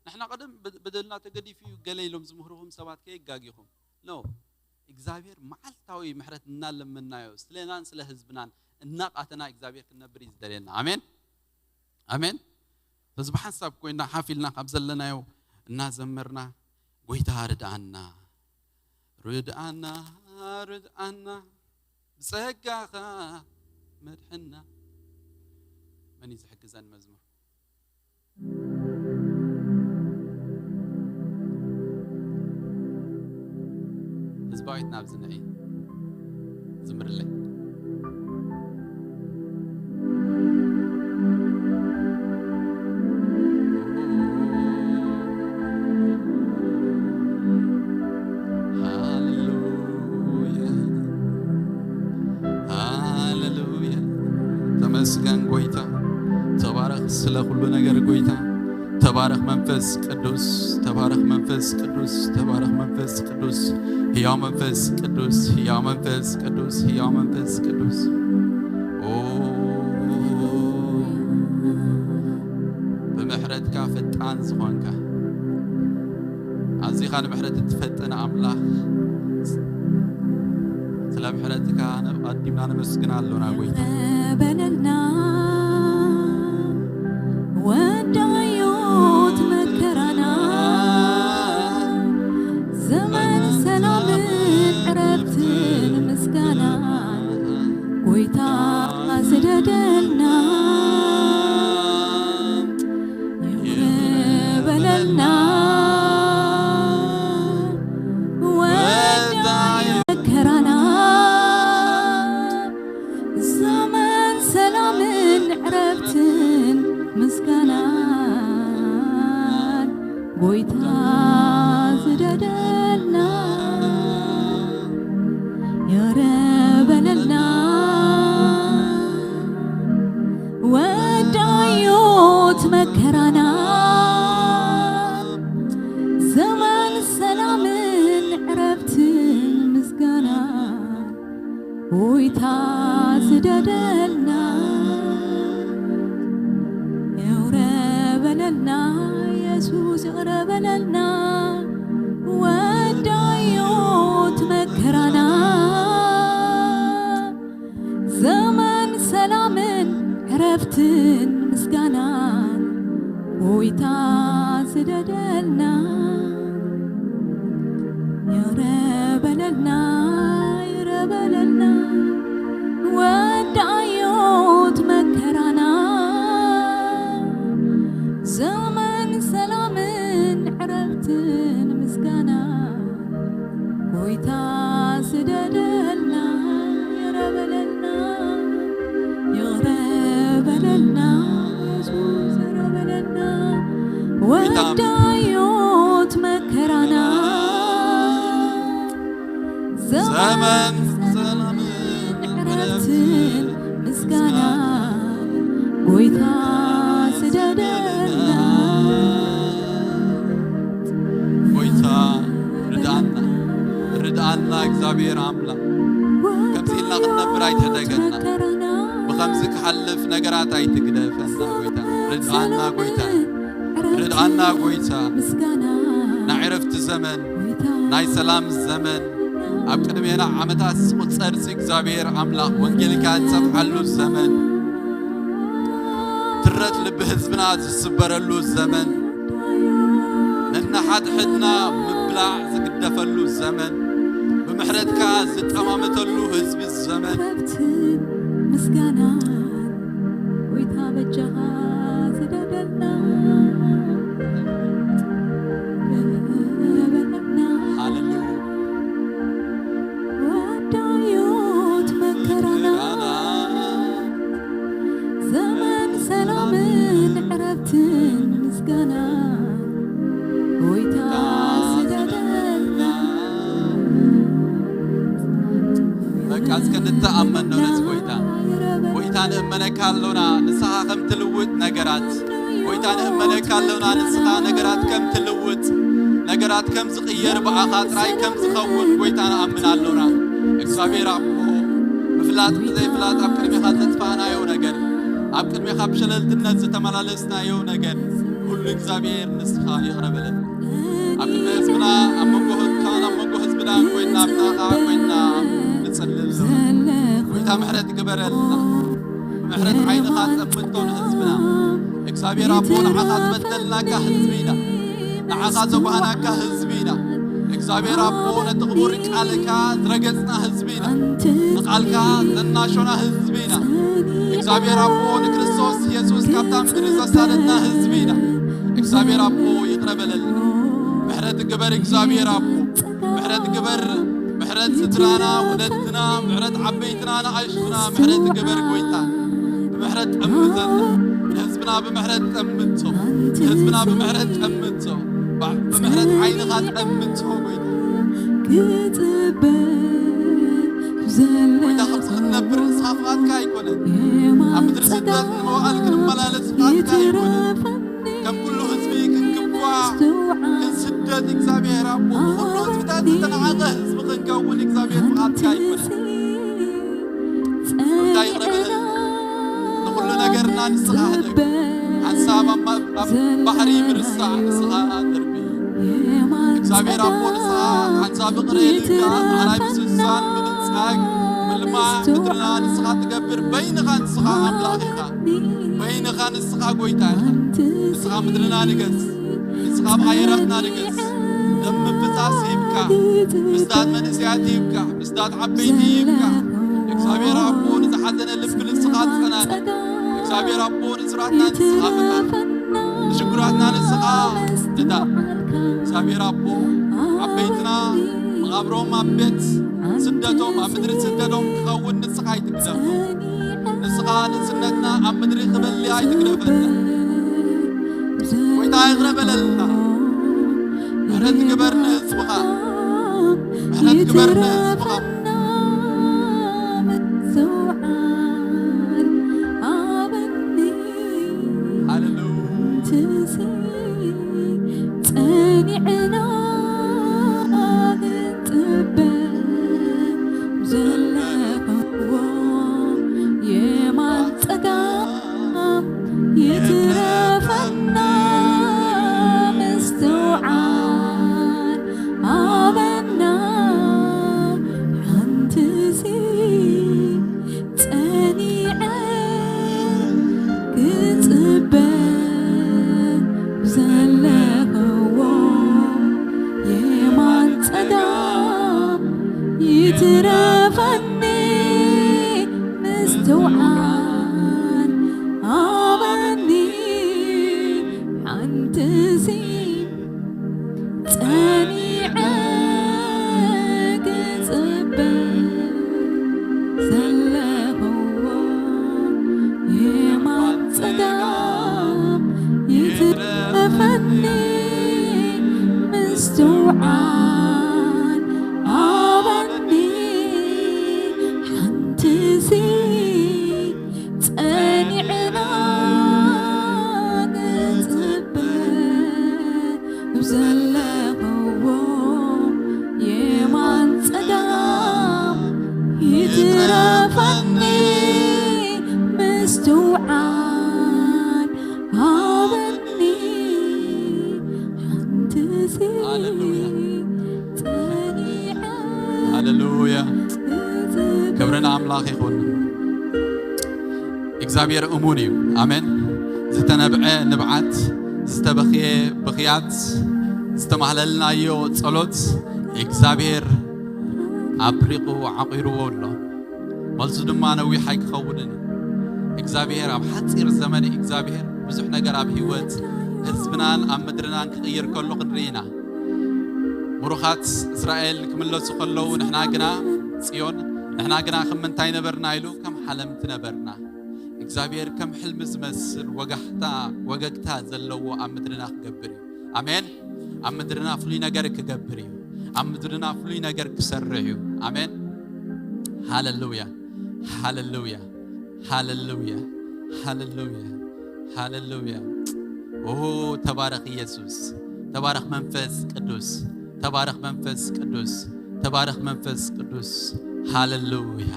ንሕና ቀደም በ-፣ በደልና ተገዲፉ እዩ ገለ ኢሎም ዝምህርኹም ሰባት ከየጋጊኹም። ኖ፣ እግዚኣብሔር መዓልታዊ ምሕረት እናለመናዮ፣ ስለናን ስለ ህዝብናን እናቃተና እግዚኣብሔር ክንነብር እዩ ዝደልየና። ኣሜን፣ ኣሜን። በዚ ብሓንሳብ ኮይና ሓፍ ኢልና ካብ ዘለናዮ እናዘመርና፣ ጎይታ ርድኣና፣ ርድኣና፣ ርድኣና፣ ብጸጋኻ መድሕና። መን እዩ ዝሕግዘን መዝሙር? ህዝባዊት ናብዚ ንዒ ዝምርለይ። ሃሌሉያ፣ ሃሌሉያ። ተመስገን ጎይታ፣ ተባረኽ ስለ ኩሉ ነገር ጎይታ። ተባረኽ መንፈስ ቅዱስ፣ ተባረኽ መንፈስ ቅዱስ፣ ተባረኽ መንፈስ ቅዱስ፣ ህያው መንፈስ ቅዱስ፣ ህያው መንፈስ ቅዱስ፣ ህያው መንፈስ ቅዱስ። ኦ፣ ብምሕረትካ ፈጣን ዝኾንካ፣ ኣዚኻ ንምሕረት እትፈጥን ኣምላኽ፣ ስለ ምሕረትካ ኣቐዲምና ነመስግና ኣሎና ጎይታ። በለልና ወዳዮት መከራና፣ ዘመን ሰላምን ዕረፍትን ምስጋናን ጎይታ ስደደልና። ይቕረ በለልና ወዳይ መከራና፣ ዘመን ሰላምን ዕረፍትን ምስጋናን ጎይታ ስደደልና። ይቕረ በለልና ወዳዮት መከራና፣ ዘመን ሰላምን ዕረፍትን ምስጋና ጎይታ ስደደልና። ይቕረ በለልና የሱስ፣ ይቕረ በለልና ወዳዮት መከራና፣ ዘመን ሰላምን ዕረፍትን ምስጋናን ጎይታ ስደደልና። ይቕረ በለልና፣ ይቕረ በለልና ወዳዮት መከራና፣ ዘመን ሰላምን ዕረፍትን ምስጋና ጎይታ ስደደልና። ይቕረ በለልና፣ ይቕረ በለልና የሱስ፣ ይቕረ በለልና ጎይታ ወዳዮት መከራና፣ ዘመን ሰላምን ዕረፍትን ምስጋና ጎይታ ስደደልና። ጎይታ ርድኣና፣ ርድኣና እግዚኣብሔር ኣምላኽ። ከምዚ ኢልና ክንነብር ኣይትሕደገና። ብኸምዚ ክሓልፍ ነገራት ኣይትግደፈና ጎይታ። ርድኣና ጎይታ፣ ርድኣና ጎይታ። ናይ ዕረፍቲ ዘመን፣ ናይ ሰላም ዘመን፣ ኣብ ቅድሜና ዓመታት ዝቑጸር እግዚኣብሔር ኣምላኽ ወንጌልካ እንሰብሓሉ ዘመን፣ ትረት ልቢ ህዝብና ዝስበረሉ ዘመን፣ ነንሓድሕድና ምብላዕ ዝግደፈሉ ዘመን፣ ብምሕረትካ ዝጠማመተሉ ህዝቢ ዘመን። ዕረፍትን ምስጋናን ጎይታ በጃኻ ስደደልና። ዳዮት መከራና ዘመን ሰላምን ዕረፍትን ምስጋና ጎይታ ስደደልና። በቃ እስከ ንተኣመን ነው ነዚ ጎይታ። ጎይታ ንእመነካ ኣሎና ንስኻ ከም ትልውጥ ነገራት። ጎይታ ንእመነካ ኣሎና ንስኻ ነገራት ከም ትልውጥ፣ ነገራት ከም ዝቕየር ብኣኻ ጥራይ ከም ዝኸውን ጎይታ ንኣምን ኣሎና። እግዚኣብሔር ኣቦ ምፍላጥ ብዘይፍላጥ ኣብ ቅድሜኻ ዘጥፋእናዮ ነገር፣ ኣብ ቅድሜኻ ብሸለልትነት ዝተመላለስናዮ ነገር ኩሉ እግዚኣብሔር ንስኻ ይቕረ በለና። ኣብ ቅድሚ ህዝብና ኣብ መንጎ ህዝብካን ኣብ መንጎ ህዝብናን ኮይና ኣብናኻ ኮይና ንጽልል። ጎይታ ምሕረት ግበረልና። ብምሕረት ዓይንኻ ጠምቶ ንህዝብና። እግዚኣብሔር ኣቦ ንዓኻ ዝበደልናካ ህዝቢ ኢና። ንዓኻ ዘጓህናካ ህዝቢ ኢና። እግዚኣብሔር ኣቦ ነቲ ክቡር ቃልካ ዝረገጽና ህዝቢ ኢና። ንቃልካ ዘናሾና ህዝቢ ኢና። እግዚኣብሔር ኣቦ ንክርስቶስ የሱስ ካብታ ምድሪ ዘሳደድና ህዝቢ ኢና። እግዚኣብሔር ኣቦ ይቕረ በለልና። ምሕረት ግበር እግዚኣብሔር ኣቦ። ምሕረት ግበር። ምሕረት ስድራና፣ ወለድና፣ ምሕረት ዓበይትና፣ ንኣሽቱና ምሕረት ግበር ጎይታ። ብምሕረት ጠምተና። ንህዝብና ብምሕረት ጠምቶ። ንህዝብና ብምሕረት ጠምቶ። ባ- ብምሕረት ዓይንኻ ጠምቶ ጎይታ። ክጽበ ዘሎ ጎይታ ከምዚ ክንነብር ንስኻ ፍቓድካ ኣይኮነን። ኣብ ምድሪ ስደት ንመዋእል ክንመላለስ ፍቓድካ ኣይኮነን። ከም ኩሉ ህዝቢ ክንግባእ ክንስደት እግዚኣብሔር ኣቦ ብኩሉ ህዝብታት ዝተናዓቐ ህዝቢ ክንከውን እግዚኣብሔር ፍቓድካ ኣይኮነን። እንታይ ይቕረ በለና። ንኹሉ ነገርና ንስኻ ህደግ። ሓንሳብ ኣብ ማ- ኣብ ባሕሪ ምርሳዕ ንስኻ ኣድርቢ። እግዚኣብሔር ኣቦ ንስኻ ሓንሳብ ይቕረ ኢልካ ኣራይ ምስሳን ምብጻግ ምልማዕ ምድርና ንስኻ ትገብር። በይንኻ ንስኻ ኣምላኽ ኢኻ። በይንኻ ንስኻ ጎይታ ኢኻ። ንስኻ ምድርና ንገስ። ንስኻ ኣብ ኣየራትና ንገስ። ደም ምፍሳስ ይብቃ። ምስዳድ መንእሰያት ይብቃ። ምስዳድ ዓበይቲ ይብቃ። እግዚኣብሔር ኣቦ ንዝሓዘነ ልቢ ንስኻ ትጸናነ። እግዚኣብሔር ኣቦ ንስራትና ንስኻ ፍታ። ንሽጉራትና ንስኻ ፍታ። እግዚኣብሔር ኣቦ ዓበይትና መቓብሮም ኣብ ቤት ስደቶም ኣብ ምድሪ ስደቶም ክኸውን ንስኻ ኣይትግደፎ። ንስኻ ንእስነትና ኣብ ምድሪ ክበሊ ኣይትግደፈና። ጎይታ ይቕረ በለልና። ምሕረት ግበር ንህዝብኻ። ምሕረት ግበር ንህዝብኻ። ሃሌሉያ። ጸኒዕና ክንጽበ ዘለኽዎ የማን ጸጋም ይትረፈና ምስትውዓል ሃበና ሓንትሲ ጸኒዐ ክጽበ ዘለኽዎ የማን ጸጋም ይትረፈኒ ምስትውዓል ሃበኒ ሓንትሲ ጸኒዐ ክጽበ ዘለኽዎ የማን ጸጋም ይትረፈኒ ምስትውዓል ሃበኒ ሓንትሲ ጸኒዕና ንጽበ ዘለኽዎ የማን ጸጋም ይትረፈኒ ምስትውዓል ሃበኒ ሓንትሲ ሃሌሉያ። ጸኒዐ ሃሌሉያ። ክብሪ ንኣምላኽ ይኹን። እግዚኣብሔር እሙን እዩ። ኣሜን። ዝተነብዐ ንብዓት፣ ዝተበኽየ ብኽያት፣ ዝተማህለልናዮ ጸሎት እግዚኣብሔር ኣብሪቑ ዓቑርዎ ኣሎ። መልሱ ድማ ነዊሕ ኣይክኸውንን እዩ። እግዚኣብሔር ኣብ ሓጺር ዘመን እግዚኣብሔር ብዙሕ ነገር ኣብ ህይወት ህዝብናን ኣብ ምድርናን ክቕይር ከሎ ክንርኢ ኢና። ምሩኻት እስራኤል ክምለሱ ከለዉ ንሕና ግና ጽዮን፣ ንሕና ግና ከም ምንታይ ነበርና ኢሉ፣ ከም ሓለምቲ ነበርና። እግዚኣብሔር ከም ሕልሚ ዝመስል ወጋሕታ፣ ወገግታ ዘለዎ ኣብ ምድርና ክገብር እዩ። ኣሜን። ኣብ ምድርና ፍሉይ ነገር ክገብር እዩ። ኣብ ምድርና ፍሉይ ነገር ክሰርሕ እዩ። ኣሜን። ሃሌሉያ፣ ሃሌሉያ፣ ሃሌሉያ፣ ሃሌሉያ፣ ሃሌሉያ። ኦ፣ ተባረኽ ኢየሱስ፣ ተባረኽ መንፈስ ቅዱስ፣ ተባረኽ መንፈስ ቅዱስ፣ ተባረኽ መንፈስ ቅዱስ። ሃሌሉያ፣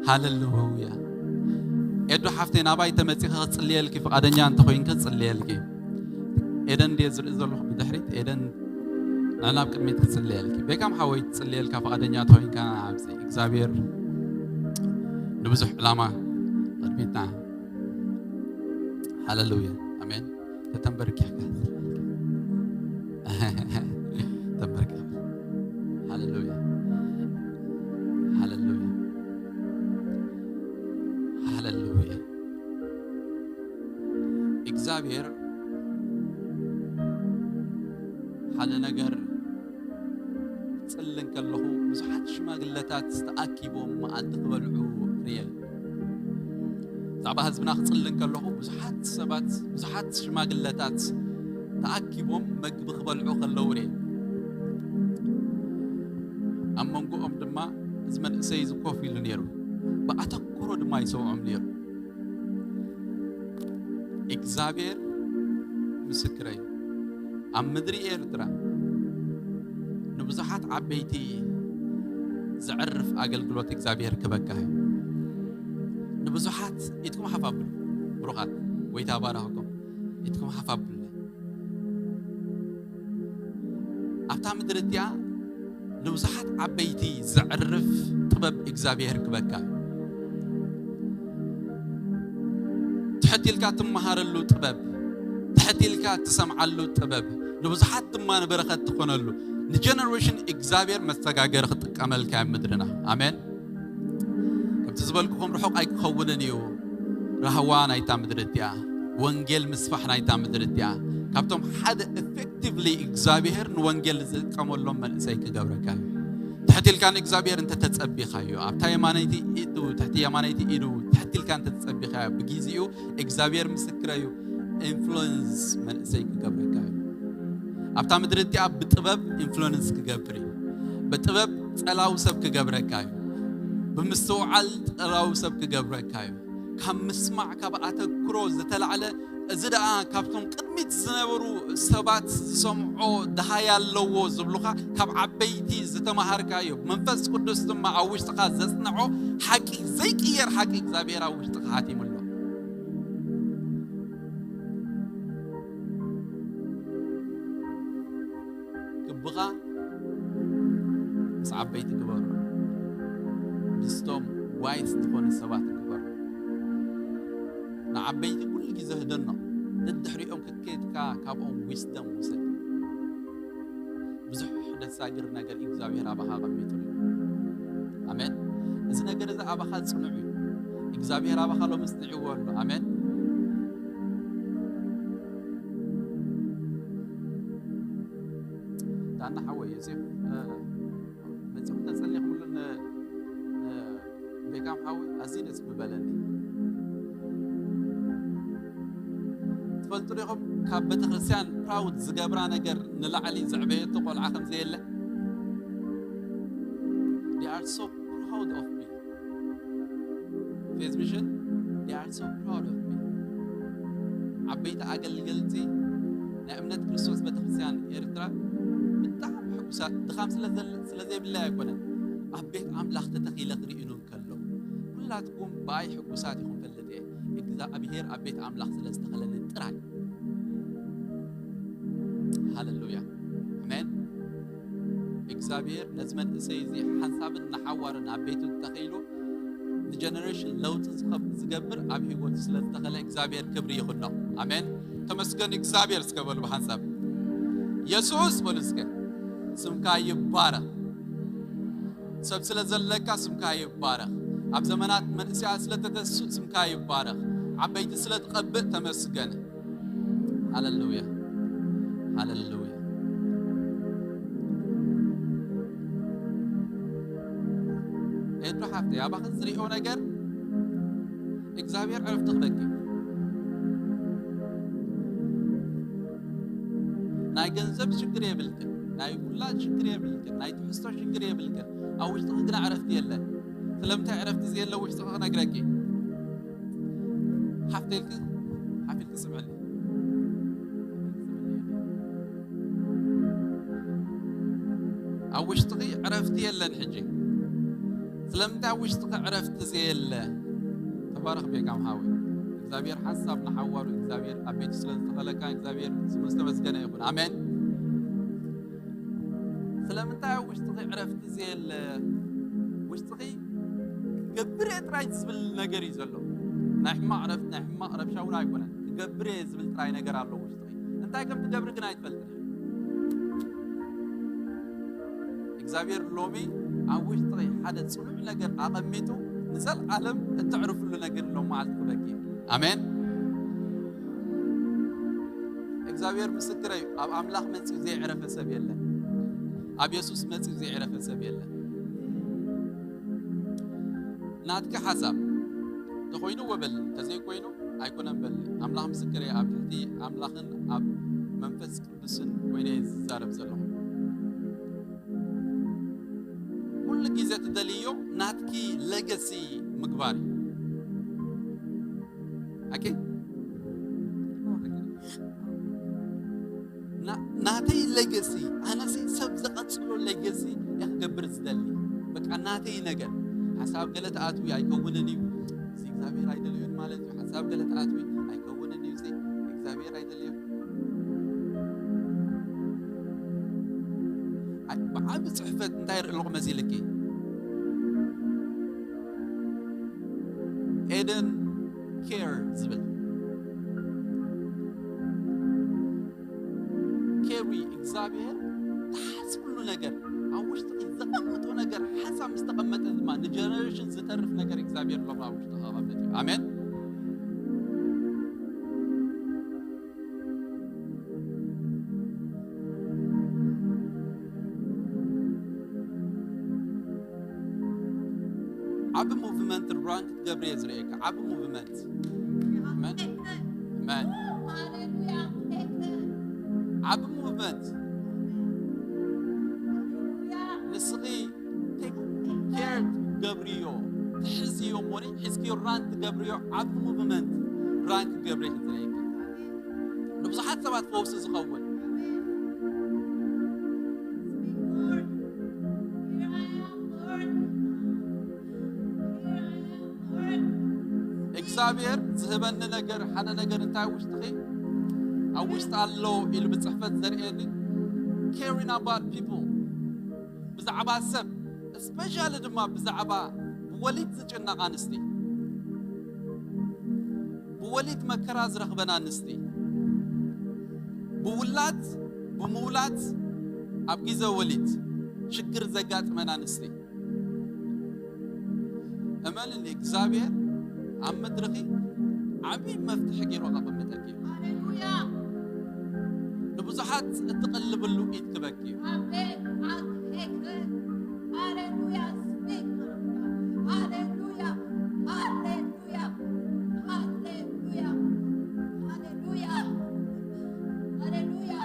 ሃሌሉያ። ኤዱ ሓፍተይ፣ ናባይ ተመጺኺ ክጽልየልኪ ፍቓደኛ እንተኾይንኪ ክጽልየልኪ። ኤደን እንድየ ዝርኢ ዘለኹ ብድሕሪት፣ ኤደን ንዕናብ ቅድሚት ክጽልየልኪ። ቤካም ሓወይ ትጽልየልካ ፍቓደኛ ተኾይንካ ኣብዚ እግዚኣብሔር ንብዙሕ ዕላማ ቅድሚትና። ሃሌሉያ። ኣሜን። ተተንበርኪኽካ። ተንበርኪኻ። ሃሌሉያ። ሃሌሉያ። ሃሌሉያ። እግዚኣብሔር ሓደ ነገር ክጽሊ እንከለኹ ብዙሓት ሽማግለታት ተኣኪቦም መኣዲ ክበልዑ ርእየ። ብዛዕባ ህዝብና ክጽሊ እንከለኹ ብዙሓት ሰባት፣ ብዙሓት ሽማግለታት ተኣኪቦም መግቢ ክበልዑ ከለዉ ርእየ። ኣብ መንጎኦም ድማ እዚ መንእሰይ እዚ ኮፍ ኢሉ ነይሩ። ብኣተኩሮ ድማ ይሰምዖም ነይሩ። እግዚኣብሔር ምስክረይ፣ ኣብ ምድሪ ኤርትራ ንብዙሓት ዓበይቲ ዘዕርፍ ኣገልግሎት እግዚኣብሔር ክበካ እዩ። ንብዙሓት ኢድኩም ሓፍ ኣብሉ። ብሩኻት፣ ጎይታ ባረኸኩም። ኢድኩም ሓፍ ኣብሉ። ኣብታ ምድሪ እቲኣ ንብዙሓት ዓበይቲ ዘዕርፍ ጥበብ እግዚኣብሔር ክበካ። ትሕት ኢልካ ትመሃረሉ ጥበብ፣ ትሕት ኢልካ ትሰምዓሉ ጥበብ፣ ንብዙሓት ድማ ንበረኸት ትኾነሉ፣ ንጀነሬሽን እግዚኣብሔር መሰጋገሪ ክጥቀመልካ ኣብ ምድርና። ኣሜን። ከምቲ ዝበልኩኹም ርሑቕ ኣይክኸውንን እዩ። ራህዋ ናይታ ምድሪ እቲኣ፣ ወንጌል ምስፋሕ ናይታ ምድሪ እቲኣ፣ ካብቶም ሓደ ኤፌክቲቭሊ እግዚኣብሔር ንወንጌል ዝጥቀመሎም መንእሰይ ክገብረካ እዩ። ትሕት ኢልካ ንእግዚኣብሔር እንተተጸቢኻዮ፣ ኣብታ የማነይቲ ኢዱ፣ ትሕቲ የማነይቲ ኢዱ ትሕት ኢልካ እንተተጸቢኻዮ፣ ብግዜኡ እግዚኣብሔር ምስክረ እዩ፣ ኢንፍሉዌንስ መንእሰይ ክገብረካ እዩ። ኣብታ ምድሪ እቲኣ ብጥበብ ኢንፍሉዌንስ ክገብር እዩ። ብጥበብ ጸላዊ ሰብ ክገብረካ እዩ። ብምስትውዓል ጸላዊ ሰብ ክገብረካ እዩ። ካብ ምስማዕ፣ ካብ ኣተክሮ ዝተላዕለ፣ እዚ ደኣ ካብቶም ቅድሚት ዝነበሩ ሰባት ዝሰምዖ ደሃይ ኣለዎ ዝብሉኻ፣ ካብ ዓበይቲ ዝተማሃርካዮ፣ መንፈስ ቅዱስ ድማ ኣብ ውሽጥኻ ዘጽንዖ ሓቂ፣ ዘይቅየር ሓቂ እግዚኣብሔር ኣብ ውሽጥኻ ሓቲሙ ኣሎ። ክብኻ ምስ ዓበይቲ ግበሮ፣ ምስቶም ዋይስ ዝኾኑ ሰባት ግበሮ። ንዓበይቲ ኩሉ ግዜ ህደኖ፣ ደድሕሪኦም ከከድካ ካብኦም ዊስደም ውሰድ። ብዙሕ ደሳግር ነገር እግዚኣብሔር ኣባኻ ኣቐሚጡሉ። ኣሜን። እዚ ነገር እዚ ኣባኻ ጽኑዕ እዩ። እግዚኣብሔር ኣባኻ ሎሚ ጽንዕዎ ኣሎ። ኣሜን። ዳና ሓወይ፣ ዮሴፍ፣ እ፣ መጺኹም ተጸሊኹምሉ ን-፣ እ፣ ቤካም ሓወይ ኣዝዩ ደስ ምበለኒ። ትፈልጡ ዲኹም ካብ ቤተክርስትያን ፕራውድ ዝገብራ ነገር ንላዕሊ ዘዕበየቶ ቆልዓ ከም ዘየለ? They are so proud of me. ፌዝ ሚሽን፣ they are so proud of me። ዓበይቲ ኣገልገልቲ ናይ እምነት ክርስቶስ ቤተክርስትያን ኤርትራ ብጣዕሚ ሕጉሳት፣ ድኻም ስለ ዘለ-፣ ስለ ዘይብለይ ኣይኮነን። ኣብ ቤት ኣምላኽ ተተኺለ ክርእዩኒ እንከለዉ፣ ኩላትኩም ብኣይ ሕጉሳት ኢኹም ፈልጥ እየ። እግዚኣብሔር ኣብ ቤት ኣምላኽ ስለ ዝተኸለኒ ጥራይ። ሃሌሉያ። ኣሜን። እግዚኣብሔር ነዚ መንእሰይ እዚ ሓንሳብን ንሓዋርን ኣብ ቤቱ እንተኸይሉ ንጀነሬሽን ለውጢ ዝኸብ-፣ ዝገብር ኣብ ህይወቱ ስለ ዝተኸለ እግዚኣብሔር ክብሪ ይኹኖ። ኣሜን። ተመስገን እግዚኣብሔር እስከ በሉ ብሓንሳብ። የሱስ በሉ እስከ። ስምካ ይባረኽ። ሰብ ስለ ዘለካ ስምካ ይባረኽ። ኣብ ዘመናት መንእሰያት ስለ ተተስእ ስምካ ይባረኽ። ዓበይቲ ስለ ትቐብእ ተመስገን። ሃሌሉያ፣ ሃሌሉያ። ኤዱ ሓፍተይ፣ ኣባኺ ዝሪኦ ነገር እግዚኣብሔር ዕረፍቲ ክበኪ። ናይ ገንዘብ ሽግር የብልክን፣ ናይ ውላድ ሽግር የብልክን፣ ናይ ትሕዝቶ ሽግር የብልክን። ኣብ ውሽጥኺ ግና ዕረፍቲ የለን። ስለምንታይ ዕረፍቲ ዘየለ ውሽጥኺ ክነግረኪ። ሓፍተይልኪ ሓፊልኪ ስምዕኒ። ኣብ ውሽጥኺ ዕረፍቲ የለን። ሕጂ ስለምንታይ ኣብ ውሽጥኺ ዕረፍቲ ዘየለ? ተባረኽ ቤካም ሓወይ። እግዚኣብሔር ሓንሳብ ንሓዋሩ እግዚኣብሔር ኣብ ቤቱ ስለ ዝተኸለካ እግዚኣብሔር ስሙ ዝተመስገነ ይኹን። ኣሜን። ስለምንታይ ኣብ ውሽጥኺ ዕረፍቲ ዘየለ? ውሽጥኺ ክገብር እየ ጥራይ ዝብል ነገር እዩ ዘሎ። ናይ ሕማቕ ዕረፍቲ፣ ናይ ሕማቕ ረብሻ እውን ኣይኮነን። ክገብር እየ ዝብል ጥራይ ነገር ኣሎ ውሽጥኺ። እንታይ ከም ትገብሪ ግን ኣይትፈልጥን። እግዚኣብሔር ሎሚ ኣብ ውሽጥኺ ሓደ ጽኑዕ ነገር ኣቐሚጡ ንዘለዓለም እተዕርፍሉ ነገር ሎም መዓልቲ ክበኪ። ኣሜን። እግዚኣብሔር ምስክረይ እዩ። ኣብ ኣምላኽ መጺኡ ዘይዕረፈ ሰብ የለን። ኣብ የሱስ መጺኡ ዘይዕረፈ ሰብ የለን። ናትኪ ሓሳብ ተኾይኑ ወበል፣ ተዘይኮይኑ ኣይኮነን በል። ኣምላኽ ምስክረይ፣ ኣብ ትሕቲ ኣምላኽን ኣብ መንፈስ ቅዱስን ኮይነ እየ ዝዛረብ ዘለኹ። ኩሉ ግዜ ትደልዮ ናትኪ ለገሲ ምግባር እዩ። ኣኬ? ና-፣ ናተይ ለገሲ፣ ኣነሲ ሰብ ዝቐጽሎ ለገሲ እየ ክገብር ዝደሊ። በቃ ናተይ ነገር። ሓሳብ ገለ ተኣትዊ ኣይከውንን እዩ። እዚ እግዚኣብሔር ኣይደልዮን ማለት እዩ። ሓሳብ ገለ ተኣትዊ ኣይከውንን እዩ። እዚ እግዚኣብሔር ኣይደልዮን። ኣይ፣ ብዓቢ ጽሕፈት እንታይ ይርኢ ኣለኹ መሲልኪ? ኤደን ኬር ዝብል። ኬሪ እግዚኣብሔር ትሓስብሉ ነገር፣ ኣብ ውሽጥኺ ዘቐምጦ ነገር፣ ሓሳብ ምስ ተቐመጠ ድማ ንጀነሬሽን ዝተርፍ ነገር እግዚኣብሔር ሎም ኣብ ውሽጥኺ ከቐምጥ እዩ። ኣሜን። ዓቢ ሙቭመንት ራን ክትገብሪ እየ ዝርእየካ። ዓቢ ሙቭመንት። ኣሜን። ኣሜን። ዓቢ ሙቭመንት። ንስኺ ቴክ ኬር ትገብርዮ፣ ትሕዝዮ እሞኒ፣ ሒዝክዮ ራን ትገብርዮ ዓቢ ሙቭመንት ራን ክትገብሪ እየ ዝርእየካ። ንብዙሓት ሰባት ፈውሲ ዝኸውን። እግዚኣብሔር ዝህበኒ ነገር፣ ሓደ ነገር እንታይ ውሽጥኺ ኣብ ውሽጢ ኣሎ ኢሉ ብጽሕፈት ዘርእየኒ፣ caring about people፣ ብዛዕባ ሰብ፣ especially ድማ ብዛዕባ ብወሊድ ዝጭነቓ ኣንስቲ፣ ብወሊድ መከራ ዝረኽበን ኣንስቲ፣ ብውላድ፣ ብምውላድ ኣብ ግዜ ወሊድ ሽግር ዘጋጥመን ኣንስቲ፣ እመንኒ፣ እግዚኣብሔር ኣብ ምድርኺ ዓቢ መፍትሒ ገይሩ ከቐምጠኪ እዩ። ሃሌሉያ። ንብዙሓት እትቕልብሉ ኢድ ክበኪ እዩ። ኣሜን። ኣሜን። ሃሌሉያ። ስሚክ ሃሌሉያ። ሃሌሉያ። ሃሌሉያ። ሃሌሉያ። ሃሌሉያ።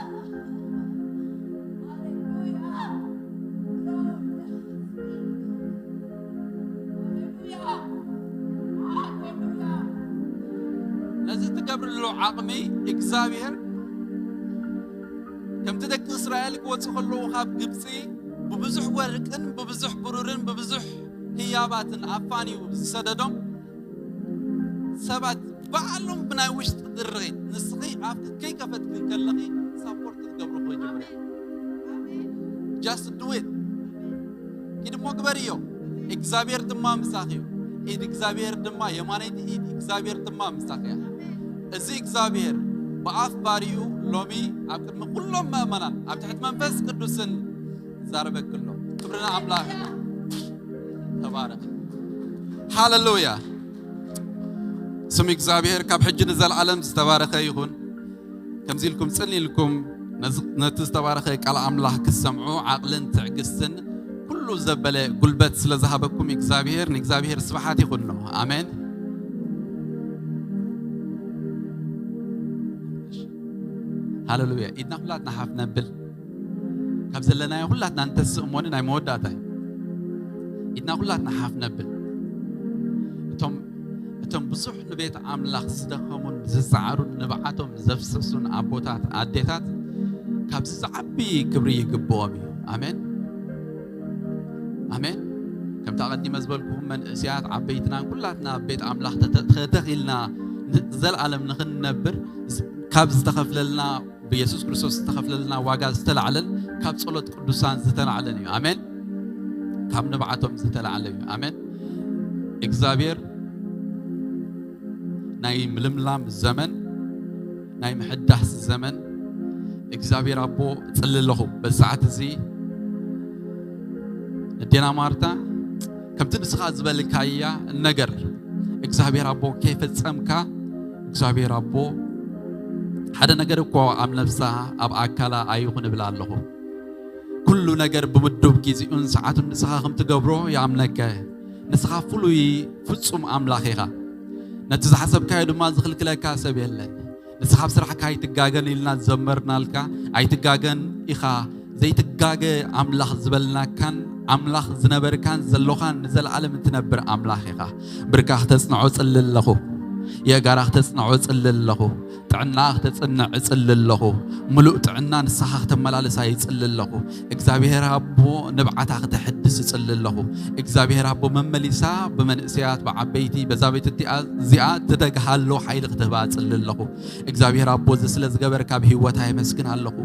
ሃሌሉያ። ነዚ ትገብርሉ ዓቕሚ እግዚኣብሔር ከምቲ ደቂ እስራኤል ክወፁ ከለዉ ካብ ግብፂ ብብዙሕ ወርቅን ብብዙሕ ብሩርን ብብዙሕ ህያባትን ኣፋንዩ ዝሰደዶም ሰባት ባዕሎም ብናይ ውሽጢ ድርኺት ንስኺ ኣፍኪ ከይከፈትኪ ከለኺ ሳፖርት ክትገብሩ ክጀምር። Just do it። ኢድ እሞ ግበርዮ፣ እግዚኣብሔር ድማ ምሳኺ እዩ። ኢድ እግዚኣብሔር ድማ፣ የማነይቲ ኢድ እግዚኣብሔር ድማ ምሳኺ እያ። እዚ እግዚኣብሔር ብኣፍ ባሪኡ ሎሚ ኣብ ቅድሚ ኩሎም ምእመናን ኣብ ትሕቲ መንፈስ ቅዱስን ዛረበኪ ኣሎ። ክብሪ ንኣምላኽ። ተባረኽ። ሃሌሉያ። ስም እግዚኣብሔር ካብ ሕጂ ንዘለዓለም ዝተባረኸ ይኹን። ከምዚ ኢልኩም ጽን ኢልኩም ነዚ፣ ነቲ ዝተባረኸ ቃል ኣምላኽ ክትሰምዑ ዓቕልን ትዕግስትን ኩሉ ዘበለ ጉልበት ስለ ዝሃበኩም እግዚኣብሔር፣ ንእግዚኣብሔር ስብሓት ይኹኖ። ኣሜን። ሃሌሉያ። ኢድና ኩላትና ሓፍ ነብል። ካብ ዘለናዮ ኩላትና እንተስእሞኒ ናይ መወዳእታ እዩ። ኢድና ኩላትና ሓፍ ነብል። እቶም እቶም ብዙሕ ንቤት ኣምላኽ ዝደኸሙን ዝጸዓሩን ንብዓቶም ዘፍሰሱን ኣቦታት ኣዴታት ካብዚ ዝዓቢ ክብሪ ይግብኦም እዩ። ኣሜን። ኣሜን። ከምቲ ኣቐዲመ ዝበልኩኹም መንእስያት ዓበይትናን ኩላትና ኣብ ቤት ኣምላኽ ተተ- ተተኺልና ን- ዘልኣለም ንኽንነብር ዝ- ካብ ዝተኸፍለልና ብየሱስ ክርስቶስ ዝተኸፍለልና ዋጋ ዝተላዕለን ካብ ጸሎት ቅዱሳን ዝተላዕለን እዩ። ኣሜን። ካብ ንብዓቶም ዝተላዕለ እዩ። ኣሜን። እግዚኣብሔር ናይ ምልምላም ዘመን፣ ናይ ምሕዳስ ዘመን እግዚኣብሔር ኣቦ እጽሊ ኣለኹ። በዚ ሰዓት እዚ ነዴና ማርታ ከምቲ ንስኻ ዝበልካያ ነገር እግዚኣብሔር ኣቦ ከይፈጸምካ እግዚኣብሔር ኣቦ ሓደ ነገር እኮ ኣብ ነፍሳ ኣብ ኣካላ ኣይኹን እብል ኣለኹ። ኩሉ ነገር ብምዱብ ጊዜኡን ሰዓቱን ንስኻ ከም ትገብሮ ይኣምነከ። ንስኻ ፍሉይ ፍጹም ኣምላኽ ኢኻ። ነቲ ዝሓሰብካዮ ድማ ዝኽልክለካ ሰብ የለን። ንስኻ ኣብ ስራሕካ ኣይትጋገን ኢልና ዝዘመርናልካ ኣይትጋገን ኢኻ። ዘይትጋገ ኣምላኽ ዝበልናካን ኣምላኽ ዝነበርካን ዘሎኻን ንዘለኣለም እትነብር ኣምላኽ ኢኻ። ብርካ ክተጽንዖ ጽሊ ኣለኹ። የእጋራ ክተጽንዖ ጽሊ ኣለኹ። ጥዕና ክተጽንዕ እጽሊ ኣለኹ። ምሉእ ጥዕና ንስኻ ክተመላልሳ ይጽሊ ኣለኹ። እግዚኣብሔር ኣቦ ንብዓታ ክተሕድስ እጽሊ ኣለኹ። እግዚኣብሔር ኣቦ መመሊሳ ብመንእሰያት ብዓበይቲ በዛ ቤት እቲኣ እዚኣ ትደግሃሎ ሓይሊ ክትህባ እጽሊ ኣለኹ። እግዚኣብሔር ኣቦ እዚ ስለ ዝገበርካ ኣብ ህይወታ የመስግን ኣለኹ።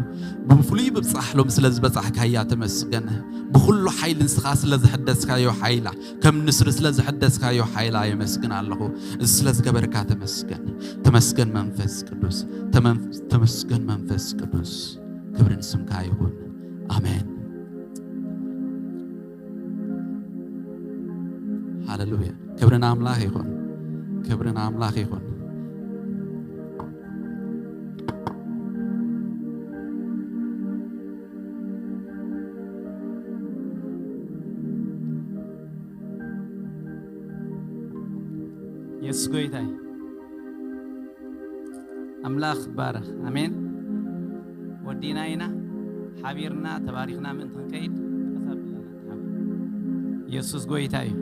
ብፍሉይ ምብጻሕ ሎም ስለ ዝበጻሕካያ ተመስገን። ብኹሉ ሓይሊ ንስኻ ስለ ዝሕደስካዮ ሓይላ ከም ንስሪ ስለ ዝሕደስካዮ ሓይላ የመስግን ኣለኹ። እዚ ስለ ዝገበርካ ተመስገን። ተመስገን መንፈስ ቅዱስ። ተመን- ተመስገን መንፈስ ቅዱስ። ክብሪ ንስምካ ይኹን። ኣሜን። ሃሌሉያ። ክብሪ ንኣምላኽ ይኹን። ክብሪ ንኣምላኽ ይኹን። የሱስ ጎይታ እዩ። ኣምላኽ ባረኽ። ኣሜን። ወዲና ኢና ሓቢርና ተባሪኽና ምእንቲ ክንከይድ ቀስ ኣብልና ንተሓባበር። የሱስ ጎይታ እዩ።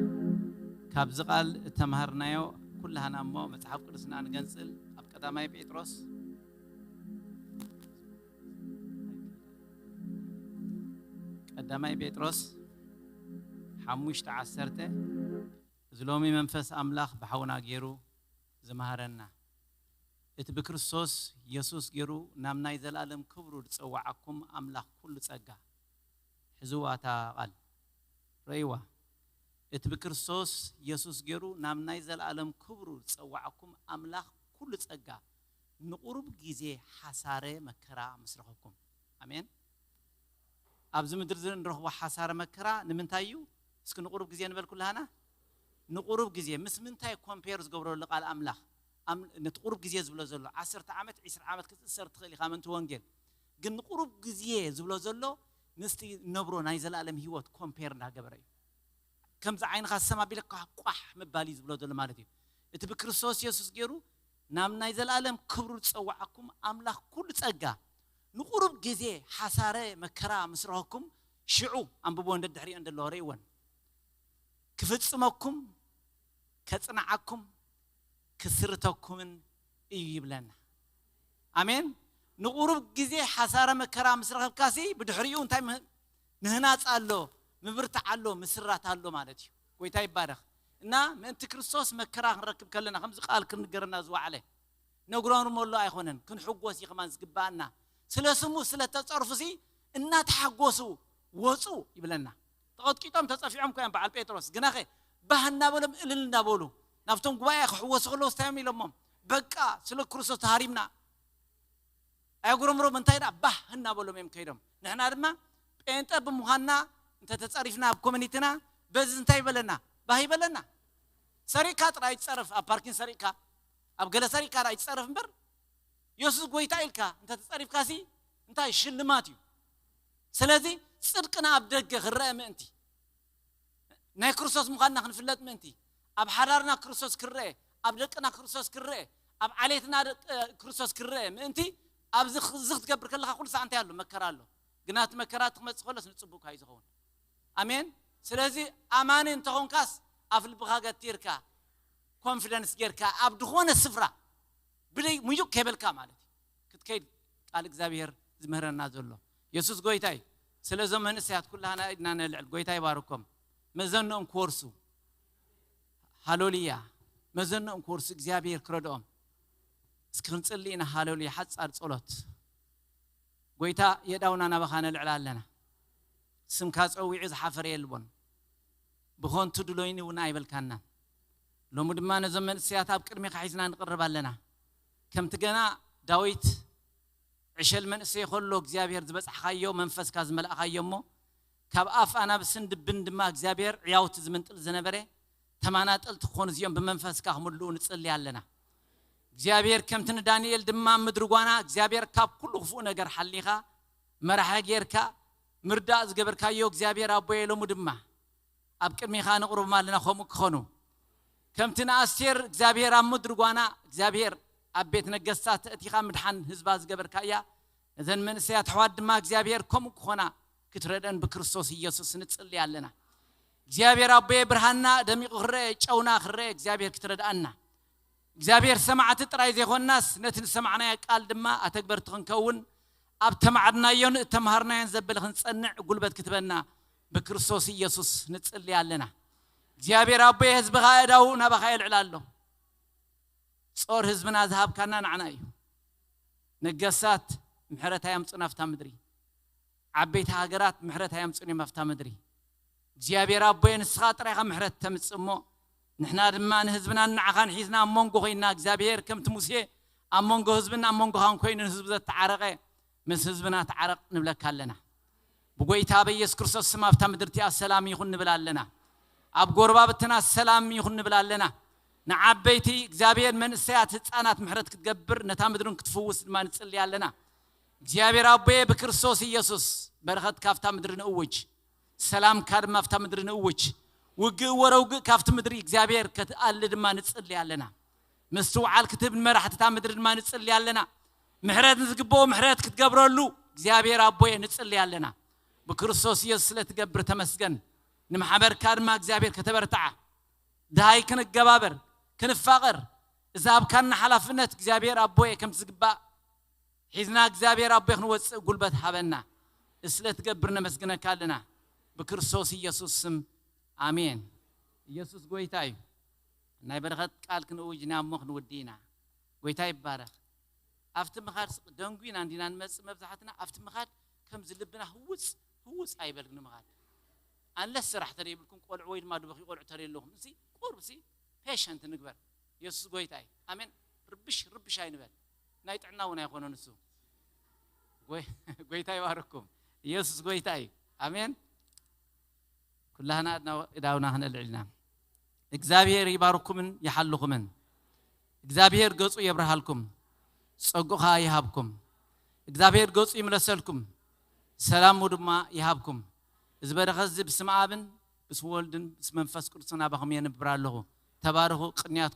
ካብዚ ቃል እተምሃርናዮ ኩላህና እሞ መጽሓፍ ቅዱስና ንገንጽል። ኣብ ቀዳማይ ጴጥሮስ ቀዳማይ ጴጥሮስ ሓሙሽተ ዓሰርተ እዚ ሎሚ መንፈስ ኣምላኽ ብሓውና ገይሩ ዝመሃረና እቲ ብክርስቶስ የሱስ ገይሩ ናብ ናይ ዘለኣለም ክብሩ ዝጸዋዓኩም ኣምላኽ ኩሉ ጸጋ። ሕዝዋ እታ ቃል ረእይዋ። እቲ ብክርስቶስ የሱስ ገይሩ ናብ ናይ ዘለኣለም ክብሩ ዝጸዋዓኩም ኣምላኽ ኩሉ ጸጋ ንቁሩብ ግዜ ሓሳረ መከራ ምስ ረኸብኩም። ኣሜን። ኣብዚ ምድሪ እዚ እንረኽቦ ሓሳረ መከራ ንምንታይ እዩ? እስኪ ንቁሩብ ግዜ ንበል ኩላህና። ንቁሩብ ግዜ ምስ ምንታይ ኮምፔር ዝገብረሉ ቃል ኣምላኽ? ኣም- ነቲ ቁሩብ ግዜ ዝብሎ ዘሎ ዓሰርተ ዓመት፣ ዕስራ ዓመት ክትእሰር ትኽእል ኢኻ ምእንቲ ወንጌል። ግን ንቁሩብ ግዜ ዝብሎ ዘሎ ምስቲ ነብሮ ናይ ዘለኣለም ህይወት ኮምፔር እንዳገበረ እዩ። ከምዚ ዓይንኻ ዝሰም ኣቢለ ኳሕ ቋሕ ምባል እዩ ዝብሎ ዘሎ ማለት እዩ። እቲ ብክርስቶስ የሱስ ገይሩ ናብ ናይ ዘለኣለም ክብሩ ዝጸዋዓኩም ኣምላኽ ኩሉ ጸጋ ንቁሩብ ግዜ ሓሳረ መከራ ምስ ረኸኩም ሽዑ ኣንብቦ እንደ ድሕሪኦ እንደሎ ርእይወን ክፍጽመኩም ከጽንዓኩም ክስርተኩምን እዩ ይብለና። ኣሜን። ንቁሩብ ግዜ ሓሳረ መከራ ምስ ረኸብካሲ ብድሕሪኡ እንታይ ምህናጽ ኣሎ፣ ምብርታዕ ኣሎ፣ ምስራት ኣሎ ማለት እዩ። ጎይታ ይባረኽ። እና ምእንቲ ክርስቶስ መከራ ክንረክብ ከለና ከምዚ ቃል ክንገረና ዝወዓለ ነግሮም ኣሎ ኣይኮነን፣ ክንሕጎስ እዩ ከማን ዝግባኣና። ስለ ስሙ ስለ ተጸርፉሲ እናተሓጎሱ ወጹ ይብለና። ተቐጥቂጦም ተጸፊዖም ኮ እዮም በዓል ጴጥሮስ ግናኸ ባህ እናበሎም እልል እናበሉ ናብቶም ጉባኤ ክሕወሱ ከለዉ ስታዮም ኢሎሞም በቃ ስለ ክርስቶስ ተሃሪምና። ኣየጉረምሮም እንታይ ደኣ ባህ እናበሎም እዮም ከይዶም። ንሕና ድማ ጴንጠ ብምዃንና እንተተጸሪፍና ኣብ ኮሚኒቲና በዚ እንታይ ይበለና? ባህ ይበለና። ሰሪቕካ ጥራይ ይጸረፍ፣ ኣብ ፓርኪን ሰሪቕካ ኣብ ገለ ሰሪቕካ ደኣ ይጸረፍ እምበር የሱስ ጎይታ ኢልካ እንተተጸሪፍካሲ እንታይ ሽልማት እዩ። ስለዚ ጽድቅና ኣብ ደገ ክረአ ምእንቲ ናይ ክርስቶስ ምዃንና ክንፍለጥ ምእንቲ፣ ኣብ ሓዳርና ክርስቶስ ክረአ፣ ኣብ ደቅና ክርስቶስ ክረአ፣ ኣብ ዓሌትና ደቂ ክርስቶስ ክረአ ምእንቲ፣ ኣብዚ ኽ- እዚ ክትገብር ከለኻ ኩሉ ሰዓት እንታይ ኣሎ? መከራ ኣሎ። ግና እቲ መከራ እቲ ክመጽእ ከሎስ ንጽቡቕካ እዩ ዝኸውን። ኣሜን። ስለዚ ኣማኒ እንተኾንካስ ኣፍ ልብኻ ገቲርካ፣ ኮንፊደንስ ጌርካ ኣብ ዝኾነ ስፍራ ብደይ ሙዩቕ ከይበልካ ማለት እዩ ክትከይድ ቃል እግዚኣብሔር ዝምህረና ዘሎ። የሱስ ጎይታ እዩ። ስለዞም መንእሰያት ኩላህና ኢድና ነልዕል። ጎይታ ይባርኮም። መዘንኦም ክወርሱ፣ ሃሌሉያ፣ መዘንኦም ክወርሱ እግዚኣብሔር ክረድኦም። እስኪ ክንጽሊ ኢና። ሃሌሉያ። ሓጻር ጸሎት። ጎይታ የዳውና ናባኻ ነልዕል ኣለና። ስምካ ጸዊዑ ዝሓፈረ የልቦን። ብኾንቱ ድሎይኒ እውን ኣይበልካናን። ሎሚ ድማ ነዞም መንእሰያት ኣብ ቅድሚኻ ሒዝና ንቕርብ ኣለና። ከምቲ ገና ዳዊት ዕሸል መንእሰይ ከሎ እግዚኣብሔር ዝበጻሕካዮ መንፈስካ ዝመላእካዮ እሞ ካብ ኣፍ ኣናብስን ድብን ድማ እግዚኣብሔር ዕያውቲ ዝምንጥል ዝነበረ ተማናጠልቲ ክኾኑ እዚኦም ብመንፈስካ ክምልኡ ንጽሊ ኣለና። እግዚኣብሔር ከምቲ ንዳንኤል ድማ ምድሪ ጓና እግዚኣብሔር ካብ ኩሉ ክፉእ ነገር ሓሊኻ መራሒ ጌርካ ምርዳእ ዝገበርካዮ እግዚኣብሔር ኣቦየ ሎሚ ድማ ኣብ ቅድሚኻ ነቕርቦም ኣለና። ከምኡ ክኾኑ ከምቲ ንኣስቴር እግዚኣብሔር ኣብ ምድሪ ጓና እግዚኣብሔር ኣብ ቤት ነገስታት ተእቲኻ ምድሓን ህዝባ ዝገበርካ እያ። እዘን መንእሰያት ኣሕዋት ድማ እግዚኣብሔር ከምኡ ክኾና ክትረደን ብክርስቶስ ኢየሱስ ንጽሊ ኣለና። እግዚኣብሔር ኣቦየ ብርሃንና ደሚቑ ክረአ ጨውና ክረአ እግዚኣብሔር ክትረድኣና እግዚኣብሔር ሰማዕቲ ጥራይ ዘይኮንናስ ነቲ ዝሰማዕናዮ ቃል ድማ ኣተግበርቲ ክንከውን ኣብ ተማዕድናዮን እተምሃርናዮን ዘበለ ክንጸንዕ ጉልበት ክትበና ብክርስቶስ ኢየሱስ ንጽሊ ኣለና። እግዚኣብሔር ኣቦየ ህዝብኻ እዳው ናባኻ የልዕል ኣሎ። ጾር ህዝብና ዝሃብካና ንዓና እዩ። ነገሳት ምሕረት ኣያምጹን ኣብታ ምድሪ ዓበይቲ ሃገራት ምሕረት ኣያምጹን እዮም ኣብታ ምድሪ። እግዚኣብሔር ኣቦየ ንስኻ ጥራይኻ ምሕረት ተምጽእ እሞ ንሕና ድማ ንህዝብናን ንዓኻን ሒዝና ኣብ መንጎ ኮይና እግዚኣብሔር ከምቲ ሙሴ ኣብ መንጎ ህዝብን ኣብ መንጎኻን ኮይኑ ንህዝቡ ዘተዓረቐ ምስ ህዝብና ተዓረቕ ንብለካ ኣለና። ብጎይታ በየሱስ ክርስቶስ ስም ኣብታ ምድርቲኣ ሰላም ይኹን ንብል ኣለና። ኣብ ጎረባብትና ሰላም ይኹን ንብል ኣለና። ንዓበይቲ እግዚኣብሔር መንእሰያት ህፃናት ምሕረት ክትገብር ነታ ምድርን ክትፍውስ ድማ ንጽሊ ኣለና። እግዚኣብሔር ኣቦየ ብክርስቶስ ኢየሱስ በረኸት ካብታ ምድሪ ንእውጅ፣ ሰላምካ ድማ ኣብታ ምድሪ ንእውጅ። ውግእ ወረ ውግእ ካብቲ ምድሪ እግዚኣብሔር ክትኣሊ ድማ ንጽሊ ኣለና። ምስትውዓል ክትህብ ንመራሕትታ ምድሪ ድማ ንጽሊ ኣለና። ምሕረት ንዝግብኦ ምሕረት ክትገብረሉ እግዚኣብሔር ኣቦየ ንጽሊ ኣለና። ብክርስቶስ ኢየሱስ ስለ ትገብር ተመስገን። ንማሕበርካ ድማ እግዚኣብሔር ከተበርትዓ ድሃይ ክንገባበር ክንፋቐር እዛ ኣብካና ሓላፍነት እግዚኣብሔር ኣቦየ ከም ዝግባእ ሒዝና እግዚኣብሔር ኣቦየ ክንወፅእ ጉልበት ሃበና። ስለ ትገብር ነመስግነካ ኣለና ብክርስቶስ ኢየሱስ ስም ኣሜን። ኢየሱስ ጎይታ እዩ። ናይ በረኸት ቃል ክንእውጅ ኢና እሞ ክንውዲ ኢና። ጎይታ ይባረኽ። ኣብቲ ምኻድ ደንጉ ኢና እንዲና ንመፅእ መብዛሕትና ኣብቲ ምኻድ ከምዚ ልብና ህውፅ ህውፅ ኣይበል ንምኻድ ኣንለስ ስራሕ ተደይብልኩም ቆልዑ ወይ ድማ ድበኺ ቆልዑ ተደይ ኣለኹም እዚ ቁርብ ሲ ፔሸንት ንግበር። የሱስ ጎይታ እዩ። ኣሜን። ርብሽ ርብሽ ኣይንበል። ናይ ጥዕና እውን ኣይኮነ ንሱ። ጎይ- ጎይታ ይባርኩም። ኢየሱስ ጎይታ እዩ። ኣሜን። ኩላህና እዳውና ክነልዕልና እግዚኣብሔር ይባርኩምን ይሓልኹምን። እግዚኣብሔር ገጹ የብርሃልኩም፣ ጸጉኻ ይሃብኩም። እግዚኣብሔር ገጹ ይምለሰልኩም፣ ሰላሙ ድማ ይሃብኩም። እዚ በረኸት እዚ ብስም ኣብን ብስም ወልድን ብስም መንፈስ ቅዱስን ኣባኹም የንብር ኣለኹ። ተባረኹ። ቅንያት